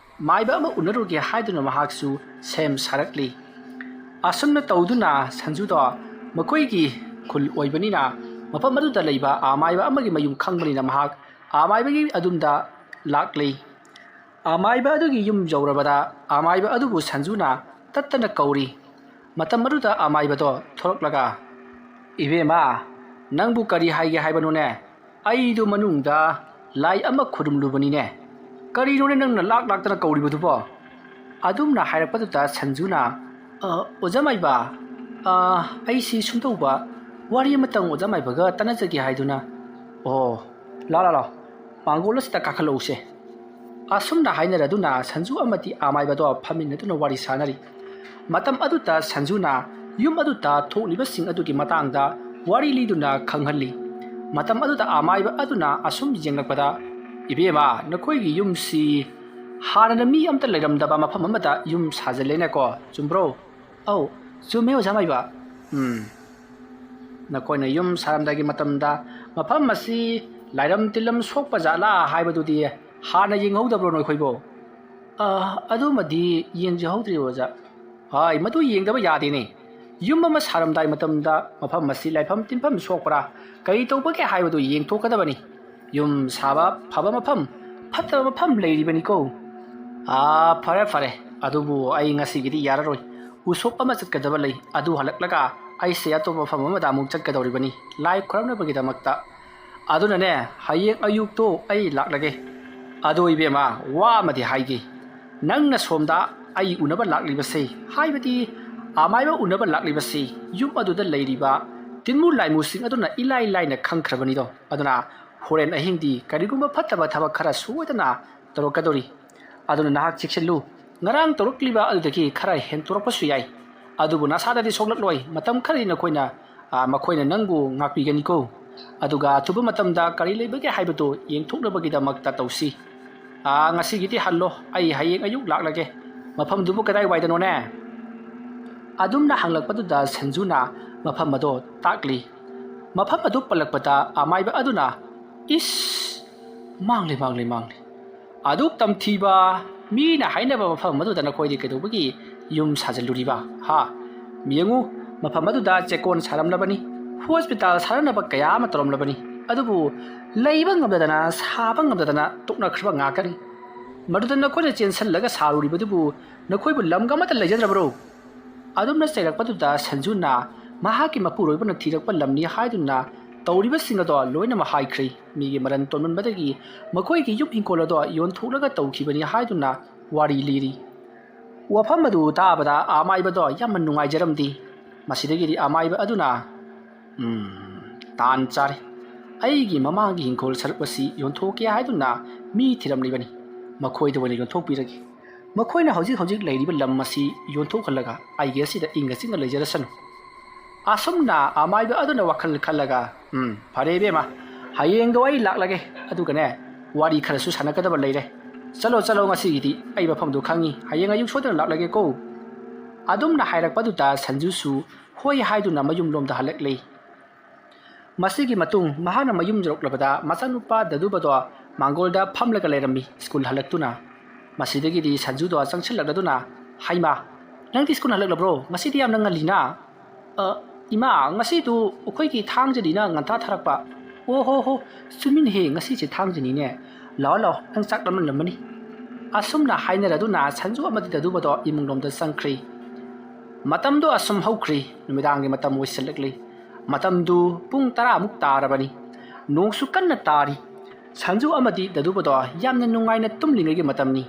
ꯃꯥꯏꯕ ꯑꯃ ꯎꯅꯔꯨꯒꯦ ꯍꯥꯏꯗꯨꯅ ꯃꯍꯥꯛꯁꯨ ꯁꯦꯝ ꯁꯥꯔꯛꯂꯤ꯫ ꯑꯁꯨꯝꯅ ꯇꯧꯗꯨꯅ ꯁꯟꯖꯨꯗꯣ ꯃꯈꯣꯏꯒꯤ ꯈꯨꯜ ꯑꯣꯏꯕꯅꯤꯅ ꯃꯐꯝ ꯑꯗꯨꯗ ꯂꯩꯕ ꯑꯃꯥꯏꯕ ꯑꯃꯒꯤ ꯃꯌꯨꯝ ꯈꯪꯕꯅꯤꯅ ꯃꯍꯥꯛ ꯑꯃꯥꯏꯕꯒꯤ ꯑꯗꯨꯝꯗ ꯂꯥꯛꯂꯤ꯫ ꯑꯃꯥꯏꯕ ꯑꯗꯨꯒꯤ ꯌꯨꯝ ꯌꯧꯔꯕꯗ ꯑꯃꯥꯏꯕ ꯑꯗꯨꯕꯨ ꯁꯟꯖꯨꯅ ꯇꯠꯇꯅ ꯀꯧꯔꯤ꯫ ꯃꯇꯝ ꯑꯗꯨꯗ ꯑꯃꯥꯏꯕꯗꯣ ꯊꯣꯔꯛꯂꯒ, "ꯏꯕꯦꯝꯃ, ꯅꯪꯕꯨ ꯀꯔꯤ ꯍꯥꯏꯒꯦ ꯍꯥꯏꯕꯅꯣꯅꯦ? ꯑꯩꯗꯨ ꯃꯅꯨꯡꯗ ꯂꯥꯏ ꯑꯃ ꯈꯨꯔꯨꯝꯂꯨꯕꯅꯤꯅꯦ꯫ ꯀꯔꯤꯅꯣꯅꯦ ꯅꯪꯅ ꯂꯥꯛ ꯂꯥꯛꯇꯅ ꯀꯧꯔꯤꯕꯗꯨꯕꯣ?" ꯑꯗꯨꯝꯅ ꯍꯥꯏꯔꯛꯄꯗꯨꯗ ꯁꯟꯖꯨꯅ, "ꯑ, ꯑꯣꯖꯥ ꯃꯥꯏꯕ, ꯑ, ꯑꯩꯁꯤ ꯁꯨꯝ ꯇꯧꯕ, ꯋꯥꯔꯤ ꯑꯃꯇꯪ ꯑꯣꯖꯥ ꯃꯥꯏꯕꯒ ꯇꯥꯟꯅꯖꯒꯦ ꯍꯥꯏꯗꯨꯅ꯫" "ꯑꯣ, ꯂꯥ, ꯂꯥ, ꯂꯥ, ꯃꯥꯡꯒꯣꯜ ꯑꯁꯤꯗ ꯀꯥꯈꯠꯂꯛꯎꯁꯦ꯫" ꯑꯁꯨꯝꯅ ꯍꯥꯏꯅꯔꯗꯨꯅ ꯁꯟꯖꯨ ꯑꯃꯗꯤ ꯑꯃꯥꯏꯕꯗꯣ ꯐꯝꯃꯤꯟꯅꯗꯨꯅ ꯋꯥꯔꯤ ꯁꯥꯅꯔꯤ꯫ ꯃꯇꯝ ꯑꯗꯨꯗ ꯁꯟꯖꯨꯅ ꯌꯨꯝ ꯑꯗꯨꯗ ꯊꯣꯛꯂꯤꯕꯁꯤꯡ ꯑꯗꯨꯒꯤ ꯃꯇꯥꯡꯗ ꯋꯥꯔꯤ ꯂꯤꯗꯨꯅ ꯈꯪꯍꯜꯂꯤ꯫ ꯃꯇꯝ ꯑꯗꯨꯗ ꯑꯃꯥꯏꯕ ꯑꯗꯨꯅ ꯑꯁꯨꯝ ꯌꯦꯡꯂꯛꯄꯗ, "ꯏꯕꯦꯝꯃ, ꯅꯈꯣꯏꯒꯤ ꯌꯨꯝꯁꯤ ꯍꯥꯟꯅꯅ ꯃꯤ ꯑꯝꯇ ꯂꯩꯔꯝꯗꯕ ꯃꯐꯝ ꯑꯃꯗ ꯌꯨꯝ ꯁꯥꯖꯤꯜꯂꯦꯅꯦꯀꯣ, ꯆꯨꯝꯕ꯭ꯔꯣ?" "ꯑꯧ, ꯆꯨꯝꯃꯦ ꯑꯣꯖꯥ ꯃꯥꯏꯕ꯫" "ꯎꯝ, ꯅꯈꯣꯏꯅ ꯌꯨꯝ ꯁꯥꯔꯝꯗꯥꯏꯒꯤ ꯃꯇꯝꯗ ꯃꯐꯝ ꯑꯁꯤ ꯂꯥꯏꯔꯝ ꯇꯤꯜꯂꯝ ꯁꯣꯛꯄ ꯖꯥꯠꯂꯥ ꯍꯥꯏꯕꯗꯨꯗꯤ ꯍꯥꯟꯅ ꯌꯦꯡꯍꯧꯗꯕ꯭ꯔꯣ ꯅꯈꯣꯏꯕꯣ?" "ꯑ, ꯑꯗꯨꯃꯗꯤ ꯌꯦꯡꯖꯍꯧꯗ꯭ꯔꯤ ꯑꯣꯖꯥ꯫" "ꯍꯥꯏ, ꯃꯗꯨ ꯌꯦꯡꯗꯕ ꯌꯥꯗꯦꯅꯦ꯫ ꯌꯨꯝ ꯑꯃ ꯁꯥꯔꯝꯗꯥꯏ ꯃꯇꯝꯗ ꯃꯐꯝ ꯑꯁꯤ ꯂꯥꯏꯐꯝ ꯇꯤꯟꯐꯝ ꯁꯣꯛꯄ꯭ꯔꯥ, ꯀꯔꯤ ꯇꯧꯕꯒꯦ ꯍꯥꯏꯕꯗꯨ ꯌꯦꯡꯊꯣꯛꯀꯗꯕꯅꯤ꯫ ꯌꯨꯝ ꯁꯥꯕ ꯐꯕ ꯃꯐꯝ, ꯐꯠꯇꯕ ꯃꯐꯝ ꯂꯩꯔꯤꯕꯅꯤꯀꯣ꯫" "ꯑꯥ, ꯐꯔꯦ, ꯐꯔꯦ꯫ ꯑꯗꯨꯕꯨ ꯑꯩ ꯉꯁꯤꯒꯤꯗꯤ ꯌꯥꯔꯔꯣꯏ꯫ ꯎꯁꯣꯞ ꯑꯃ ꯆꯠꯀꯗꯕ ꯂꯩ꯫ ꯑꯗꯨ ꯍꯜꯂꯛꯂꯒ ꯑꯩꯁꯦ ꯑꯇꯣꯞꯄ ꯃꯐꯝ ꯑꯃꯗ ꯑꯃꯨꯛ ꯆꯠꯀꯗꯧꯔꯤꯕꯅꯤ, ꯂꯥꯏ ꯈꯨꯔꯝꯅꯕꯒꯤꯗꯃꯛꯇ꯫ ꯑꯗꯨꯅꯅꯦ, ꯍꯌꯦꯡ ꯑꯌꯨꯛꯇꯣ ꯑꯩ ꯂꯥꯛꯂꯒꯦ꯫ ꯑꯗꯣ ꯏꯕꯦꯝꯃ, ꯋꯥ ꯑꯃꯗꯤ ꯍꯥꯏꯒꯦ꯫ ꯅꯪꯅ ꯁꯣꯝꯗ ꯑꯩ ꯎꯅꯕ ꯂꯥꯛꯂꯤꯕꯁꯦ, ꯍꯥꯏꯕꯗꯤ ꯑꯃꯥꯏꯕ ꯎꯅꯕ ꯂꯥꯛꯂꯤꯕꯁꯦ, ꯌꯨꯝ ꯑꯗꯨꯗ ꯂꯩꯔꯤꯕ ꯇꯤꯟꯃꯨ ꯂꯥꯏꯃꯨꯁꯤꯡ ꯑꯗꯨꯅ ꯏꯂꯥꯏ ꯂꯥꯏꯅ ꯈꯪꯈ꯭ꯔꯕꯅꯤꯗꯣ꯫ ꯑꯗꯨꯅ ꯍꯣꯔꯦꯟ ꯑꯍꯤꯡꯗꯤ ꯀꯔꯤꯒꯨꯝꯕ ꯐꯠꯇꯕ ꯊꯕꯛ ꯈꯔ ꯁꯣꯏꯗꯅ ꯇꯧꯔꯛꯀꯗꯧꯔꯤ꯫ ꯑꯗꯨꯅ ꯅꯍꯥꯛ ꯆꯦꯛꯁꯤꯜꯂꯨ꯫ ꯉꯔꯥꯡ ꯇꯧꯔꯛꯂꯤꯕ ꯑꯗꯨꯗꯒꯤ ꯈꯔ ꯍꯦꯟꯇꯣꯔꯛꯄꯁꯨ ꯌꯥꯏ꯫ ꯑꯗꯨꯕꯨ ꯅꯁꯥꯗꯗꯤ ꯁꯣꯛꯂꯛꯂꯣꯏ꯫ ꯃꯇꯝ ꯈꯔꯗꯤ ꯅꯈꯣꯏꯅ, ꯑ, ꯃꯈꯣꯏꯅ ꯅꯪꯕꯨ ꯉꯥꯛꯄꯤꯒꯅꯤꯀꯣ꯫ ꯑꯗꯨꯒ ꯑꯊꯨꯕ ꯃꯇꯝꯗ ꯀꯔꯤ ꯂꯩꯕꯒꯦ ꯍꯥꯏꯕꯗꯨ ꯌꯦꯡꯊꯣꯛꯅꯕꯒꯤꯗꯃꯛꯇ ꯇꯧꯁꯤ꯫ ꯑ, ꯉꯁꯤꯒꯤꯗꯤ ꯍꯜꯂꯣ꯫ ꯑꯩ ꯍꯌꯦꯡ ꯑꯌꯨꯛ ꯂꯥꯛꯂꯒꯦ꯫ ꯃꯐꯝꯗꯨꯕꯨ ꯀꯗꯥꯏꯋꯥꯏꯗꯅꯣꯅꯦ?" ꯑꯗꯨꯝꯅ ꯍꯪꯂꯛꯄꯗꯨꯗ ꯁꯟꯖꯨꯅ ꯃꯐꯝ ꯑꯗꯣ ꯇꯥꯛꯂꯤ꯫ ꯃꯐꯝ ꯑꯗꯨ ꯄꯜꯂꯛꯄꯗ ꯑꯃꯥꯏꯕ ꯑꯗꯨꯅ, "ꯏꯁ! ꯃꯥꯡꯂꯦ, ꯃꯥꯡꯂꯦ, ꯃꯥꯡꯂꯦ꯫ ꯑꯗꯨꯛ ꯇꯝꯊꯤꯕ, ꯃꯤꯅ ꯍꯥꯏꯅꯕ ꯃꯐꯝ ꯑꯗꯨꯗ ꯅꯈꯣꯏꯗꯤ ꯀꯩꯗꯧꯕꯒꯤ ꯌꯨꯝ ꯁꯥꯖꯤꯜꯂꯨꯔꯤꯕ, ꯍꯥ? ꯌꯦꯡꯉꯨ, ꯃꯐꯝ ꯑꯗꯨꯗ ꯆꯦꯛꯀꯣꯟ ꯁꯥꯔꯝꯂꯕꯅꯤ, ꯍꯣꯁꯄꯤꯇꯥꯜ ꯁꯥꯅꯅꯕ ꯀꯌꯥ ꯑꯃ ꯇꯧꯔꯝꯂꯕꯅꯤ, ꯑꯗꯨꯕꯨ ꯂꯩꯕ ꯉꯝꯗꯗꯅ, ꯁꯥꯕ ꯉꯝꯗꯗꯅ ꯇꯣꯛꯅꯈ꯭ꯔꯕ ꯉꯥꯛꯇꯅꯤ꯫ "ꯃꯗꯨꯗ ꯅꯈꯣꯏꯅ ꯆꯦꯟꯁꯤꯜꯂꯒ ꯁꯥꯔꯨꯔꯤꯕꯗꯨꯕꯨ ꯅꯈꯣꯏꯕꯨ ꯂꯝꯒ ꯑꯃꯠꯇ ꯂꯩꯖꯗ꯭ꯔꯕ꯭ꯔꯣ?" ꯑꯗꯨꯝꯅ ꯆꯩꯔꯛꯄꯗꯨꯗ ꯁꯟꯖꯨꯅ ꯃꯍꯥꯛꯀꯤ ꯃꯄꯨꯔꯣꯏꯕꯅ ꯊꯤꯔꯛꯄ ꯂꯝꯅꯤ ꯍꯥꯏꯗꯨꯅ ꯇꯧꯔꯤꯕꯁꯤꯡ ꯑꯗꯣ ꯂꯣꯏꯅꯃꯛ ꯍꯥꯏꯈ꯭ꯔꯦ꯫ ꯃꯤꯒꯤ ꯃꯔꯟ ꯇꯣꯟꯃꯟꯕꯗꯒꯤ ꯃꯈꯣꯏꯒꯤ ꯌꯨꯝ ꯏꯪꯈꯣꯜ ꯑꯗꯣ ꯌꯣꯟꯊꯣꯛꯂꯒ ꯇꯧꯈꯤꯕꯅꯤ ꯍꯥꯏꯗꯨꯅ ꯋꯥꯔꯤ ꯂꯤꯔꯤ꯫ ꯋꯥꯐꯝ ꯑꯗꯨ ꯇꯥꯕꯗ ꯑꯃꯥꯏꯕꯗꯣ ꯌꯥꯝꯅ ꯅꯨꯡꯉꯥꯏꯖꯔꯝꯗꯦ꯫ ꯃꯁꯤꯗꯒꯤꯗꯤ ꯑꯃꯥꯏꯕ ꯑꯗꯨꯅ, "ꯎꯝ, ꯇꯥꯟ ꯆꯥꯔꯦ꯫ ꯑꯩꯒꯤ ꯃꯃꯥꯡꯒꯤ ꯏꯪꯈꯣꯜ ꯁꯔꯨꯛ ꯑꯁꯤ ꯌꯣꯟꯊꯣꯛꯀꯦ ꯍꯥꯏꯗꯨꯅ ꯃꯤ ꯊꯤꯔꯝꯂꯤꯕꯅꯤ꯫ ꯃꯈꯣꯏꯗ ꯑꯣꯏꯅ ꯌꯣꯟꯊꯣꯛꯄꯤꯔꯒꯦ꯫ ꯃꯈꯣꯏꯅ ꯍꯧꯖꯤꯛ ꯍꯧꯖꯤꯛ ꯂꯩꯔꯤꯕ ꯂꯝ ꯑꯁꯤ ꯌꯣꯟꯊꯣꯛꯍꯜꯂꯒ ꯑꯩꯒꯤ ꯑꯁꯤꯗ ꯏꯪꯅ ꯆꯤꯛꯅ ꯂꯩꯖꯔꯁꯅꯨ꯫" ꯑꯁꯨꯝꯅ ꯑꯃꯥꯏꯕ ꯑꯗꯨꯅ ꯋꯥꯈꯜ ꯈꯜꯂꯒ, "ꯎꯝ, ꯐꯔꯦ ꯏꯕꯦꯝꯃ, ꯍꯌꯦꯡꯗꯣ ꯑꯩ ꯂꯥꯛꯂꯒꯦ꯫ ꯑꯗꯨꯒꯅꯦ, ꯋꯥꯔꯤ ꯈꯔꯁꯨ ꯁꯥꯟꯅꯒꯗꯕ ꯂꯩꯔꯦ꯫ ꯆꯠꯂꯣ, ꯆꯠꯂꯣ, ꯉꯁꯤꯒꯤꯗꯤ ꯑꯩ ꯃꯐꯝꯗꯨ ꯈꯪꯉꯤ꯫ ꯍꯌꯦꯡ ꯑꯌꯨꯛ ꯁꯣꯏꯗꯅ ꯂꯥꯛꯂꯒꯦꯀꯣ꯫" ꯑꯗꯨꯝꯅ ꯍꯥꯏꯔꯛꯄꯗꯨꯗ ꯁꯟꯖꯨꯁꯨ ꯍꯣꯏ ꯍꯥꯏꯗꯨꯅ ꯃꯌꯨꯝꯂꯣꯝꯗ ꯍꯜꯂꯛꯂꯦ꯫ ꯃꯁꯤꯒꯤ ꯃꯇꯨꯡ ꯃꯍꯥꯛꯅ ꯃꯌꯨꯝ ꯌꯧꯔꯛꯂꯕꯗ ꯃꯆꯥꯅꯨꯄꯥ ꯗꯗꯨꯕꯗꯣ ꯃꯥꯡꯒꯣꯜꯗ ꯐꯝꯂꯒ ꯂꯩꯔꯝꯃꯤ꯫ ꯁ꯭ꯀꯨꯜ ꯍꯜꯂꯛꯇꯨꯅ꯫ ꯃꯁꯤꯗꯒꯤꯗꯤ ꯁꯟꯖꯨꯗꯣ ꯆꯪꯁꯤꯜꯂꯛꯂꯗꯨꯅ, "ꯍꯩꯃꯥ, ꯅꯪꯗꯤ ꯁ꯭ꯀꯨꯜ ꯍꯜꯂꯛꯂꯕ꯭ꯔꯣ? ꯉꯁꯤꯗꯤ ꯌꯥꯝꯅ ꯉꯜꯂꯤꯅ?" "ꯑ, ꯏꯃꯥ, ꯉꯁꯤꯗꯨ ꯑꯩꯈꯣꯏꯒꯤ ꯊꯥꯡꯖꯅꯤꯅ ꯉꯟꯇꯥ ꯊꯥꯔꯛꯄ꯫" "ꯑꯣ ꯍꯣ ꯍꯣ, ꯆꯨꯝꯃꯤꯅꯦꯍꯦ, ꯉꯁꯤꯁꯦ ꯊꯥꯡꯖꯅꯤꯅꯦ꯫ ꯂꯥꯛꯑꯣ ꯂꯥꯛꯑꯣ, ꯅꯪ ꯆꯥꯛ ꯂꯥꯝꯂꯝꯂꯝꯃꯅꯤ꯫" ꯑꯁꯨꯝꯅ ꯍꯥꯏꯅꯔꯗꯨꯅ ꯁꯟꯖꯨ ꯑꯃꯗꯤ ꯗꯗꯨꯕꯗꯣ ꯏꯃꯨꯡꯂꯣꯝꯗ ꯆꯪꯈ꯭ꯔꯦ꯫ ꯃꯇꯝꯗꯣ ꯑꯁꯨꯝ ꯍꯧꯈ꯭ꯔꯦ꯫ ꯅꯨꯃꯤꯗꯥꯡꯒꯤ ꯃꯇꯝ ꯑꯣꯏꯁꯤꯜꯂꯛꯂꯤ꯫ ꯃꯇꯝꯗꯨ ꯄꯨꯡ ꯇꯔꯥꯃꯨꯛ ꯇꯥꯔꯕꯅꯤ꯫ ꯅꯣꯡꯁꯨ ꯀꯟꯅ ꯇꯥꯔꯤ꯫ ꯁꯟꯖꯨ ꯑꯃꯗꯤ ꯗꯗꯨꯕꯗꯣ ꯌꯥꯝꯅ ꯅꯨꯡꯉꯥꯏꯅ ꯇꯨꯝꯂꯤꯉꯩꯒꯤ ꯃꯇꯝꯅꯤ꯫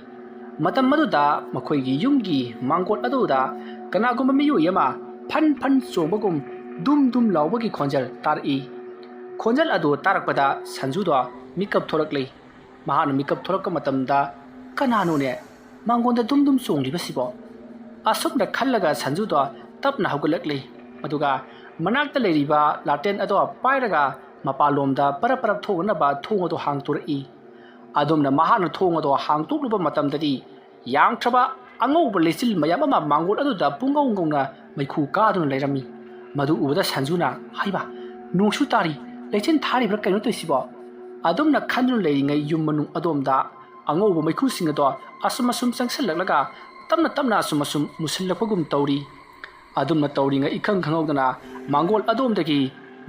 ꯃꯇꯝ ꯑꯗꯨꯗ ꯃꯈꯣꯏꯒꯤ ꯌꯨꯝꯒꯤ ꯃꯥꯡꯒꯣꯜ ꯑꯗꯨꯗ ꯀꯅꯥꯒꯨꯝꯕ ꯃꯤꯑꯣꯏ ꯑꯃ ꯐꯟ ꯐꯟ ꯆꯣꯡꯕꯒꯨꯝ ꯗꯨꯝ ꯗꯨꯝ ꯂꯥꯎꯕꯒꯤ ꯈꯣꯟꯖꯦꯜ ꯇꯥꯔꯛꯏ꯫ ꯈꯣꯟꯖꯦꯜ ꯑꯗꯨ ꯇꯥꯔꯛꯄꯗ ꯁꯟꯖꯨꯗꯣ ꯃꯤꯀꯞ ꯊꯣꯔꯛꯂꯦ꯫ ꯃꯍꯥꯛꯅ ꯃꯤꯀꯞ ꯊꯣꯔꯛꯄ ꯃꯇꯝꯗ, "ꯀꯅꯥꯅꯣꯅꯦ ꯃꯥꯡꯒꯣꯟꯗ ꯗꯨꯝ ꯗꯨꯝ ꯆꯣꯡꯂꯤꯕꯁꯤꯕꯣ?" ꯑꯁꯨꯝꯅ ꯈꯜꯂꯒ ꯁꯟꯖꯨꯗꯣ ꯇꯞꯅ ꯍꯧꯒꯠꯂꯛꯂꯤ꯫ ꯑꯗꯨꯒ ꯃꯅꯥꯛꯇ ꯂꯩꯔꯤꯕ ꯂꯥꯇꯦꯟ ꯑꯗꯣ ꯄꯥꯏꯔꯒ ꯃꯄꯥꯟꯂꯣꯝꯗ ꯄꯔꯞ ꯄꯔꯞ ꯊꯣꯛꯅꯅꯕ ꯊꯣꯡ ꯑꯗꯣ ꯍꯥꯡꯇꯣꯔꯛꯏ꯫ ꯑꯗꯨꯝꯅ ꯃꯍꯥꯛꯅ ꯊꯣꯡ ꯑꯗꯣ ꯍꯥꯡꯇꯣꯛꯂꯨꯕ ꯃꯇꯝꯗꯗꯤ, ꯌꯥꯝꯈ꯭ꯔꯕ ꯑꯉꯧꯕ ꯂꯩꯆꯤꯜ ꯃꯌꯥꯝ ꯑꯃ ꯃꯥꯡꯒꯣꯜ ꯑꯗꯨꯗ ꯄꯨꯡꯉꯧ ꯉꯧꯅ ꯃꯩꯈꯨ ꯀꯥꯗꯨꯅ ꯂꯩꯔꯝꯃꯤ꯫ ꯃꯗꯨ ꯎꯕꯗ ꯁꯟꯖꯨꯅ, "ꯍꯩꯃꯥ, ꯅꯣꯡꯁꯨ ꯇꯥꯔꯤ, ꯂꯩꯆꯤꯜ ꯊꯥꯔꯤꯕ꯭ꯔꯥ ꯀꯩꯅꯣ ꯇꯧꯔꯤꯁꯤꯕꯣ?" ꯑꯗꯨꯝꯅ ꯈꯟꯗꯨꯅ ꯂꯩꯔꯤꯉꯩ ꯌꯨꯝ ꯃꯅꯨꯡ ꯑꯗꯣꯝꯗ ꯑꯉꯧꯕ ꯃꯩꯈꯨꯁꯤꯡ ꯑꯗꯣ ꯑꯁꯨꯝ ꯑꯁꯨꯝ ꯆꯪꯁꯤꯜꯂꯛꯂꯒ ꯇꯞꯅ ꯇꯞꯅ ꯑꯁꯨꯝ ꯑꯁꯨꯝ ꯃꯨꯁꯤꯜꯂꯛꯄꯒꯨꯝ ꯇꯧꯔꯤ꯫ ꯑꯗꯨꯝꯅ ꯇꯧꯔꯤꯉꯩ ꯏꯈꯪ ꯈꯪꯍꯧꯗꯅ ꯃꯥꯡꯒꯣꯜ ꯑꯗꯣꯝꯗꯒꯤ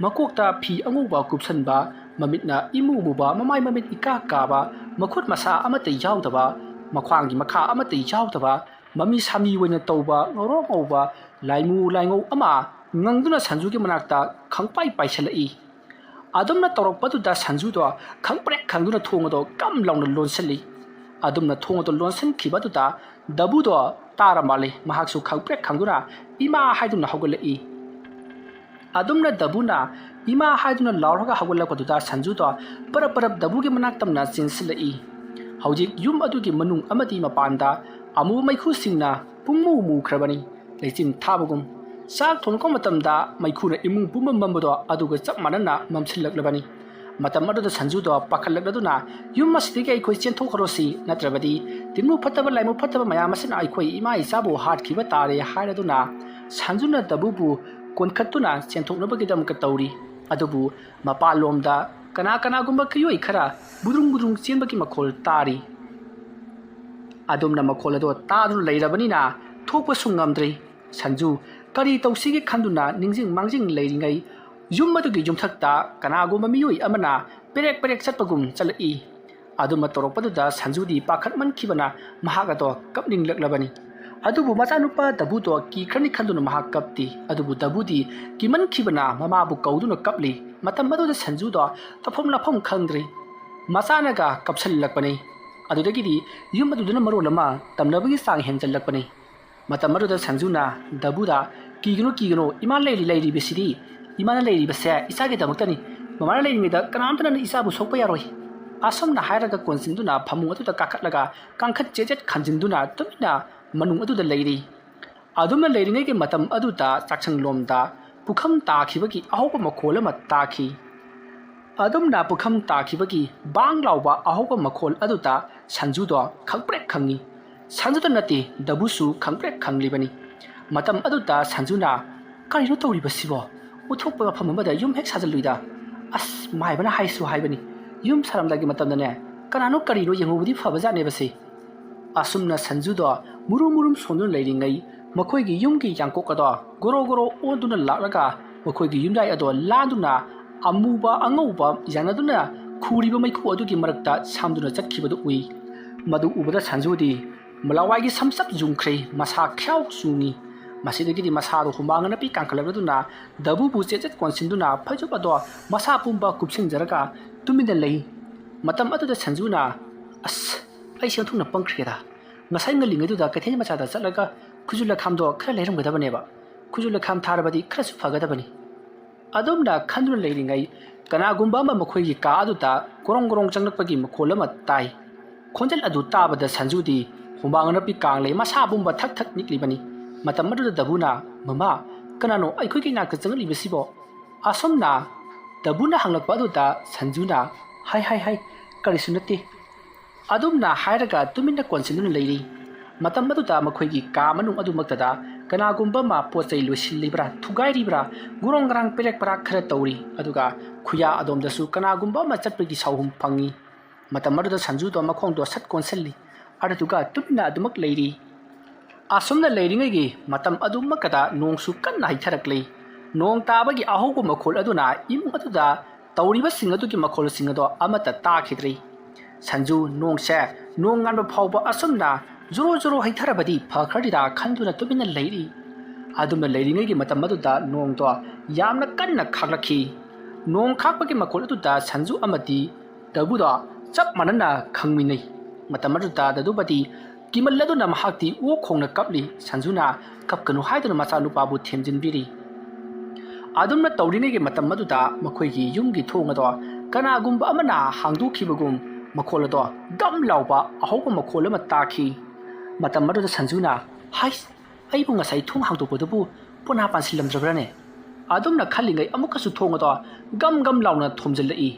ꯃꯀꯣꯛꯇ ꯐꯤ ꯑꯉꯧꯕ ꯀꯨꯞꯁꯟꯕ, ꯃꯃꯤꯠꯅ ꯏꯃꯨ ꯃꯨꯕ, ꯃꯃꯥꯏ ꯃꯃꯤꯠ ꯏꯀꯥ ꯀꯥꯕ, ꯃꯈꯨꯠ ꯃꯁꯥ ꯑꯃꯠꯇ ꯌꯥꯎꯗꯕ, ꯃꯈ꯭ꯋꯥꯡꯒꯤ ꯃꯈꯥ ꯑꯃꯠꯇ ꯌꯥꯎꯗꯕ, ꯃꯃꯤ ꯁꯥꯃꯤ ꯑꯣꯏꯅ ꯇꯧꯕ ꯉꯧꯔꯣꯛ ꯉꯧꯕ ꯂꯥꯏꯃꯨ ꯂꯥꯏꯉꯧ ꯑꯃ ꯉꯪꯗꯨꯅ ꯁꯟꯖꯨꯒꯤ ꯃꯅꯥꯛꯇ ꯈꯪꯄꯥꯏ ꯄꯥꯏꯁꯤꯜꯂꯛꯏ꯫ ꯑꯗꯨꯝꯅ ꯇꯧꯔꯛꯄꯗꯨꯗ ꯁꯟꯖꯨꯗꯣ ꯈꯪꯄ꯭ꯔꯦꯛ ꯈꯪꯗꯨꯅ ꯊꯣꯡ ꯑꯗꯣ ꯀꯝ ꯂꯥꯎꯅ ꯂꯣꯟꯁꯤꯜꯂꯤ꯫ ꯑꯗꯨꯝꯅ ꯊꯣꯡ ꯑꯗꯣ ꯂꯣꯟꯁꯤꯟꯈꯤꯕꯗꯨꯗ ꯗꯕꯨꯗꯣ ꯇꯥꯔ ꯃꯥꯜꯂꯤ꯫ ꯃꯍꯥꯛꯁꯨ ꯈꯪꯄ꯭ꯔꯦꯛ ꯈꯪꯗꯨꯅ "ꯏꯃꯥ" ꯍꯥꯏꯗꯨꯅ ꯍꯧꯒꯠꯂꯛꯏ꯫ ꯑꯗꯨꯝꯅ ꯗꯕꯨꯅ "ꯏꯃꯥ" ꯍꯥꯏꯗꯨꯅ ꯂꯥꯎꯔꯒ ꯍꯧꯒꯠꯂꯛꯄꯗꯨꯗ ꯁꯟꯖꯨꯗꯣ ꯄꯔꯞ ꯄꯔꯞ ꯗꯕꯨꯒꯤ ꯃꯅꯥꯛ ꯇꯝꯅ ꯆꯦꯟꯁꯤꯜꯂꯛꯏ꯫ ꯍꯧꯖꯤꯛ ꯌꯨꯝ ꯑꯗꯨꯒꯤ ꯃꯅꯨꯡ ꯑꯃꯗꯤ ꯃꯄꯥꯟꯗ ꯑꯃꯨꯕ ꯃꯩꯈꯨꯁꯤꯡꯅ ꯄꯨꯡꯃꯨ ꯃꯨꯈ꯭ꯔꯕꯅꯤ, ꯂꯩꯆꯤꯟ ꯊꯥꯕꯒꯨꯝ꯫ ꯆꯥꯛ ꯊꯣꯡꯂꯛꯄ ꯃꯇꯝꯗ ꯃꯩꯈꯨꯅ ꯏꯃꯨꯡ ꯄꯨꯝꯕ ꯃꯝꯕꯗꯣ ꯑꯗꯨꯒ ꯆꯞ ꯃꯥꯟꯅꯅ ꯃꯝꯁꯤꯜꯂꯛꯂꯕꯅꯤ꯫ ꯃꯇꯝ ꯑꯗꯨꯗ ꯁꯟꯖꯨꯗꯣ ꯄꯥꯈꯠꯂꯛꯂꯗꯨꯅ, "ꯌꯨꯝ ꯑꯁꯤꯗꯒꯤ ꯑꯩꯈꯣꯏ ꯆꯦꯟꯊꯣꯛꯈ꯭ꯔꯣꯁꯤ, ꯅꯠꯇ꯭ꯔꯕꯗꯤ ꯇꯤꯟꯃꯨ ꯐꯠꯇꯕ ꯂꯥꯏꯃꯨ ꯐꯠꯇꯕ ꯃꯌꯥꯝ ꯑꯁꯤꯅ ꯑꯩꯈꯣꯏ ꯏꯃꯥ ꯏꯆꯥꯕꯨ ꯍꯥꯠꯈꯤꯕ ꯇꯥꯔꯦ" ꯍꯥꯏꯔꯗꯨꯅ ꯁꯟꯖꯨꯅ ꯗꯕꯨꯕꯨ ꯀꯣꯟꯈꯠꯇꯨꯅ ꯆꯦꯟꯊꯣꯛꯅꯕꯒꯤꯗꯃꯛꯇ ꯇꯧꯔꯤ꯫ ꯑꯗꯨꯕꯨ ꯃꯄꯥꯟꯂꯣꯝꯗ ꯀꯅꯥ ꯀꯅꯥꯒꯨꯝꯕ ꯈꯤꯌꯣꯏ ꯈꯔ ꯕꯨꯗ꯭ꯔꯨꯡ ꯕꯨꯗ꯭ꯔꯨꯡ ꯆꯦꯟꯕꯒꯤ ꯃꯈꯣꯜ ꯇꯥꯔꯤ꯫ ꯑꯗꯨꯝꯅ ꯃꯈꯣꯜ ꯑꯗꯣ ꯇꯥꯗꯨꯅ ꯂꯩꯔꯕꯅꯤꯅ ꯊꯣꯛꯄꯁꯨ ꯉꯝꯗ꯭ꯔꯤ꯫ ꯁꯟꯖꯨ ꯀꯔꯤ ꯇꯧꯁꯤꯒꯦ ꯈꯟꯗꯨꯅ ꯅꯤꯡꯁꯤꯡ ꯃꯥꯡꯖꯤꯡ ꯂꯩꯔꯤꯉꯩ, ꯌꯨꯝ ꯑꯗꯨꯒꯤ ꯌꯨꯝꯊꯛꯇ ꯀꯅꯥꯒꯨꯝꯕ ꯃꯤꯑꯣꯏ ꯑꯃꯅ ꯄꯦꯔꯦꯛ ꯄꯦꯔꯦꯛ ꯆꯠꯄꯒꯨꯝ ꯆꯠꯂꯛꯏ꯫ ꯑꯗꯨꯝꯅ ꯇꯧꯔꯛꯄꯗꯨꯗ ꯁꯟꯖꯨꯗꯤ ꯄꯥꯈꯠꯃꯟꯈꯤꯕꯅ ꯃꯍꯥꯛ ꯑꯗꯣ ꯀꯞꯅꯤꯡꯂꯛꯂꯕꯅꯤ꯫ ꯑꯗꯨꯕꯨ ꯃꯆꯥꯅꯨꯄꯥ ꯗꯕꯨꯗꯣ ꯀꯤꯈ꯭ꯔꯅꯤ ꯈꯟꯗꯨꯅ ꯃꯍꯥꯛ ꯀꯞꯇꯦ꯫ ꯑꯗꯨꯕꯨ ꯗꯕꯨꯗꯤ ꯀꯤꯃꯟꯈꯤꯕꯅ ꯃꯃꯥꯕꯨ ꯀꯧꯗꯨꯅ ꯀꯞꯂꯤ꯫ ꯃꯇꯝ ꯑꯗꯨꯗ ꯁꯟꯖꯨꯗꯣ ꯇꯧꯐꯝ ꯂꯥꯛꯐꯝ ꯈꯪꯗ꯭ꯔꯤ꯫ ꯃꯆꯥꯅꯒ ꯀꯞꯁꯤꯜꯂꯛꯄꯅꯤ꯫ ꯑꯗꯨꯗꯒꯤꯗꯤ ꯌꯨꯝ ꯑꯗꯨꯗꯅ ꯃꯔꯣꯜ ꯑꯃ ꯇꯝꯅꯕꯒꯤ ꯆꯥꯡ ꯍꯦꯟꯖꯜꯂꯛꯄꯅꯤ꯫ ꯃꯇꯝ ꯑꯗꯨꯗ ꯁꯟꯖꯨꯅ ꯗꯕꯨꯗ, "ꯀꯤꯒꯅꯨ, ꯀꯤꯒꯅꯨ, ꯏꯃꯥ ꯂꯩꯔꯤ, ꯂꯩꯔꯤꯕꯁꯤꯗꯤ, ꯏꯃꯥꯅ ꯂꯩꯔꯤꯕꯁꯦ ꯏꯆꯥꯒꯤꯗꯃꯛꯇꯅꯤ꯫ ꯃꯃꯥꯅ ꯂꯩꯔꯤꯉꯩꯗ ꯀꯅꯥꯝꯇꯅ ꯏꯆꯥꯕꯨ ꯁꯣꯛꯄ ꯌꯥꯔꯣꯏ"꯫ ꯑꯁꯨꯝꯅ ꯍꯥꯏꯔꯒ ꯀꯣꯟꯁꯤꯟꯗꯨꯅ ꯐꯃꯨꯡ ꯑꯗꯨꯗ ꯀꯥꯈꯠꯂꯒ ꯀꯥꯡꯈꯠ ꯆꯦꯠ ꯆꯦꯠ ꯈꯟꯖꯤꯟꯗꯨꯅ ꯇꯨꯃꯤꯟꯅ ꯃꯅꯨꯡ ꯑꯗꯨꯗ ꯂꯩꯔꯤ꯫ ꯑꯗꯨꯝꯅ ꯂꯩꯔꯤꯉꯩꯒꯤ ꯃꯇꯝ ꯑꯗꯨꯗ ꯆꯥꯛꯁꯪꯂꯣꯝꯗ ꯄꯨꯈꯝ ꯇꯥꯈꯤꯕꯒꯤ ꯑꯍꯧꯕ ꯃꯈꯣꯜ ꯑꯃ ꯇꯥꯈꯤ꯫ ꯑꯗꯨꯝꯅ ꯄꯨꯈꯝ ꯇꯥꯈꯤꯕꯒꯤ ꯕꯥꯡ ꯂꯥꯎꯕ ꯑꯍꯧꯕ ꯃꯈꯣꯜ ꯑꯗꯨꯗ ꯁꯟꯖꯨꯗꯣ ꯈꯪꯄ꯭ꯔꯦꯛ ꯈꯪꯉꯤ꯫ ꯁꯟꯖꯨꯗ ꯅꯠꯇꯦ, ꯗꯕꯨꯁꯨ ꯈꯪꯄ꯭ꯔꯦꯛ ꯈꯪꯂꯤꯕꯅꯤ꯫ ꯃꯇꯝ ꯑꯗꯨꯗ ꯁꯟꯖꯨꯅ, "ꯀꯔꯤꯅꯣ ꯇꯧꯔꯤꯕꯁꯤꯕꯣ? ꯎꯠꯊꯣꯛꯄ ꯃꯐꯝ ꯑꯃꯗ ꯌꯨꯝ ꯍꯦꯛ ꯁꯥꯖꯤꯜꯂꯨꯏꯗ꯫ ꯑꯁ, ꯃꯥꯏꯕꯅ ꯍꯥꯏꯁꯨ ꯍꯥꯏꯕꯅꯤ, ꯌꯨꯝ ꯁꯥꯔꯝꯗꯥꯏꯒꯤ ꯃꯇꯝꯗꯅꯦ, ꯀꯅꯥꯅꯣ ꯀꯔꯤꯅꯣ ꯌꯦꯡꯍꯧꯕꯗꯤ ꯐꯕꯖꯥꯠꯅꯦꯕꯁꯦ"꯫ ꯑꯁꯨꯝꯅ ꯁꯟꯖꯨꯗꯣ ꯃꯨꯔꯨꯝ ꯃꯨꯔꯨꯝ ꯁꯣꯟꯗꯨꯅ ꯂꯩꯔꯤꯉꯩ, ꯃꯈꯣꯏꯒꯤ ꯌꯨꯝꯒꯤ ꯌꯥꯡꯀꯣꯛ ꯑꯗꯣ ꯒꯣꯔꯣ ꯒꯣꯔꯣ ꯑꯣꯟꯗꯨꯅ ꯂꯥꯛꯂꯒ ꯃꯈꯣꯏꯒꯤ ꯌꯨꯝꯌꯥꯏ ꯑꯗꯣ ꯂꯥꯟꯗꯨꯅ ꯑꯃꯨꯕ ꯑꯉꯧꯕ ꯌꯥꯅꯗꯨꯅ ꯈꯨꯔꯤꯕ ꯃꯩꯈꯨ ꯑꯗꯨꯒꯤ ꯃꯔꯛꯇ ꯁꯝꯗꯨꯅ ꯆꯠꯈꯤꯕꯗꯨ ꯎꯏ꯫ ꯃꯗꯨ ꯎꯕꯗ ꯁꯟꯖꯨꯗꯤ ꯃꯂꯥꯋꯥꯏꯒꯤ ꯁꯝꯆꯞ ꯌꯨꯡꯈ꯭ꯔꯦ, ꯃꯁꯥ ꯈ꯭ꯌꯥꯎ ꯆꯨꯡꯉꯤ꯫ ꯃꯁꯤꯗꯒꯤꯗꯤ ꯃꯁꯥꯗꯣ ꯍꯨꯃꯥꯡ ꯑꯅꯞꯄꯤ ꯀꯥꯡꯈꯠꯂꯛꯂꯗꯨꯅ ꯗꯕꯨꯕꯨ ꯆꯦꯠ ꯆꯦꯠ ꯀꯣꯟꯁꯤꯟꯗꯨꯅ ꯐꯩꯖꯨꯞ ꯑꯗꯣ ꯃꯁꯥ ꯄꯨꯝꯕ ꯀꯨꯞꯁꯤꯟꯖꯔꯒ ꯇꯨꯃꯤꯟꯅ ꯂꯩ꯫ ꯃꯇꯝ ꯑꯗꯨꯗ ꯁꯟꯖꯨꯅ, "ꯑꯁ, ꯑꯩꯁꯦ ꯑꯣꯟꯊꯣꯛꯅ ꯄꯪꯈ꯭ꯔꯦꯗ꯫ ꯉꯁꯥꯏ ꯉꯜꯂꯤꯉꯩꯗꯨꯗ ꯀꯩꯊꯦꯜ ꯃꯆꯥꯗ ꯆꯠꯂꯒ ꯈꯨꯖꯨ ꯂꯩꯈꯥꯝꯗꯣ ꯈꯔ ꯂꯩꯔꯝꯒꯗꯕꯅꯦꯕ꯫ ꯈꯨꯖꯨ ꯂꯩꯈꯥꯝ ꯊꯥꯔꯕꯗꯤ ꯈꯔꯁꯨ ꯐꯒꯗꯕꯅꯤ"꯫ ꯑꯗꯨꯝꯅ ꯈꯟꯗꯨꯅ ꯂꯩꯔꯤꯉꯩ ꯀꯅꯥꯒꯨꯝꯕ ꯑꯃ ꯃꯈꯣꯏꯒꯤ ꯀꯥ ꯑꯗꯨꯗ ꯒꯣꯔꯣꯡ ꯒꯣꯔꯣꯡ ꯆꯪꯂꯛꯄꯒꯤ ꯃꯈꯣꯜ ꯑꯃ ꯇꯥꯏ꯫ ꯈꯣꯟꯖꯦꯜ ꯑꯗꯨ ꯇꯥꯕꯗ ꯁꯟꯖꯨꯗꯤ ꯍꯨꯃꯥꯡ ꯑꯅꯞꯄꯤ ꯀꯥꯡꯂꯦ ꯃꯁꯥ ꯄꯨꯝꯕ ꯊꯛ ꯊꯛ ꯅꯤꯛꯂꯤꯕꯅꯤ꯫ ꯃꯇꯝ ꯑꯗꯨꯗ ꯗꯕꯨꯅ, "ꯃꯃꯥ, ꯀꯅꯥꯅꯣ ꯑꯩꯈꯣꯏꯒꯤ ꯏꯅꯥꯛꯇ ꯆꯪꯂꯛꯂꯤꯕꯁꯤꯕꯣ?" ꯑꯁꯨꯝꯅ ꯗꯕꯨꯅ ꯍꯪꯂꯛꯄ ꯑꯗꯨꯗ ꯁꯟꯖꯨꯅ, "ꯍꯥꯏ, ꯍꯥꯏ, ꯍꯥꯏ, ꯀꯔꯤꯁꯨ ꯅꯠꯇꯦ"꯫ ꯑꯗꯨꯝꯅ ꯍꯥꯏꯔꯒ ꯇꯨꯃꯤꯟꯅ ꯀꯣꯟꯁꯤꯟꯗꯨꯅ ꯂꯩꯔꯤ꯫ ꯃꯇꯝ ꯑꯗꯨꯗ ꯃꯈꯣꯏꯒꯤ ꯀꯥ ꯃꯅꯨꯡ ꯑꯗꯨꯃꯛꯇꯗ ꯀꯅꯥꯒꯨꯝꯕ ꯑꯃ ꯄꯣꯠ ꯆꯩ ꯂꯣꯏꯁꯤꯜꯂꯤꯕ꯭ꯔꯥ, ꯊꯨꯒꯥꯏꯔꯤꯕ꯭ꯔꯥ, ꯒꯨꯔꯣꯡ ꯒꯔꯥꯡ ꯄꯦꯔꯦꯛ ꯄꯔꯥꯛ ꯈꯔ ꯇꯧꯔꯤ꯫ ꯑꯗꯨꯒ ꯈꯨꯌꯥ ꯑꯗꯣꯝꯗꯁꯨ ꯀꯅꯥꯒꯨꯝꯕ ꯑꯃ ꯆꯠꯄꯒꯤ ꯁꯥꯎꯍꯨꯝ ꯐꯪꯉꯤ꯫ ꯃꯇꯝ ꯑꯗꯨꯗ ꯁꯟꯖꯨꯗꯣ ꯃꯈꯣꯡꯗꯣ ꯁꯠ ꯀꯣꯟꯁꯤꯜꯂꯤ꯫ ꯑꯗꯨꯗꯨꯒ ꯇꯨꯃꯤꯟꯅ ꯑꯗꯨꯃꯛ ꯂꯩꯔꯤ꯫ ꯑꯁꯨꯝꯅ ꯂꯩꯔꯤꯉꯩꯒꯤ ꯃꯇꯝ ꯑꯗꯨꯃꯛꯇꯗ ꯅꯣꯡꯁꯨ ꯀꯟꯅ ꯍꯩꯊꯔꯛꯂꯤ꯫ ꯅꯣꯡ ꯇꯥꯕꯒꯤ ꯑꯍꯧꯕ ꯃꯈꯣꯜ ꯑꯗꯨꯅ ꯏꯃꯨꯡ ꯑꯗꯨꯗ ꯇꯧꯔꯤꯕꯁꯤꯡ ꯑꯗꯨꯒꯤ ꯃꯈꯣꯜꯁꯤꯡ ꯑꯗꯣ ꯑꯃꯠꯇ ꯇꯥꯈꯤꯗ꯭ꯔꯤ꯫ ꯁꯟꯖꯨ ꯅꯣꯡꯁꯦ ꯅꯣꯡ ꯉꯥꯟꯕ ꯐꯥꯎꯕ ꯑꯁꯨꯝꯅ ꯖꯣꯔꯣ ꯖꯣꯔꯣ ꯍꯩꯊꯔꯕꯗꯤ ꯐꯈ꯭ꯔꯅꯤꯗ ꯈꯟꯗꯨꯅ ꯇꯨꯃꯤꯟꯅ ꯂꯩꯔꯤ꯫ ꯑꯗꯨꯝꯅ ꯂꯩꯔꯤꯉꯩꯒꯤ ꯃꯇꯝ ꯑꯗꯨꯗ ꯅꯣꯡꯗꯣ ꯌꯥꯝꯅ ꯀꯟꯅ ꯈꯥꯛꯂꯛꯈꯤ꯫ ꯅꯣꯡ ꯈꯥꯛꯄꯒꯤ ꯃꯈꯣꯜ ꯑꯗꯨꯗ ꯁꯟꯖꯨ ꯑꯃꯗꯤ ꯗꯕꯨꯗꯣ ꯆꯞ ꯃꯥꯟꯅꯅ ꯈꯪꯃꯤꯟꯅꯩ꯫ ꯃꯇꯝ ꯑꯗꯨꯗ ꯗꯗꯨꯕꯗꯤ ꯀꯤꯃꯜꯂꯗꯨꯅ ꯃꯍꯥꯛꯇꯤ ꯑꯣꯛ ꯈꯣꯡꯅ ꯀꯞꯂꯤ꯫ ꯁꯟꯖꯨꯅ ꯀꯞꯀꯅꯨ ꯍꯥꯏꯗꯨꯅ ꯃꯆꯥꯅꯨꯄꯥꯕꯨ ꯊꯦꯝꯖꯤꯟꯕꯤꯔꯤ꯫ ꯑꯗꯨꯝꯅ ꯇꯧꯔꯤꯉꯩꯒꯤ ꯃꯇꯝ ꯑꯗꯨꯗ ꯃꯈꯣꯏꯒꯤ ꯌꯨꯝꯒꯤ ꯊꯣꯡ ꯑꯗꯣ ꯀꯅꯥꯒꯨꯝꯕ ꯑꯃꯅ ꯍꯥꯡꯗꯣꯛꯈꯤꯕꯒꯨꯝ ꯃꯈꯣꯜ ꯑꯗꯣ ꯒꯝ ꯂꯥꯎꯕ ꯑꯍꯧꯕ ꯃꯈꯣꯜ ꯑꯃ ꯇꯥꯈꯤ꯫ ꯃꯇꯝ ꯑꯗꯨꯗ ꯁꯟꯖꯨꯅ, "ꯍꯥꯏꯁ, ꯑꯩꯕꯨ ꯉꯁꯥꯏ ꯊꯣꯡ ꯍꯥꯡꯗꯣꯛꯄꯗꯨꯕꯨ ꯄꯣꯅꯥ ꯄꯥꯟꯁꯤꯜꯂꯝꯗ꯭ꯔꯕ꯭ꯔꯥꯅꯦ?" ꯑꯗꯨꯝꯅ ꯈꯜꯂꯤꯉꯩ ꯑꯃꯨꯛꯀꯁꯨ ꯊꯣꯡ ꯑꯗꯣ ꯒꯝ ꯒꯝ ꯂꯥꯎꯅ ꯊꯣꯝꯖꯤꯜꯂꯛꯏ꯫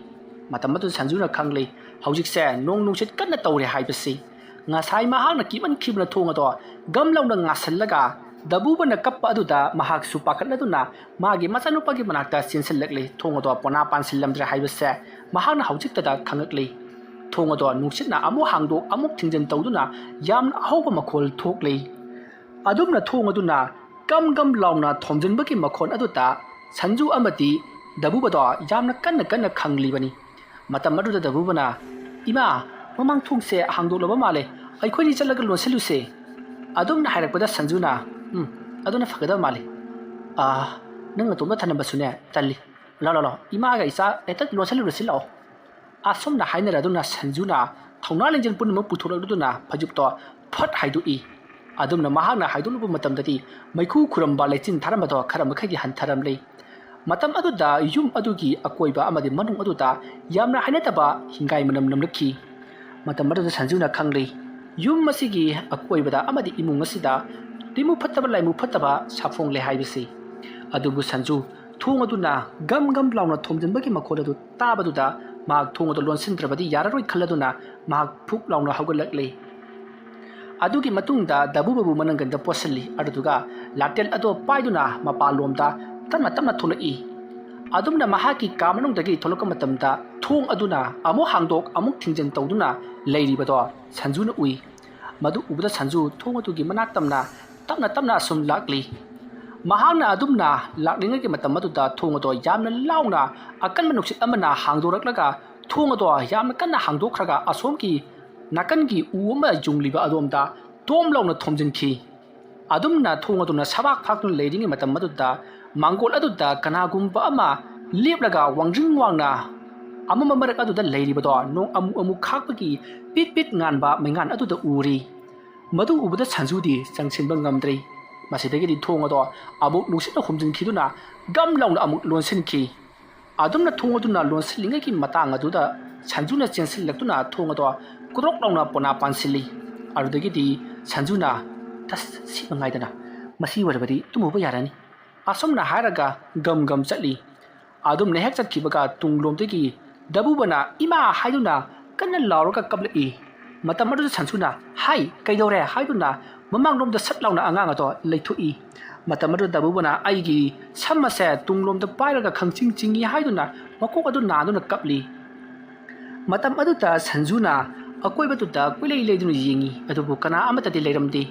ꯃꯇꯝ ꯑꯗꯨꯗ ꯁꯟꯖꯨꯅ ꯈꯪꯂꯦ, ꯍꯧꯖꯤꯛꯁꯦ ꯅꯣꯡ ꯅꯨꯡꯁꯤꯠ ꯀꯟꯅ ꯇꯧꯔꯦ ꯍꯥꯏꯕꯁꯤ꯫ ꯉꯁꯥꯏ ꯃꯍꯥꯛꯅ ꯀꯤꯃꯟꯈꯤꯕꯅ ꯊꯣꯡ ꯑꯗꯣ ꯒꯝ ꯂꯥꯎꯅ ꯉꯥꯁꯤꯜꯂꯒ ꯗꯕꯨꯕꯅ ꯀꯞꯄ ꯑꯗꯨꯗ ꯃꯍꯥꯛꯁꯨ ꯄꯥꯈꯠꯂꯗꯨꯅ ꯃꯥꯒꯤ ꯃꯆꯥꯅꯨꯄꯥꯒꯤ ꯃꯅꯥꯛꯇ ꯆꯦꯟꯁꯤꯜꯂꯛꯂꯤ꯫ ꯊꯣꯡ ꯑꯗꯣ ꯄꯣꯅꯥ ꯄꯥꯟꯁꯤꯜꯂꯝꯗ꯭ꯔꯦ ꯍꯥꯏꯕꯁꯦ ꯃꯍꯥꯛꯅ ꯍꯧꯖꯤꯛꯇꯗ ꯈꯪꯉꯛꯂꯤ꯫ ꯊꯣꯡ ꯑꯗꯣ ꯅꯨꯡꯁꯤꯠꯅ ꯑꯃꯨꯛ ꯍꯥꯡꯗꯣꯛ ꯑꯃꯨꯛ ꯊꯤꯡꯖꯤꯟ ꯇꯧꯗꯨꯅ ꯌꯥꯝꯅ ꯑꯍꯧꯕ ꯃꯈꯣꯜ ꯊꯣꯛꯂꯤ꯫ ꯑꯗꯨꯝꯅ ꯊꯣꯡ ꯑꯗꯨꯅ ꯒꯝ ꯒꯝ ꯂꯥꯎꯅ ꯊꯣꯝꯖꯤꯟꯕꯒꯤ ꯃꯈꯣꯜ ꯑꯗꯨꯗ ꯁꯟꯖꯨ ꯑꯃꯗꯤ ꯗꯕꯨꯕꯗꯣ ꯌꯥꯝꯅ ꯀꯟꯅ ꯀꯟꯅ ꯈꯪꯂꯤꯕꯅꯤ꯫ ꯃꯇꯝ ꯑꯗꯨꯗ ꯗꯕꯨꯕꯅ, "ꯏꯃꯥ, ꯃꯃꯥꯡ ꯊꯣꯡꯁꯦ ꯍꯥꯡꯗꯣꯛꯂꯕ ꯃꯥꯜꯂꯦ, ꯑꯩꯈꯣꯏꯅꯤ ꯆꯠꯂꯒ ꯂꯣꯟꯁꯤꯜꯂꯨꯁꯦ"꯫ ꯑꯗꯨꯝꯅ ꯍꯥꯏꯔꯛꯄꯗ ꯁꯟꯖꯨꯅ, "ꯎꯝ, ꯑꯗꯨꯅ ꯐꯒꯗꯕ ꯃꯥꯜꯂꯤ꯫ ꯑꯥ, ꯅꯪ ꯅꯇꯣꯝꯇ ꯊꯅꯝꯕꯁꯨꯅꯦ ꯇꯜꯂꯤ꯫ ꯂꯥꯎ, ꯂꯥꯎ, ꯂꯥꯎ, ꯏꯃꯥꯒ ꯏꯆꯥ ꯍꯦꯛꯇ ꯂꯣꯟꯁꯤꯜꯂꯨꯔꯁꯤ ꯂꯥꯛꯑꯣ"꯫ ꯑꯁꯨꯝꯅ ꯍꯥꯏꯅꯔꯗꯨꯅ ꯁꯟꯖꯨꯅ ꯊꯧꯅꯥ ꯂꯤꯡꯖꯦꯜ ꯄꯨꯝꯅꯃꯛ ꯄꯨꯊꯣꯔꯛꯂꯗꯨꯅ ꯐꯩꯖꯨꯞꯇꯣ ꯐꯠ ꯍꯥꯏꯗꯣꯛꯏ꯫ ꯑꯗꯨꯝꯅ ꯃꯍꯥꯛꯅ ꯍꯥꯏꯗꯣꯛꯂꯨꯕ ꯃꯇꯝꯗꯗꯤ ꯃꯩꯈꯨ ꯈꯨꯔꯝꯕ ꯂꯩꯆꯤꯟ ꯊꯥꯔꯝꯕꯗꯣ ꯈꯔ ꯃꯈꯩꯗꯤ ꯍꯟꯊꯔꯝꯂꯦ꯫ ꯃꯇꯝ ꯑꯗꯨꯗ ꯌꯨꯝ ꯑꯗꯨꯒꯤ ꯑꯀꯣꯏꯕ ꯑꯃꯗꯤ ꯃꯅꯨꯡ ꯑꯗꯨꯗ ꯌꯥꯝꯅ ꯍꯩꯅꯗꯕ ꯍꯤꯡꯒꯥꯏ ꯃꯅꯝ ꯅꯝꯂꯛꯈꯤ꯫ ꯃꯇꯝ ꯑꯗꯨꯗ ꯁꯟꯖꯨꯅ ꯈꯪꯂꯦ, ꯌꯨꯝ ꯑꯁꯤꯒꯤ ꯑꯀꯣꯏꯕꯗ ꯑꯃꯗꯤ ꯏꯃꯨꯡ ꯑꯁꯤꯗ ꯇꯤꯃꯨ ꯐꯠꯇꯕ ꯂꯥꯏꯃꯨ ꯐꯠꯇꯕ ꯁꯥꯐꯣꯡꯂꯦ ꯍꯥꯏꯕꯁꯤ꯫ ꯑꯗꯨꯕꯨ ꯁꯟꯖꯨ ꯊꯣꯡ ꯑꯗꯨꯅ ꯒꯝ ꯒꯝ ꯂꯥꯎꯅ ꯊꯣꯝꯖꯤꯟꯕꯒꯤ ꯃꯈꯣꯜ ꯑꯗꯨ ꯇꯥꯕꯗꯨꯗ ꯃꯍꯥꯛ ꯊꯣꯡ ꯑꯗꯨ ꯂꯣꯟꯁꯤꯟꯗ꯭ꯔꯕꯗꯤ ꯌꯥꯔꯔꯣꯏ ꯈꯜꯂꯗꯨꯅ ꯃꯍꯥꯛ ꯐꯨꯛ ꯂꯥꯎꯅ ꯍꯧꯒꯠꯂꯛꯂꯦ꯫ ꯑꯗꯨꯒꯤ ꯃꯇꯨꯡꯗ ꯗꯕꯨꯕꯕꯨ ꯃꯅꯪꯒꯟꯗ ꯄꯣꯠꯁꯤꯜꯂꯤ, ꯑꯗꯨꯗꯨꯒ ꯂꯥꯇꯦꯜ ꯑꯗꯣ ꯄꯥꯏꯗꯨꯅ ꯃꯄꯥꯟꯂꯣꯝꯗ ꯇꯞꯅ ꯇꯞꯅ ꯊꯣꯛꯂꯛꯏ꯫ ꯑꯗꯨꯝꯅ ꯃꯍꯥꯛꯀꯤ ꯀꯥ ꯃꯅꯨꯡꯗꯒꯤ ꯊꯣꯛꯂꯛꯄ ꯃꯇꯝꯗ ꯊꯣꯡ ꯑꯗꯨꯅ ꯑꯃꯨꯛ ꯍꯥꯡꯗꯣꯛ ꯑꯃꯨꯛ ꯊꯤꯡꯖꯤꯟ ꯇꯧꯗꯨꯅ ꯂꯩꯔꯤꯕꯗꯣ ꯁꯟꯖꯨꯅ ꯎꯏ꯫ ꯃꯗꯨ ꯎꯕꯗ ꯁꯟꯖꯨ ꯊꯣꯡ ꯑꯗꯨꯒꯤ ꯃꯅꯥꯛ ꯇꯝꯅ ꯇꯞꯅ ꯇꯞꯅ ꯑꯁꯨꯝ ꯂꯥꯛꯂꯤ꯫ ꯃꯍꯥꯛꯅ ꯑꯗꯨꯝꯅ ꯂꯥꯛꯂꯤꯉꯩꯒꯤ ꯃꯇꯝ ꯑꯗꯨꯗ ꯊꯣꯡ ꯑꯗꯣ ꯌꯥꯝꯅ ꯂꯥꯎꯅ ꯑꯀꯟꯕ ꯅꯨꯡꯁꯤꯠ ꯑꯃꯅ ꯍꯥꯡꯗꯣꯔꯛꯂꯒ ꯊꯣꯡ ꯑꯗꯣ ꯌꯥꯝꯅ ꯀꯟꯅ ꯍꯥꯡꯗꯣꯛꯈ꯭ꯔꯒ ꯑꯁꯣꯝꯒꯤ ꯅꯥꯀꯟꯒꯤ ꯎ ꯑꯃ ꯌꯨꯡꯂꯤꯕ ꯑꯗꯣꯝꯗ ꯇꯣꯝ ꯂꯥꯎꯅ ꯊꯣꯝꯖꯤꯟꯈꯤ꯫ ꯑꯗꯨꯝꯅ ꯊꯣꯡ ꯑꯗꯨꯅ ꯁꯕꯥꯛ ꯐꯥꯛꯇꯨꯅ ꯂꯩꯔꯤꯉꯩ ꯃꯇꯝ ꯑꯗꯨꯗ ꯃꯥꯡꯒꯣꯜ ꯑꯗꯨꯗ ꯀꯅꯥꯒꯨꯝꯕ ꯑꯃ ꯂꯦꯞꯂꯒ ꯋꯥꯡꯖꯤꯡ ꯋꯥꯡꯅ ꯑꯃꯝꯕ ꯃꯔꯛ ꯑꯗꯨꯗ ꯂꯩꯔꯤꯕꯗꯣ ꯅꯣꯡ ꯑꯃꯨꯛ ꯑꯃꯨꯛ ꯈꯥꯛꯄꯒꯤ ꯄꯤꯠ ꯄꯤꯠ ꯉꯥꯟꯕ ꯃꯩꯉꯥꯟ ꯑꯗꯨꯗ ꯎꯔꯤ꯫ ꯃꯗꯨ ꯎꯕꯗ ꯁꯟꯖꯨꯗꯤ ꯆꯪꯁꯤꯟꯕ ꯉꯝꯗ꯭ꯔꯦ꯫ ꯃꯁꯤꯗꯒꯤꯗꯤ ꯊꯣꯡ ꯑꯗꯣ ꯑꯃꯨꯛ ꯅꯨꯡꯁꯤꯠꯅ ꯍꯨꯝꯖꯤꯟꯈꯤꯗꯨꯅ ꯒꯝ ꯂꯥꯎꯅ ꯑꯃꯨꯛ ꯂꯣꯟꯁꯤꯟꯈꯤ꯫ ꯑꯗꯨꯝꯅ ꯊꯣꯡ ꯑꯗꯨꯅ ꯂꯣꯟꯁꯤꯜꯂꯤꯉꯩꯒꯤ ꯃꯇꯥꯡ ꯑꯗꯨꯗ ꯁꯟꯖꯨꯅ ꯆꯦꯟꯁꯤꯜꯂꯛꯇꯨꯅ ꯊꯣꯡ ꯑꯗꯣ ꯀ꯭ꯔꯣꯛ ꯂꯥꯎꯅ ꯄꯣꯅꯥ ꯄꯥꯟꯁꯤꯜꯂꯤ꯫ ꯑꯗꯨꯗꯒꯤꯗꯤ ꯁꯟꯖꯨꯅ, "ꯇꯁ, ꯁꯤ ꯃꯉꯥꯏꯗꯅ, ꯃꯁꯤ ꯑꯣꯏꯔꯕꯗꯤ ꯇꯨꯝꯃꯨꯕ ꯌꯥꯔꯅꯤ"꯫ ꯑꯁꯨꯝꯅ ꯍꯥꯏꯔꯒ ꯒꯝ ꯒꯝ ꯆꯠꯂꯤ꯫ ꯑꯗꯨꯝꯅ ꯍꯦꯛ ꯆꯠꯈꯤꯕꯒ ꯇꯨꯡꯂꯣꯝꯗꯒꯤ ꯗꯕꯨꯕꯅ "ꯏꯃꯥ" ꯍꯥꯏꯗꯨꯅ ꯀꯟꯅ ꯂꯥꯎꯔꯒ ꯀꯞꯂꯛꯏ꯫ ꯃꯇꯝ ꯑꯗꯨꯗ ꯁꯟꯖꯨꯅ, "ꯍꯥꯏ, ꯀꯩꯗꯧꯔꯦ?" ꯍꯥꯏꯗꯨꯅ ꯃꯃꯥꯡꯂꯣꯝꯗ ꯁꯠ ꯂꯥꯎꯅ ꯑꯉꯥꯡ ꯑꯗꯣ ꯂꯩꯊꯣꯛꯏ꯫ ꯃꯇꯝ ꯑꯗꯨꯗ ꯗꯕꯨꯕꯅ, "ꯑꯩꯒꯤ ꯁꯝ ꯑꯁꯦ ꯇꯨꯡꯂꯣꯝꯗ ꯄꯥꯏꯔꯒ ꯈꯪꯆꯤꯡ ꯆꯤꯡꯏ" ꯍꯥꯏꯗꯨꯅ ꯃꯀꯣꯛ ꯑꯗꯨ ꯅꯥꯗꯨꯅ ꯀꯞꯂꯤ꯫ ꯃꯇꯝ ꯑꯗꯨꯗ ꯁꯟꯖꯨꯅ ꯑꯀꯣꯏꯕꯗꯨꯗ ꯀꯣꯏꯂꯩ ꯂꯩꯗꯨꯅ ꯌꯦꯡꯏ, ꯑꯗꯨꯕꯨ ꯀꯅꯥ ꯑꯃꯠꯇꯗꯤ ꯂꯩꯔꯝꯗꯦ꯫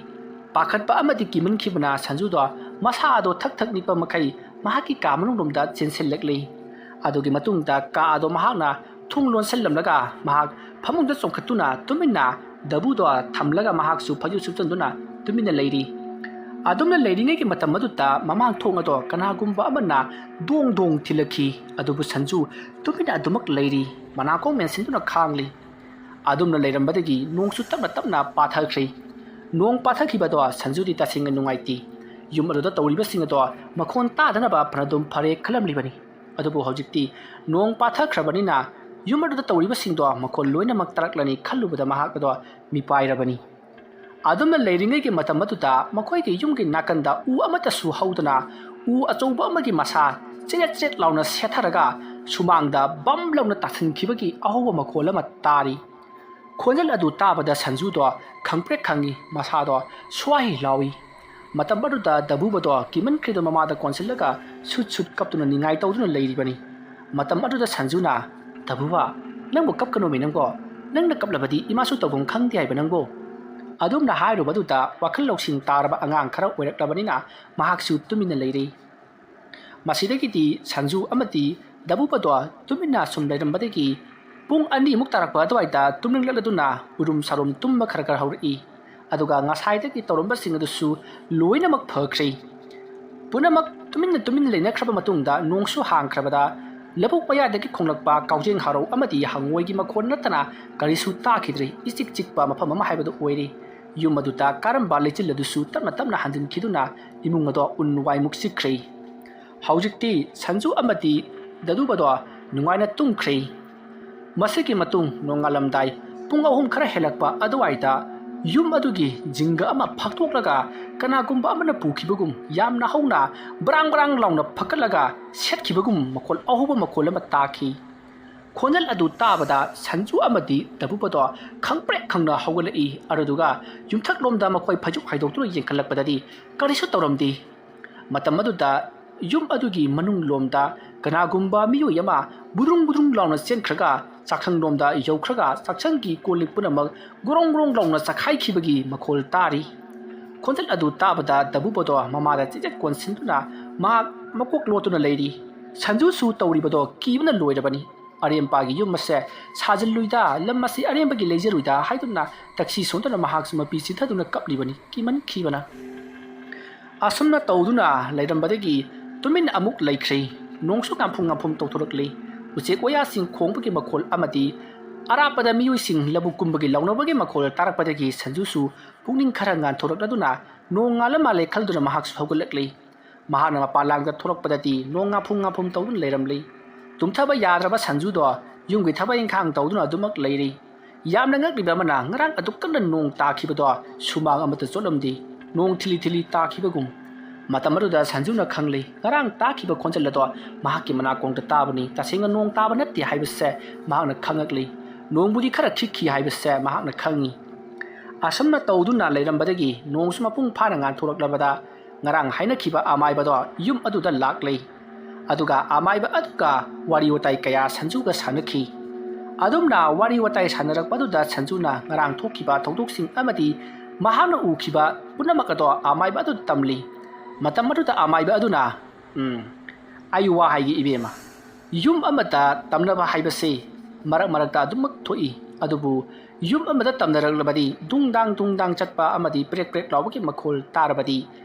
ꯄꯥꯈꯠꯄ ꯑꯃꯗꯤ ꯀꯤꯃꯟꯈꯤꯕꯅ ꯁꯟꯖꯨꯗꯣ ꯃꯁꯥ ꯑꯗꯣ ꯊꯛ ꯊꯛ ꯅꯤꯛꯄ ꯃꯈꯩ ꯃꯍꯥꯛꯀꯤ ꯀꯥ ꯃꯅꯨꯡꯂꯣꯝꯗ ꯆꯦꯟꯁꯤꯜꯂꯛꯂꯤ꯫ ꯑꯗꯨꯒꯤ ꯃꯇꯨꯡꯗ ꯀꯥ ꯑꯗꯣ ꯃꯍꯥꯛꯅ ꯊꯣꯡ ꯂꯣꯟꯁꯤꯜꯂꯝꯂꯒ ꯃꯍꯥꯛ ꯐꯃꯨꯡꯗ ꯆꯣꯡꯈꯠꯇꯨꯅ ꯇꯨꯃꯤꯟꯅ ꯗꯕꯨꯗꯣ ꯊꯝꯂꯒ ꯃꯍꯥꯛꯁꯨ ꯐꯩꯖꯨꯞ ꯁꯨꯞꯆꯟꯗꯨꯅ ꯇꯨꯃꯤꯟꯅ ꯂꯩꯔꯤ꯫ ꯑꯗꯨꯝꯅ ꯂꯩꯔꯤꯉꯩꯒꯤ ꯃꯇꯝ ꯑꯗꯨꯗ ꯃꯃꯥꯡ ꯊꯣꯡ ꯑꯗꯣ ꯀꯅꯥꯒꯨꯝꯕ ꯑꯃꯅ ꯗꯣꯡ ꯗꯣꯡ ꯊꯤꯜꯂꯛꯈꯤ꯫ ꯑꯗꯨꯕꯨ ꯁꯟꯖꯨ ꯇꯨꯃꯤꯟꯅ ꯑꯗꯨꯃꯛ ꯂꯩꯔꯤ꯫ ꯃꯅꯥꯀꯣꯡ ꯃꯦꯟꯁꯤꯟꯗꯨꯅ ꯈꯥꯡꯂꯤ꯫ ꯑꯗꯨꯝꯅ ꯂꯩꯔꯝꯕꯗꯒꯤ ꯅꯣꯡꯁꯨ ꯇꯞꯅ ꯇꯞꯅ ꯄꯥꯊꯈ꯭ꯔꯦ꯫ ꯅꯣꯡ ꯄꯥꯊꯈꯤꯕꯗꯣ ꯁꯟꯖꯨꯗꯤ ꯇꯁꯦꯡꯅ ꯅꯨꯡꯉꯥꯏꯇꯦ꯫ ꯌꯨꯝ ꯑꯗꯨꯗ ꯇꯧꯔꯤꯕꯁꯤꯡ ꯑꯗꯣ ꯃꯈꯣꯟ ꯇꯥꯗꯅꯕ ꯐꯅꯗꯨꯝ ꯐꯔꯦ ꯈꯜꯂꯝꯂꯤꯕꯅꯤ꯫ ꯑꯗꯨꯕꯨ ꯍꯧꯖꯤꯛꯇꯤ ꯅꯣꯡ ꯄꯥꯊꯈ꯭ꯔꯕꯅꯤꯅ ꯌꯨꯝ ꯑꯗꯨꯗ ꯇꯧꯔꯤꯕꯁꯤꯡꯗꯣ ꯃꯈꯣꯟ ꯂꯣꯏꯅꯃꯛ ꯇꯥꯔꯛꯂꯅꯤ ꯈꯜꯂꯨꯕꯗ ꯃꯍꯥꯛ ꯑꯗꯣ ꯃꯤꯄꯥꯏꯔꯕꯅꯤ꯫ ꯑꯗꯨꯝꯅ ꯂꯩꯔꯤꯉꯩꯒꯤ ꯃꯇꯝ ꯑꯗꯨꯗ ꯃꯈꯣꯏꯒꯤ ꯌꯨꯝꯒꯤ ꯅꯥꯀꯟꯗ ꯎ ꯑꯃꯠꯇꯁꯨ ꯍꯧꯗꯅ ꯎ ꯑꯆꯧꯕ ꯑꯃꯒꯤ ꯃꯁꯥ ꯆꯦꯔꯦꯠ ꯆꯦꯔꯦꯠ ꯂꯥꯎꯅ ꯁꯦꯠꯊꯔꯒ ꯁꯨꯃꯥꯡꯗ ꯕꯝ ꯂꯥꯎꯅ ꯇꯥꯁꯤꯟꯈꯤꯕꯒꯤ ꯑꯍꯧꯕ ꯃꯈꯣꯜ ꯑꯃ ꯇꯥꯔꯤ꯫ ꯈꯣꯟꯖꯦꯜ ꯑꯗꯨ ꯇꯥꯕꯗ ꯁꯟꯖꯨꯗꯣ ꯈꯪꯄ꯭ꯔꯦꯛ ꯈꯪꯉꯤ, ꯃꯁꯥꯗꯣ ꯁ꯭ꯋꯥꯏ ꯂꯥꯎꯏ꯫ ꯃꯇꯝ ꯑꯗꯨꯗ ꯗꯕꯨꯕꯗꯣ ꯀꯤꯃꯟꯈ꯭ꯔꯤꯗꯨ ꯃꯃꯥꯗ ꯀꯣꯟꯁꯤꯜꯂꯒ ꯁꯨꯠ ꯁꯨꯠ ꯀꯞꯇꯨꯅ ꯅꯤꯡꯉꯥꯏ ꯇꯧꯗꯨꯅ ꯂꯩꯔꯤꯕꯅꯤ꯫ ꯃꯇꯝ ꯑꯗꯨꯗ ꯁꯟꯖꯨꯅ, "ꯗꯕꯨꯕ, ꯅꯪꯕꯨ ꯀꯞꯀꯅꯣꯃꯤ ꯅꯪꯕꯣ, ꯅꯪꯅ ꯀꯞꯂꯕꯗꯤ ꯏꯃꯥꯁꯨ ꯇꯧꯐꯝ ꯈꯪꯗꯦ ꯍꯥꯏꯕ ꯅꯪꯕꯣ?" ꯑꯗꯨꯝꯅ ꯍꯥꯏꯔꯨꯕꯗꯨꯗ ꯋꯥꯈꯜ ꯂꯧꯁꯤꯡ ꯇꯥꯔꯕ ꯑꯉꯥꯡ ꯈꯔ ꯑꯣꯏꯔꯛꯂꯕꯅꯤꯅ ꯃꯍꯥꯛꯁꯨ ꯇꯨꯃꯤꯟꯅ ꯂꯩꯔꯤ꯫ ꯃꯁꯤꯗꯒꯤꯗꯤ ꯁꯟꯖꯨ ꯑꯃꯗꯤ ꯗꯕꯨꯕꯗꯣ ꯇꯨꯃꯤꯟꯅ ꯁꯨꯝ ꯂꯩꯔꯝꯕꯗꯒꯤ ꯄꯨꯡ ꯑꯅꯤꯃꯨꯛ ꯇꯥꯔꯛꯄ ꯑꯗꯨꯋꯥꯏꯗ ꯇꯨꯝꯅꯤꯡꯂꯛꯂꯗꯨꯅ ꯎꯔꯨꯝ ꯁꯥꯔꯨꯝ ꯇꯨꯝꯕ ꯈꯔ ꯈꯔ ꯍꯧꯔꯛꯏ꯫ ꯑꯗꯨꯒ ꯉꯁꯥꯏꯗꯒꯤ ꯇꯧꯔꯝꯕꯁꯤꯡ ꯑꯗꯨꯁꯨ ꯂꯣꯏꯅꯃꯛ ꯐꯈ꯭ꯔꯦ꯫ ꯄꯨꯝꯅꯃꯛ ꯇꯨꯃꯤꯟꯅ ꯇꯨꯃꯤꯟꯅ ꯂꯩꯅꯈ꯭ꯔꯕ ꯃꯇꯨꯡꯗ ꯅꯣꯡꯁꯨ ꯍꯥꯡꯈ꯭ꯔꯕꯗ ꯂꯧꯕꯨꯛ ꯃꯌꯥꯗꯒꯤ ꯈꯣꯡꯂꯛꯄ ꯀꯥꯎꯖꯦꯡ ꯍꯔꯥꯎ ꯑꯃꯗꯤ ꯍꯪꯉꯣꯏꯒꯤ ꯃꯈꯣꯟ ꯅꯠꯇꯅ ꯀꯔꯤꯁꯨ ꯇꯥꯈꯤꯗ꯭ꯔꯦ꯫ ꯏꯆꯤꯛ ꯆꯤꯛꯄ ꯃꯐꯝ ꯑꯃ ꯍꯥꯏꯕꯗꯨ ꯑꯣꯏꯔꯦ꯫ ꯌꯨꯝ ꯑꯗꯨꯗ ꯀꯥꯔꯝꯕ ꯂꯩꯆꯤꯜ ꯑꯗꯨꯁꯨ ꯇꯞꯅ ꯇꯞꯅ ꯍꯟꯖꯤꯟꯈꯤꯗꯨꯅ ꯏꯃꯨꯡ ꯑꯗꯣ ꯎꯟ ꯋꯥꯏꯃꯨꯛ ꯆꯤꯛꯈ꯭ꯔꯦ꯫ ꯍꯧꯖꯤꯛꯇꯤ ꯁꯟꯖꯨ ꯑꯃꯗꯤ ꯗꯗꯨꯕꯗꯣ ꯅꯨꯡꯉꯥꯏꯅ ꯇꯨꯝꯈ꯭ꯔꯦ꯫ ꯃꯁꯤꯒꯤ ꯃꯇꯨꯡ ꯅꯣꯡꯉꯥꯜꯂꯝꯗꯥꯏ ꯄꯨꯡ ꯑꯍꯨꯝ ꯈꯔ ꯍꯦꯜꯂꯛꯄ ꯑꯗꯨꯋꯥꯏꯗ ꯌꯨꯝ ꯑꯗꯨꯒꯤ ꯖꯤꯡꯒ ꯑꯃ ꯐꯥꯛꯇꯣꯛꯂꯒ ꯀꯅꯥꯒꯨꯝꯕ ꯑꯃꯅ ꯄꯨꯈꯤꯕꯒꯨꯝ ꯌꯥꯝꯅ ꯍꯧꯅ ꯕ꯭ꯔꯥꯡ ꯕ꯭ꯔꯥꯡ ꯂꯥꯎꯅ ꯐꯛꯀꯠꯂꯒ ꯁꯦꯠꯈꯤꯕꯒꯨꯝ ꯃꯈꯣꯜ ꯑꯍꯧꯕ ꯃꯈꯣꯜ ꯑꯃ ꯇꯥꯈꯤ꯫ ꯈꯣꯟꯖꯦꯜ ꯑꯗꯨ ꯇꯥꯕꯗ ꯁꯟꯖꯨ ꯑꯃꯗꯤ ꯗꯕꯨꯕꯗꯣ ꯈꯪꯄ꯭ꯔꯦꯛ ꯈꯪꯅ ꯍꯧꯒꯠꯂꯛꯏ꯫ ꯑꯗꯨꯗꯨꯒ ꯌꯨꯝꯊꯛꯂꯣꯝꯗ ꯃꯈꯣꯏ ꯐꯩꯖꯨꯞ ꯍꯥꯏꯗꯣꯛꯇꯨꯅ ꯌꯦꯡꯈꯠꯂꯛꯄꯗꯗꯤ ꯀꯔꯤꯁꯨ ꯇꯧꯔꯝꯗꯦ꯫ ꯃꯇꯝ ꯑꯗꯨꯗ ꯌꯨꯝ ꯑꯗꯨꯒꯤ ꯃꯅꯨꯡ ꯂꯣꯝꯗ ꯀꯅꯥꯒꯨꯝꯕ ꯃꯤꯑꯣꯏ ꯑꯃ ꯕꯨꯗ꯭ꯔꯨꯡ ꯕꯨꯗ꯭ꯔꯨꯡ ꯂꯥꯎꯅ ꯆꯦꯟꯈ꯭ꯔꯒ ꯆꯥꯛꯁꯪ ꯂꯣꯝꯗ ꯌꯧꯈ꯭ꯔꯒ ꯆꯥꯛꯁꯪꯒꯤ ꯀꯣꯜ ꯂꯤꯛ ꯄꯨꯝꯅꯃꯛ ꯒ꯭ꯔꯣꯡ ꯒ꯭ꯔꯣꯡ ꯂꯥꯎꯅ ꯆꯈꯥꯏꯈꯤꯕꯒꯤ ꯃꯈꯣꯜ ꯇꯥꯔꯤ꯫ ꯈꯣꯟꯖꯦꯜ ꯑꯗꯨ ꯇꯥꯕꯗ ꯗꯕꯨꯕꯗꯣ ꯃꯃꯥꯗ ꯆꯤꯆꯦꯠ ꯀꯣꯟꯁꯤꯟꯗꯨꯅ ꯃꯍꯥꯛ ꯃꯀꯣꯛ ꯂꯣꯠꯇꯨꯅ ꯂꯩꯔꯤ꯫ ꯁꯟꯖꯨꯁꯨ ꯇꯧꯔꯤꯕꯗꯣ ꯀꯤꯕꯅ ꯂꯣꯏꯔꯕꯅꯤ꯫ ꯑꯔꯦꯝꯄꯥꯒꯤ ꯌꯨꯝ ꯑꯁꯦ ꯁꯥꯖꯤꯜꯂꯨꯏꯗ, ꯂꯝ ꯑꯁꯤ ꯑꯔꯦꯝꯕꯒꯤ ꯂꯩꯖꯔꯨꯏꯗ ꯍꯥꯏꯗꯨꯅ ꯇꯛꯁꯤ ꯁꯣꯟꯗꯨꯅ ꯃꯍꯥꯛꯁꯨ ꯃꯄꯤ ꯆꯤꯊꯗꯨꯅ ꯀꯞꯂꯤꯕꯅꯤ, ꯀꯤꯃꯟꯈꯤꯕꯅ꯫ ꯑꯁꯨꯝꯅ ꯇꯧꯗꯨꯅ ꯂꯩꯔꯝꯕꯗꯒꯤ ꯇꯨꯃꯤꯟ ꯑꯃꯨꯛ ꯂꯩꯈ꯭ꯔꯦ꯫ ꯅꯣꯡꯁꯨ ꯉꯥꯝꯐꯨꯝ ꯉꯥꯝꯐꯨꯝ ꯇꯧꯊꯣꯔꯛꯂꯦ꯫ ꯎꯆꯦꯛ ꯋꯥꯌꯥꯁꯤꯡ ꯈꯣꯡꯕꯒꯤ ꯃꯈꯣꯜ ꯑꯃꯗꯤ ꯑꯔꯥꯞꯄꯗ ꯃꯤꯑꯣꯏꯁꯤꯡ ꯂꯧꯕꯨꯛ ꯀꯨꯝꯕꯒꯤ ꯂꯥꯎꯅꯕꯒꯤ ꯃꯈꯣꯜ ꯇꯥꯔꯛꯄꯗꯒꯤ ꯁꯟꯖꯨꯁꯨ ꯄꯨꯛꯅꯤꯡ ꯈꯔ ꯉꯥꯟꯊꯣꯔꯛꯂꯗꯨꯅ ꯅꯣꯡ ꯉꯥꯜꯂ ꯃꯥꯜꯂꯦ ꯈꯜꯗꯨꯅ ꯃꯍꯥꯛꯁꯨ ꯍꯧꯒꯠꯂꯛꯂꯤ꯫ ꯃꯍꯥꯛꯅ ꯃꯄꯥꯟ ꯂꯥꯡꯗ ꯊꯣꯔꯛꯄꯗꯗꯤ ꯅꯣꯡ ꯉꯥꯐꯨꯝ ꯉꯥꯐꯨꯝ ꯇꯧꯗꯨꯅ ꯂꯩꯔꯝꯂꯤ꯫ ꯇꯨꯝꯊꯕ ꯌꯥꯗ꯭ꯔꯕ ꯁꯟꯖꯨꯗꯣ ꯌꯨꯝꯒꯤ ꯊꯕꯛ ꯏꯪꯈꯥꯡ ꯇꯧꯗꯨꯅ ꯑꯗꯨꯃꯛ ꯂꯩꯔꯤ꯫ ꯌꯥꯝꯅ ꯉꯛꯂꯤꯕ ꯑꯃꯅ, ꯉꯔꯥꯡ ꯑꯗꯨꯛ ꯀꯟꯅ ꯅꯣꯡ ꯇꯥꯈꯤꯕꯗꯣ ꯁꯨꯃꯥꯡ ꯑꯃꯠꯇ ꯆꯣꯠꯂꯝꯗꯦ꯫ ꯅꯣꯡ ꯊꯤꯂꯤ ꯊꯤꯂꯤ ꯇꯥꯈꯤꯕꯒꯨꯝ꯫ ꯃꯇꯝ ꯑꯗꯨꯗ ꯁꯟꯖꯨꯅ ꯈꯪꯂꯤ, ꯉꯔꯥꯡ ꯇꯥꯈꯤꯕ ꯈꯣꯟꯖꯦꯜ ꯑꯗꯣ ꯃꯍꯥꯛꯀꯤ ꯃꯅꯥꯀꯣꯡꯗ ꯇꯥꯕꯅꯤ꯫ ꯇꯁꯦꯡꯅ ꯅꯣꯡ ꯇꯥꯕ ꯅꯠꯇꯦ ꯍꯥꯏꯕꯁꯦ ꯃꯍꯥꯛꯅ ꯈꯪꯉꯛꯂꯤ꯫ ꯅꯣꯡꯕꯨꯗꯤ ꯈꯔ ꯈꯤꯛꯈꯤ ꯍꯥꯏꯕꯁꯦ ꯃꯍꯥꯛꯅ ꯈꯪꯉꯤ꯫ ꯑꯁꯨꯝꯅ ꯇꯧꯗꯨꯅ ꯂꯩꯔꯝꯕꯗꯒꯤ ꯅꯣꯡꯁꯨ ꯃꯄꯨꯡ ꯐꯥꯅ ꯉꯥꯟꯊꯣꯔꯛꯂꯕꯗ ꯉꯔꯥꯡ ꯍꯥꯏꯅꯈꯤꯕ ꯑꯃꯥꯏꯕꯗꯣ ꯌꯨꯝ ꯑꯗꯨꯗ ꯂꯥꯛꯂꯦ꯫ ꯑꯗꯨꯒ ꯑꯃꯥꯏꯕ ꯑꯗꯨꯒ ꯋꯥꯔꯤ ꯋꯥꯇꯥꯏ ꯀꯌꯥ ꯁꯟꯖꯨꯒ ꯁꯥꯟꯅꯈꯤ꯫ ꯑꯗꯨꯝꯅ ꯋꯥꯔꯤ ꯋꯥꯇꯥꯏ ꯁꯥꯟꯅꯔꯛꯄꯗꯨꯗ ꯁꯟꯖꯨꯅ ꯉꯔꯥꯡ ꯊꯣꯛꯈꯤꯕ ꯊꯧꯗꯣꯛꯁꯤꯡ ꯑꯃꯗꯤ ꯃꯍꯥꯛꯅ ꯎꯈꯤꯕ ꯄꯨꯝꯅꯃꯛ ꯑꯗꯣ ꯑꯃꯥꯏꯕ ꯑꯗꯨꯗ ꯇꯝꯂꯤ꯫ ꯃꯇꯝ ꯑꯗꯨꯗ ꯑꯃꯥꯏꯕ ꯑꯗꯨꯅ, "ꯎꯝ, ꯑꯩ ꯋꯥ ꯍꯥꯏꯒꯦ ꯏꯕꯦꯝꯃ, ꯌꯨꯝ ꯑꯃꯗ ꯇꯝꯅꯕ ꯍꯥꯏꯕꯁꯤ ꯃꯔꯛ ꯃꯔꯛꯇ ꯑꯗꯨꯃꯛ ꯊꯣꯛꯏ, ꯑꯗꯨꯕꯨ ꯌꯨꯝ ꯑꯃꯗ ꯇꯝꯅꯔꯛꯂꯕꯗꯤ ꯗꯨꯡꯗꯥꯡ ꯗꯨꯡꯗꯥꯡ ꯆꯠꯄ ꯑꯃꯗꯤ ꯄ꯭ꯔꯦꯛ ꯄ꯭ꯔꯦꯛ ꯂꯥꯎꯕꯒꯤ ꯃꯈꯣꯜ ꯇꯥꯔꯕꯗꯤ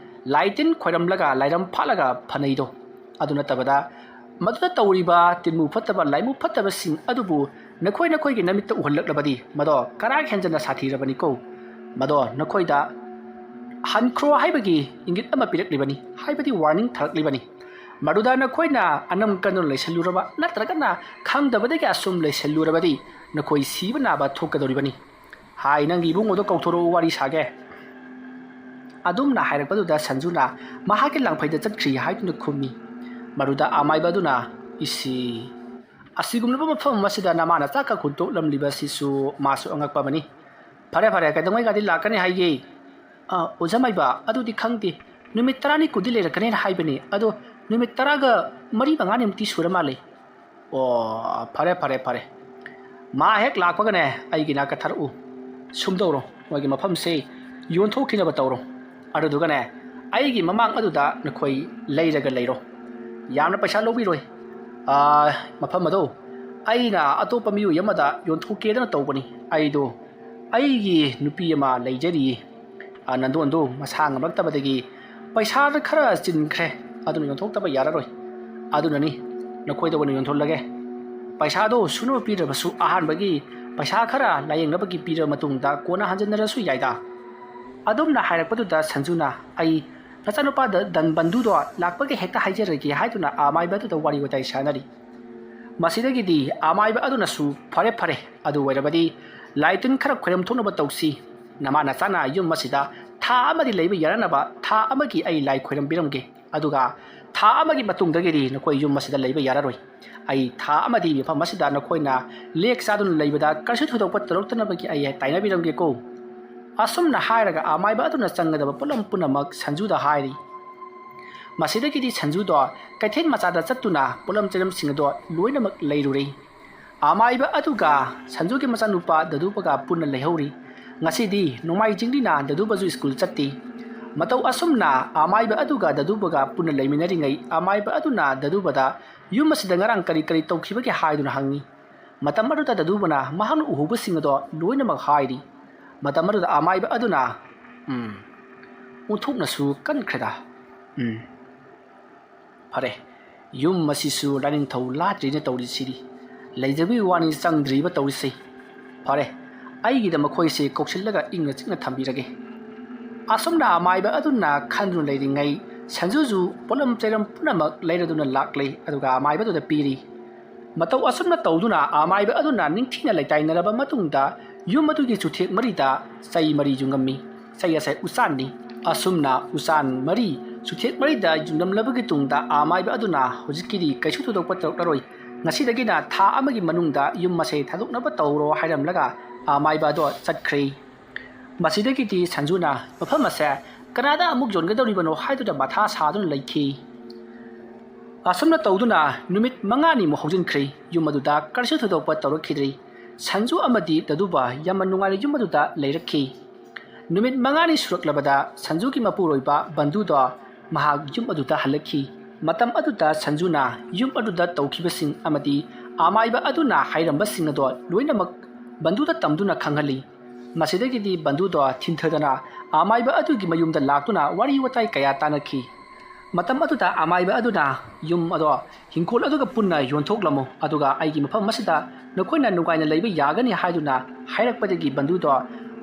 ꯂꯥꯏ ꯇꯤꯟ ꯈꯣꯏꯔꯝꯂꯒ ꯂꯥꯏꯔꯝ ꯐꯥꯠꯂꯒ ꯐꯅꯩꯗꯣ꯫ ꯑꯗꯨ ꯅꯠꯇꯕꯗ ꯃꯗꯨꯗ ꯇꯧꯔꯤꯕ ꯇꯤꯟꯃꯨ ꯐꯠꯇꯕ ꯂꯥꯏꯃꯨ ꯐꯠꯇꯕꯁꯤꯡ ꯑꯗꯨꯕꯨ ꯅꯈꯣꯏ ꯅꯈꯣꯏꯒꯤ ꯅꯃꯤꯠꯇ ꯎꯍꯜꯂꯛꯂꯕꯗꯤ ꯃꯗꯣ ꯀꯔꯥꯡ ꯍꯦꯟꯖꯟꯅ ꯁꯥꯊꯤꯔꯕꯅꯤꯀꯣ꯫ ꯃꯗꯣ ꯅꯈꯣꯏꯗ ꯍꯟꯈ꯭ꯔꯣ ꯍꯥꯏꯕꯒꯤ ꯏꯪꯒꯤꯠ ꯑꯃ ꯄꯤꯔꯛꯂꯤꯕꯅꯤ, ꯍꯥꯏꯕꯗꯤ ꯋꯥꯔꯅꯤꯡ ꯊꯥꯔꯛꯂꯤꯕꯅꯤ꯫ ꯃꯗꯨꯗ ꯅꯈꯣꯏꯅ ꯑꯅꯝ ꯀꯟꯗꯨꯅ ꯂꯩꯁꯜꯂꯨꯔꯕ ꯅꯠꯇ꯭ꯔꯒꯅ ꯈꯪꯗꯕꯗꯒꯤ ꯑꯁꯨꯝ ꯂꯩꯁꯜꯂꯨꯔꯕꯗꯤ ꯅꯈꯣꯏ ꯁꯤꯕ ꯅꯥꯕ ꯊꯣꯛꯀꯗꯧꯔꯤꯕꯅꯤ꯫ ꯍꯥꯏ, ꯅꯪꯒꯤ ꯏꯕꯨꯡꯉꯣꯗꯣ ꯀꯧꯊꯣꯔꯛꯎ, ꯋꯥꯔꯤ ꯁꯥꯒꯦ꯫" ꯑꯗꯨꯝꯅ ꯍꯥꯏꯔꯛꯄꯗꯨꯗ ꯁꯟꯖꯨꯅ ꯃꯍꯥꯛꯀꯤ ꯂꯥꯡꯐꯩꯗ ꯆꯠꯈ꯭ꯔꯤ ꯍꯥꯏꯗꯨꯅ ꯈꯨꯝꯃꯤ꯫ ꯃꯗꯨꯗ ꯑꯃꯥꯏꯕ ꯑꯗꯨꯅ, "ꯏꯁꯤ, ꯑꯁꯤꯒꯨꯝꯂꯕ ꯃꯐꯝ ꯑꯁꯤꯗ ꯅꯃꯥꯅ ꯆꯥꯛꯀ ꯍꯨꯟꯇꯣꯛꯂꯝꯂꯤꯕꯁꯤꯁꯨ ꯃꯥꯁꯨ ꯑꯉꯛꯄ ꯑꯃꯅꯤ꯫ ꯐꯔꯦ, ꯐꯔꯦ, ꯀꯩꯗꯧꯉꯩꯒꯗꯤ ꯂꯥꯛꯀꯅꯤ ꯍꯥꯏꯒꯦ?" "ꯑ, ꯑꯣꯖꯥ ꯃꯥꯏꯕ, ꯑꯗꯨꯗꯤ ꯈꯪꯗꯦ꯫ ꯅꯨꯃꯤꯠ ꯇꯔꯥꯅꯤ ꯀꯨꯟꯗꯤ ꯂꯩꯔꯛꯀꯅꯦꯅ ꯍꯥꯏꯕꯅꯤ꯫ ꯑꯗꯣ ꯅꯨꯃꯤꯠ ꯇꯔꯥꯒ ꯃꯔꯤ ꯃꯉꯥꯅꯤꯃꯨꯛꯇꯤ ꯁꯨꯔ ꯃꯥꯜꯂꯦ꯫" "ꯑꯣ, ꯐꯔꯦ, ꯐꯔꯦ, ꯐꯔꯦ꯫ ꯃꯥ ꯍꯦꯛ ꯂꯥꯛꯄꯒꯅꯦ, ꯑꯩꯒꯤ ꯅꯥꯛꯇ ꯊꯥꯔꯛꯎ꯫ ꯁꯨꯝꯗꯧꯔꯣ, ꯃꯣꯏꯒꯤ ꯃꯐꯝꯁꯦ ꯌꯣꯟꯊꯣꯛꯈꯤꯅꯕ ꯇꯧꯔꯣ꯫ ꯑꯗꯨꯗꯨꯒꯅꯦ, ꯑꯩꯒꯤ ꯃꯃꯥꯡ ꯑꯗꯨꯗ ꯅꯈꯣꯏ ꯂꯩꯔꯒ ꯂꯩꯔꯣ꯫ ꯌꯥꯝꯅ ꯄꯩꯁꯥ ꯂꯧꯕꯤꯔꯣꯏ꯫ ꯑꯥ, ꯃꯐꯝ ꯑꯗꯣ ꯑꯩꯅ ꯑꯇꯣꯞꯄ ꯃꯤꯑꯣꯏ ꯑꯃꯗ ꯌꯣꯟꯊꯣꯛꯀꯦꯗꯅ ꯇꯧꯕꯅꯤ꯫ ꯑꯩꯗꯣ ꯑꯩꯒꯤ ꯅꯨꯄꯤ ꯑꯃ ꯂꯩꯖꯔꯤꯌꯦ꯫ ꯑ, ꯅꯟꯗꯣꯟꯗꯨ ꯃꯁꯥ ꯉꯝꯂꯛꯇꯕꯗꯒꯤ ꯄꯩꯁꯥꯗ ꯈꯔ ꯆꯤꯟꯈ꯭ꯔꯦ, ꯑꯗꯨꯅ ꯌꯣꯟꯊꯣꯛꯇꯕ ꯌꯥꯔꯔꯣꯏ꯫ ꯑꯗꯨꯅꯅꯤ ꯅꯈꯣꯏꯗ ꯑꯣꯏꯅ ꯌꯣꯟꯊꯣꯛꯂꯒꯦ꯫ ꯄꯩꯁꯥꯗꯣ ꯁꯨꯅꯕ ꯄꯤꯗ꯭ꯔꯕꯁꯨ ꯑꯍꯥꯟꯕꯒꯤ ꯄꯩꯁꯥ ꯈꯔ ꯂꯥꯏꯌꯦꯡꯅꯕꯒꯤ ꯄꯤꯔꯕ ꯃꯇꯨꯡꯗ ꯀꯣꯟꯅ ꯍꯟꯖꯤꯟꯅꯔꯁꯨ ꯌꯥꯏꯗ꯫ ꯑꯗꯨꯝꯅ ꯍꯥꯏꯔꯛꯄꯗꯨꯗ ꯁꯟꯖꯨꯅ, "ꯑꯩ ꯅꯆꯥꯅꯨꯄꯥꯗ ꯗꯟ ꯕꯟꯗꯨꯗꯣ ꯂꯥꯛꯄꯒ ꯍꯦꯛꯇ ꯍꯥꯏꯖꯔꯒꯦ" ꯍꯥꯏꯗꯨꯅ ꯑꯃꯥꯏꯕ ꯑꯗꯨꯗ ꯋꯥꯔꯤ ꯋꯥꯇꯥꯏ ꯁꯥꯟꯅꯔꯤ꯫ ꯃꯁꯤꯗꯒꯤꯗꯤ ꯑꯃꯥꯏꯕ ꯑꯗꯨꯅꯁꯨ, "ꯐꯔꯦ ꯐꯔꯦ, ꯑꯗꯨ ꯑꯣꯏꯔꯕꯗꯤ ꯂꯥꯏ ꯇꯤꯟ ꯈꯔ ꯈꯣꯏꯔꯝ ꯊꯣꯛꯅꯕ ꯇꯧꯁꯤ꯫ ꯅꯃꯥ ꯅꯆꯥꯅ ꯌꯨꯝ ꯑꯁꯤꯗ ꯊꯥ ꯑꯃꯗꯤ ꯂꯩꯕ ꯌꯥꯅꯅꯕ ꯊꯥ ꯑꯃꯒꯤ ꯑꯩ ꯂꯥꯏ ꯈꯣꯏꯔꯝꯕꯤꯔꯝꯒꯦ꯫ ꯑꯗꯨꯒ ꯊꯥ ꯑꯃꯒꯤ ꯃꯇꯨꯡꯗꯒꯤꯗꯤ ꯅꯈꯣꯏ ꯌꯨꯝ ꯑꯁꯤꯗ ꯂꯩꯕ ꯌꯥꯔꯔꯣꯏ꯫ ꯑꯩ ꯊꯥ ꯑꯃꯗꯤ ꯃꯐꯝ ꯑꯁꯤꯗ ꯅꯈꯣꯏꯅ ꯂꯦꯛ ꯆꯥꯗꯨꯅ ꯂꯩꯕꯗ ꯀꯔꯤꯁꯨ ꯊꯣꯏꯗꯣꯛꯄ ꯇꯧꯔꯛꯇꯅꯕꯒꯤ ꯑꯩ ꯇꯥꯏꯅꯕꯤꯔꯝꯒꯦꯀꯣ꯫" ꯑꯁꯨꯝꯅ ꯍꯥꯏꯔꯒ ꯑꯃꯥꯏꯕ ꯑꯗꯨꯅ ꯆꯪꯒꯗꯕ ꯄꯣꯠꯂꯝ ꯄꯨꯝꯅꯃꯛ ꯁꯟꯖꯨꯗ ꯍꯥꯏꯔꯤ꯫ ꯃꯁꯤꯗꯒꯤꯗꯤ ꯁꯟꯖꯨꯗꯣ ꯀꯩꯊꯦꯜ ꯃꯆꯥꯗ ꯆꯠꯇꯨꯅ ꯄꯣꯠꯂꯝ ꯆꯩꯂꯝꯁꯤꯡ ꯑꯗꯣ ꯂꯣꯏꯅꯃꯛ ꯂꯩꯔꯨꯔꯦ꯫ ꯑꯃꯥꯏꯕ ꯑꯗꯨꯒ ꯁꯟꯖꯨꯒꯤ ꯃꯆꯥꯅꯨꯄꯥ ꯗꯗꯨꯕꯒ ꯄꯨꯟꯅ ꯂꯩꯍꯧꯔꯤ꯫ ꯉꯁꯤꯗꯤ ꯅꯣꯡꯃꯥꯏꯖꯤꯡꯅꯤꯅ ꯗꯗꯨꯕꯁꯨ ꯁ꯭ꯀꯨꯜ ꯆꯠꯇꯦ꯫ ꯃꯇꯧ ꯑꯁꯨꯝꯅ ꯑꯃꯥꯏꯕ ꯑꯗꯨꯒ ꯗꯗꯨꯕꯒ ꯄꯨꯟꯅ ꯂꯩꯃꯤꯟꯅꯔꯤꯉꯩ, ꯑꯃꯥꯏꯕ ꯑꯗꯨꯅ ꯗꯗꯨꯕꯗ ꯌꯨꯝ ꯑꯁꯤꯗ ꯉꯔꯥꯡ ꯀꯔꯤ ꯀꯔꯤ ꯇꯧꯈꯤꯕꯒꯦ ꯍꯥꯏꯗꯨꯅ ꯍꯪꯉꯤ꯫ ꯃꯇꯝ ꯑꯗꯨꯗ ꯗꯗꯨꯕꯅ ꯃꯍꯥꯛꯅ ꯎꯍꯧꯕꯁꯤꯡ ꯑꯗꯣ ꯂꯣꯏꯅꯃꯛ ꯍꯥꯏꯔꯤ꯫ ꯃꯇꯝ ꯑꯗꯨꯗ ꯑꯃꯥꯏꯕ ꯑꯗꯨꯅ, "ꯎꯝ, ꯑꯣꯟꯊꯣꯛꯅꯁꯨ ꯀꯟꯈ꯭ꯔꯦꯗ꯫ ꯎꯝ, ꯐꯔꯦ, ꯌꯨꯝ ꯑꯁꯤꯁꯨ ꯂꯥꯏꯅꯤꯡꯊꯧ ꯂꯥꯠꯇ꯭ꯔꯤꯅ ꯇꯧꯔꯤꯁꯤꯗꯤ꯫ ꯂꯩꯖꯕꯒꯤ ꯋꯥꯅꯤ, ꯆꯪꯗ꯭ꯔꯤꯕ ꯇꯧꯔꯤꯁꯤ꯫ ꯐꯔꯦ, ꯑꯩꯒꯤꯗ ꯃꯈꯣꯏꯁꯦ ꯀꯧꯁꯤꯜꯂꯒ ꯏꯪꯅ ꯆꯤꯛꯅ ꯊꯝꯕꯤꯔꯒꯦ꯫" ꯑꯁꯨꯝꯅ ꯑꯃꯥꯏꯕ ꯑꯗꯨꯅ ꯈꯟꯗꯨꯅ ꯂꯩꯔꯤꯉꯩ, ꯁꯟꯖꯨꯁꯨ ꯄꯣꯠꯂꯝ ꯆꯩꯔꯝ ꯄꯨꯝꯅꯃꯛ ꯂꯩꯔꯗꯨꯅ ꯂꯥꯛꯂꯦ, ꯑꯗꯨꯒ ꯑꯃꯥꯏꯕꯗꯨꯗ ꯄꯤꯔꯤ꯫ ꯃꯇꯧ ꯑꯁꯨꯝꯅ ꯇꯧꯗꯨꯅ ꯑꯃꯥꯏꯕ ꯑꯗꯨꯅ ꯅꯤꯡꯊꯤꯅ ꯂꯩꯇꯥꯏꯅꯔꯕ ꯃꯇꯨꯡꯗ, ꯌꯨꯝ ꯑꯗꯨꯒꯤ ꯆꯨꯊꯦꯛ ꯃꯔꯤꯗ ꯆꯩ ꯃꯔꯤ ꯌꯨꯡꯉꯝꯃꯤ꯫ ꯆꯩ ꯑꯁꯦ ꯎꯆꯥꯟꯅꯤ꯫ ꯑꯁꯨꯝꯅ ꯎꯆꯥꯟ ꯃꯔꯤ ꯆꯨꯊꯦꯛ ꯃꯔꯤꯗ ꯌꯨꯡꯂꯝꯂꯕꯒꯤ ꯇꯨꯡꯗ, ꯑꯃꯥꯏꯕ ꯑꯗꯨꯅ ꯍꯧꯖꯤꯛꯀꯤꯗꯤ ꯀꯩꯁꯨ ꯊꯣꯏꯗꯣꯛꯄ ꯇꯧꯔꯛꯂꯔꯣꯏ, ꯉꯁꯤꯗꯒꯤꯅ ꯊꯥ ꯑꯃꯒꯤ ꯃꯅꯨꯡꯗ ꯌꯨꯝ ꯑꯁꯦ ꯊꯥꯗꯣꯛꯅꯕ ꯇꯧꯔꯣ ꯍꯥꯏꯔꯝꯂꯒ ꯑꯃꯥꯏꯕ ꯑꯗꯣ ꯆꯠꯈ꯭ꯔꯦ꯫ ꯃꯁꯤꯗꯒꯤꯗꯤ ꯁꯟꯖꯨꯅ ꯃꯐꯝ ꯑꯁꯦ ꯀꯅꯥꯗ ꯑꯃꯨꯛ ꯌꯣꯟꯒꯗꯧꯔꯤꯕꯅꯣ ꯍꯥꯏꯗꯨꯅ ꯃꯊꯥ ꯁꯥꯗꯨꯅ ꯂꯩꯈꯤ꯫ ꯑꯁꯨꯝꯅ ꯇꯧꯗꯨꯅ ꯅꯨꯃꯤꯠ ꯃꯉꯥꯅꯤꯃꯨꯛ ꯍꯧꯖꯤꯟꯈ꯭ꯔꯦ꯫ ꯌꯨꯝ ꯑꯗꯨꯗ ꯀꯔꯤꯁꯨ ꯊꯣꯏꯗꯣꯛꯄ ꯇꯧꯔꯛꯈꯤꯗ꯭ꯔꯦ꯫ ꯁꯟꯖꯨ ꯑꯃꯗꯤ ꯗꯗꯨꯕ ꯌꯥꯝꯅ ꯅꯨꯡꯉꯥꯏꯅ ꯌꯨꯝ ꯑꯗꯨꯗ ꯂꯩꯔꯛꯈꯤ꯫ ꯅꯨꯃꯤꯠ ꯃꯉꯥꯅꯤ ꯁꯨꯔꯛꯂꯕꯗ ꯁꯟꯖꯨꯒꯤ ꯃꯄꯨꯔꯣꯏꯕ ꯕꯟꯗꯨꯗꯣ ꯃꯍꯥꯛ ꯌꯨꯝ ꯑꯗꯨꯗ ꯍꯜꯂꯛꯈꯤ꯫ ꯃꯇꯝ ꯑꯗꯨꯗ ꯁꯟꯖꯨꯅ ꯌꯨꯝ ꯑꯗꯨꯗ ꯇꯧꯈꯤꯕꯁꯤꯡ ꯑꯃꯗꯤ ꯑꯃꯥꯏꯕ ꯑꯗꯨꯅ ꯍꯥꯏꯔꯝꯕꯁꯤꯡ ꯑꯗꯣ ꯂꯣꯏꯅꯃꯛ ꯕꯟꯗꯨꯗ ꯇꯝꯗꯨꯅ ꯈꯪꯍꯜꯂꯤ꯫ ꯃꯁꯤꯗꯒꯤꯗꯤ ꯕꯟꯗꯨꯗꯣ ꯊꯤꯟꯊꯗꯅ ꯑꯃꯥꯏꯕ ꯑꯗꯨꯒꯤ ꯃꯌꯨꯝꯗ ꯂꯥꯛꯇꯨꯅ ꯋꯥꯔꯤ ꯋꯥꯇꯥꯏ ꯀꯌꯥ ꯇꯥꯟꯅꯈꯤ꯫ ꯃꯇꯝ ꯑꯗꯨꯗ ꯑꯃꯥꯏꯕ ꯑꯗꯨꯅ ꯌꯨꯝ ꯑꯗꯣ ꯍꯤꯡꯈꯣꯜ ꯑꯗꯨꯒ ꯄꯨꯟꯅ ꯌꯣꯟꯊꯣꯛꯂꯝꯃꯨ, ꯑꯗꯨꯒ ꯑꯩꯒꯤ ꯃꯐꯝ ꯑꯁꯤꯗ ꯅꯈꯣꯏꯅ ꯅꯨꯡꯉꯥꯏꯅ ꯂꯩꯕ ꯌꯥꯒꯅꯤ ꯍꯥꯏꯗꯨꯅ ꯍꯥꯏꯔꯛꯄꯗꯒꯤ ꯕꯟꯗꯨꯗꯣ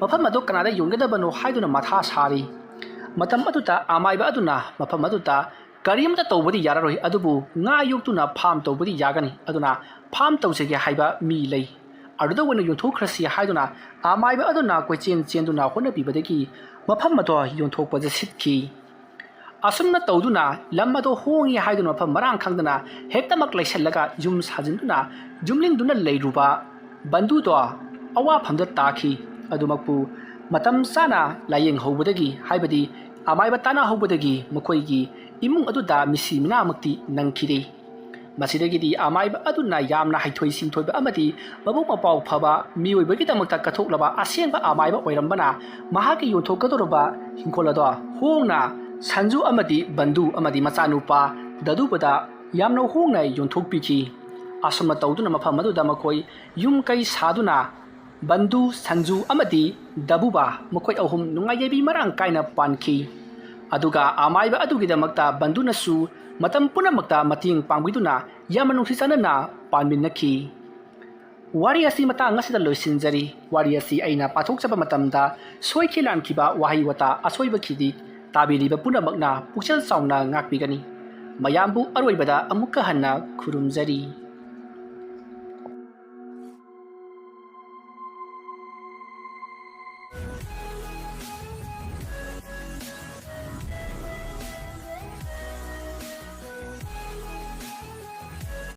ꯃꯐꯝ ꯑꯗꯨ ꯀꯅꯥꯗ ꯌꯣꯟꯒꯗꯕꯅꯣ ꯍꯥꯏꯗꯨꯅ ꯃꯊꯥ ꯁꯥꯔꯤ꯫ ꯃꯇꯝ ꯑꯗꯨꯗ ꯑꯃꯥꯏꯕ ꯑꯗꯨꯅ ꯃꯐꯝ ꯑꯗꯨꯗ ꯀꯔꯤꯝꯇ ꯇꯧꯕꯗꯤ ꯌꯥꯔꯔꯣꯏ, ꯑꯗꯨꯕꯨ ꯉꯥ ꯌꯣꯛꯇꯨꯅ ꯐꯥꯝ ꯇꯧꯕꯗꯤ ꯌꯥꯒꯅꯤ, ꯑꯗꯨꯅ ꯐꯥꯝ ꯇꯧꯖꯒꯦ ꯍꯥꯏꯕ ꯃꯤ ꯂꯩ, ꯑꯗꯨꯗ ꯑꯣꯏꯅ ꯌꯣꯟꯊꯣꯛꯈ꯭ꯔꯁꯤ ꯍꯥꯏꯗꯨꯅ ꯑꯃꯥꯏꯕ ꯑꯗꯨꯅ ꯀꯣꯏꯆꯦꯟ ꯆꯦꯟꯗꯨꯅ ꯍꯣꯠꯅꯕꯤꯕꯗꯒꯤ ꯃꯐꯝ ꯑꯗꯣ ꯌꯣꯟꯊꯣꯛꯄꯗ ꯁꯤꯠꯈꯤ꯫ ꯑꯁꯨꯝꯅ ꯇꯧꯗꯨꯅ ꯂꯝ ꯑꯗꯣ ꯍꯣꯡꯉꯤ ꯍꯥꯏꯗꯨꯅ ꯃꯐꯝ ꯃꯔꯥꯡ ꯈꯪꯗꯅ ꯍꯦꯛꯇꯃꯛ ꯂꯩꯁꯜꯂꯒ ꯌꯨꯝ ꯁꯥꯖꯤꯟꯗꯨꯅ ꯌꯨꯝꯂꯤꯡꯗꯨꯅ ꯂꯩꯔꯨꯕ ꯕꯟꯗꯨꯗꯣ ꯑꯋꯥꯐꯝꯗ ꯇꯥꯈꯤ꯫ ꯑꯗꯨꯃꯛꯄꯨ ꯃꯇꯝ ꯆꯥꯅ ꯂꯥꯏꯌꯦꯡꯍꯧꯕꯗꯒꯤ, ꯍꯥꯏꯕꯗꯤ ꯑꯃꯥꯏꯕ ꯇꯥꯟꯅꯍꯧꯕꯗꯒꯤ ꯃꯈꯣꯏꯒꯤ ꯏꯃꯨꯡ ꯑꯗꯨꯗ ꯃꯤꯁꯤ ꯃꯤꯅꯥꯃꯛꯇꯤ ꯅꯪꯈꯤꯗꯦ꯫ ꯃꯁꯤꯗꯒꯤꯗꯤ ꯑꯃꯥꯏꯕ ꯑꯗꯨꯅ ꯌꯥꯝꯅ ꯍꯩꯊꯣꯏ ꯁꯤꯡꯊꯣꯏꯕ ꯑꯃꯗꯤ ꯃꯕꯨꯛ ꯃꯄꯥꯎ ꯐꯕ ꯃꯤꯑꯣꯏꯕꯒꯤꯗꯃꯛꯇ ꯀꯠꯊꯣꯛꯂꯕ ꯑꯁꯦꯡꯕ ꯑꯃꯥꯏꯕ ꯑꯣꯏꯔꯝꯕꯅ ꯃꯍꯥꯛꯀꯤ ꯌꯣꯟꯊꯣꯛꯀꯗꯧꯔꯕ ꯍꯤꯡꯈꯣꯜ ꯑꯗꯣ ꯍꯣꯡꯅ ꯁꯟꯖꯨ ꯑꯃꯗꯤ ꯕꯟꯗꯨ ꯑꯃꯗꯤ ꯃꯆꯥꯅꯨꯄꯥ ꯗꯗꯨꯕꯗ ꯌꯥꯝꯅ ꯍꯣꯡꯅ ꯌꯣꯟꯊꯣꯛꯄꯤꯈꯤ꯫ ꯑꯁꯨꯝꯅ ꯇꯧꯗꯨꯅ ꯃꯐꯝ ꯑꯗꯨꯗ ꯃꯈꯣꯏ ꯌꯨꯝ ꯀꯩ ꯁꯥꯗꯨꯅ ꯕꯟꯗꯨ, ꯁꯟꯖꯨ ꯑꯃꯗꯤ ꯗꯕꯨꯕꯥ ꯃꯈꯣꯏ ꯑꯍꯨꯝ ꯅꯨꯡꯉꯥꯏ ꯌꯥꯏꯕꯤ ꯃꯔꯥꯡ ꯀꯥꯏꯅ ꯄꯥꯟꯈꯤ꯫ ꯑꯗꯨꯒ ꯑꯃꯥꯏꯕ ꯑꯗꯨꯒꯤꯗꯃꯛꯇ ꯕꯟꯗꯨꯅꯁꯨ ꯃꯇꯝ ꯄꯨꯝꯅꯃꯛꯇ ꯃꯇꯦꯡ ꯄꯥꯡꯕꯤꯗꯨꯅ ꯌꯥꯝꯅ ꯅꯨꯡꯁꯤ ꯆꯥꯟꯅꯅ ꯄꯥꯟꯃꯤꯟꯅꯈꯤ꯫ ꯋꯥꯔꯤ ꯑꯁꯤ ꯃꯇꯥꯡ ꯑꯁꯤꯗ ꯂꯣꯏꯁꯤꯟꯖꯔꯤ꯫ ꯋꯥꯔꯤ ꯑꯁꯤ ꯑꯩꯅ ꯄꯥꯊꯣꯛꯆꯕ ꯃꯇꯝꯗ ꯁꯣꯏꯈꯤ ꯂꯥꯟꯈꯤꯕ ꯋꯥꯍꯩ ꯋꯥꯇꯥ ꯑꯁꯣꯏꯕ ꯈꯤꯗꯤ ꯇꯥꯕꯤꯔꯤꯕ ꯄꯨꯝꯅꯃꯛꯅ ꯄꯨꯛꯆꯦꯜ ꯆꯥꯎꯅ ꯉꯥꯛꯄꯤꯒꯅꯤ꯫ ꯃꯌꯥꯝꯕꯨ ꯑꯔꯣꯏꯕꯗ ꯑꯃꯨꯛꯀ ꯍꯟꯅ ꯈꯨꯔꯨꯝꯖꯔꯤ꯫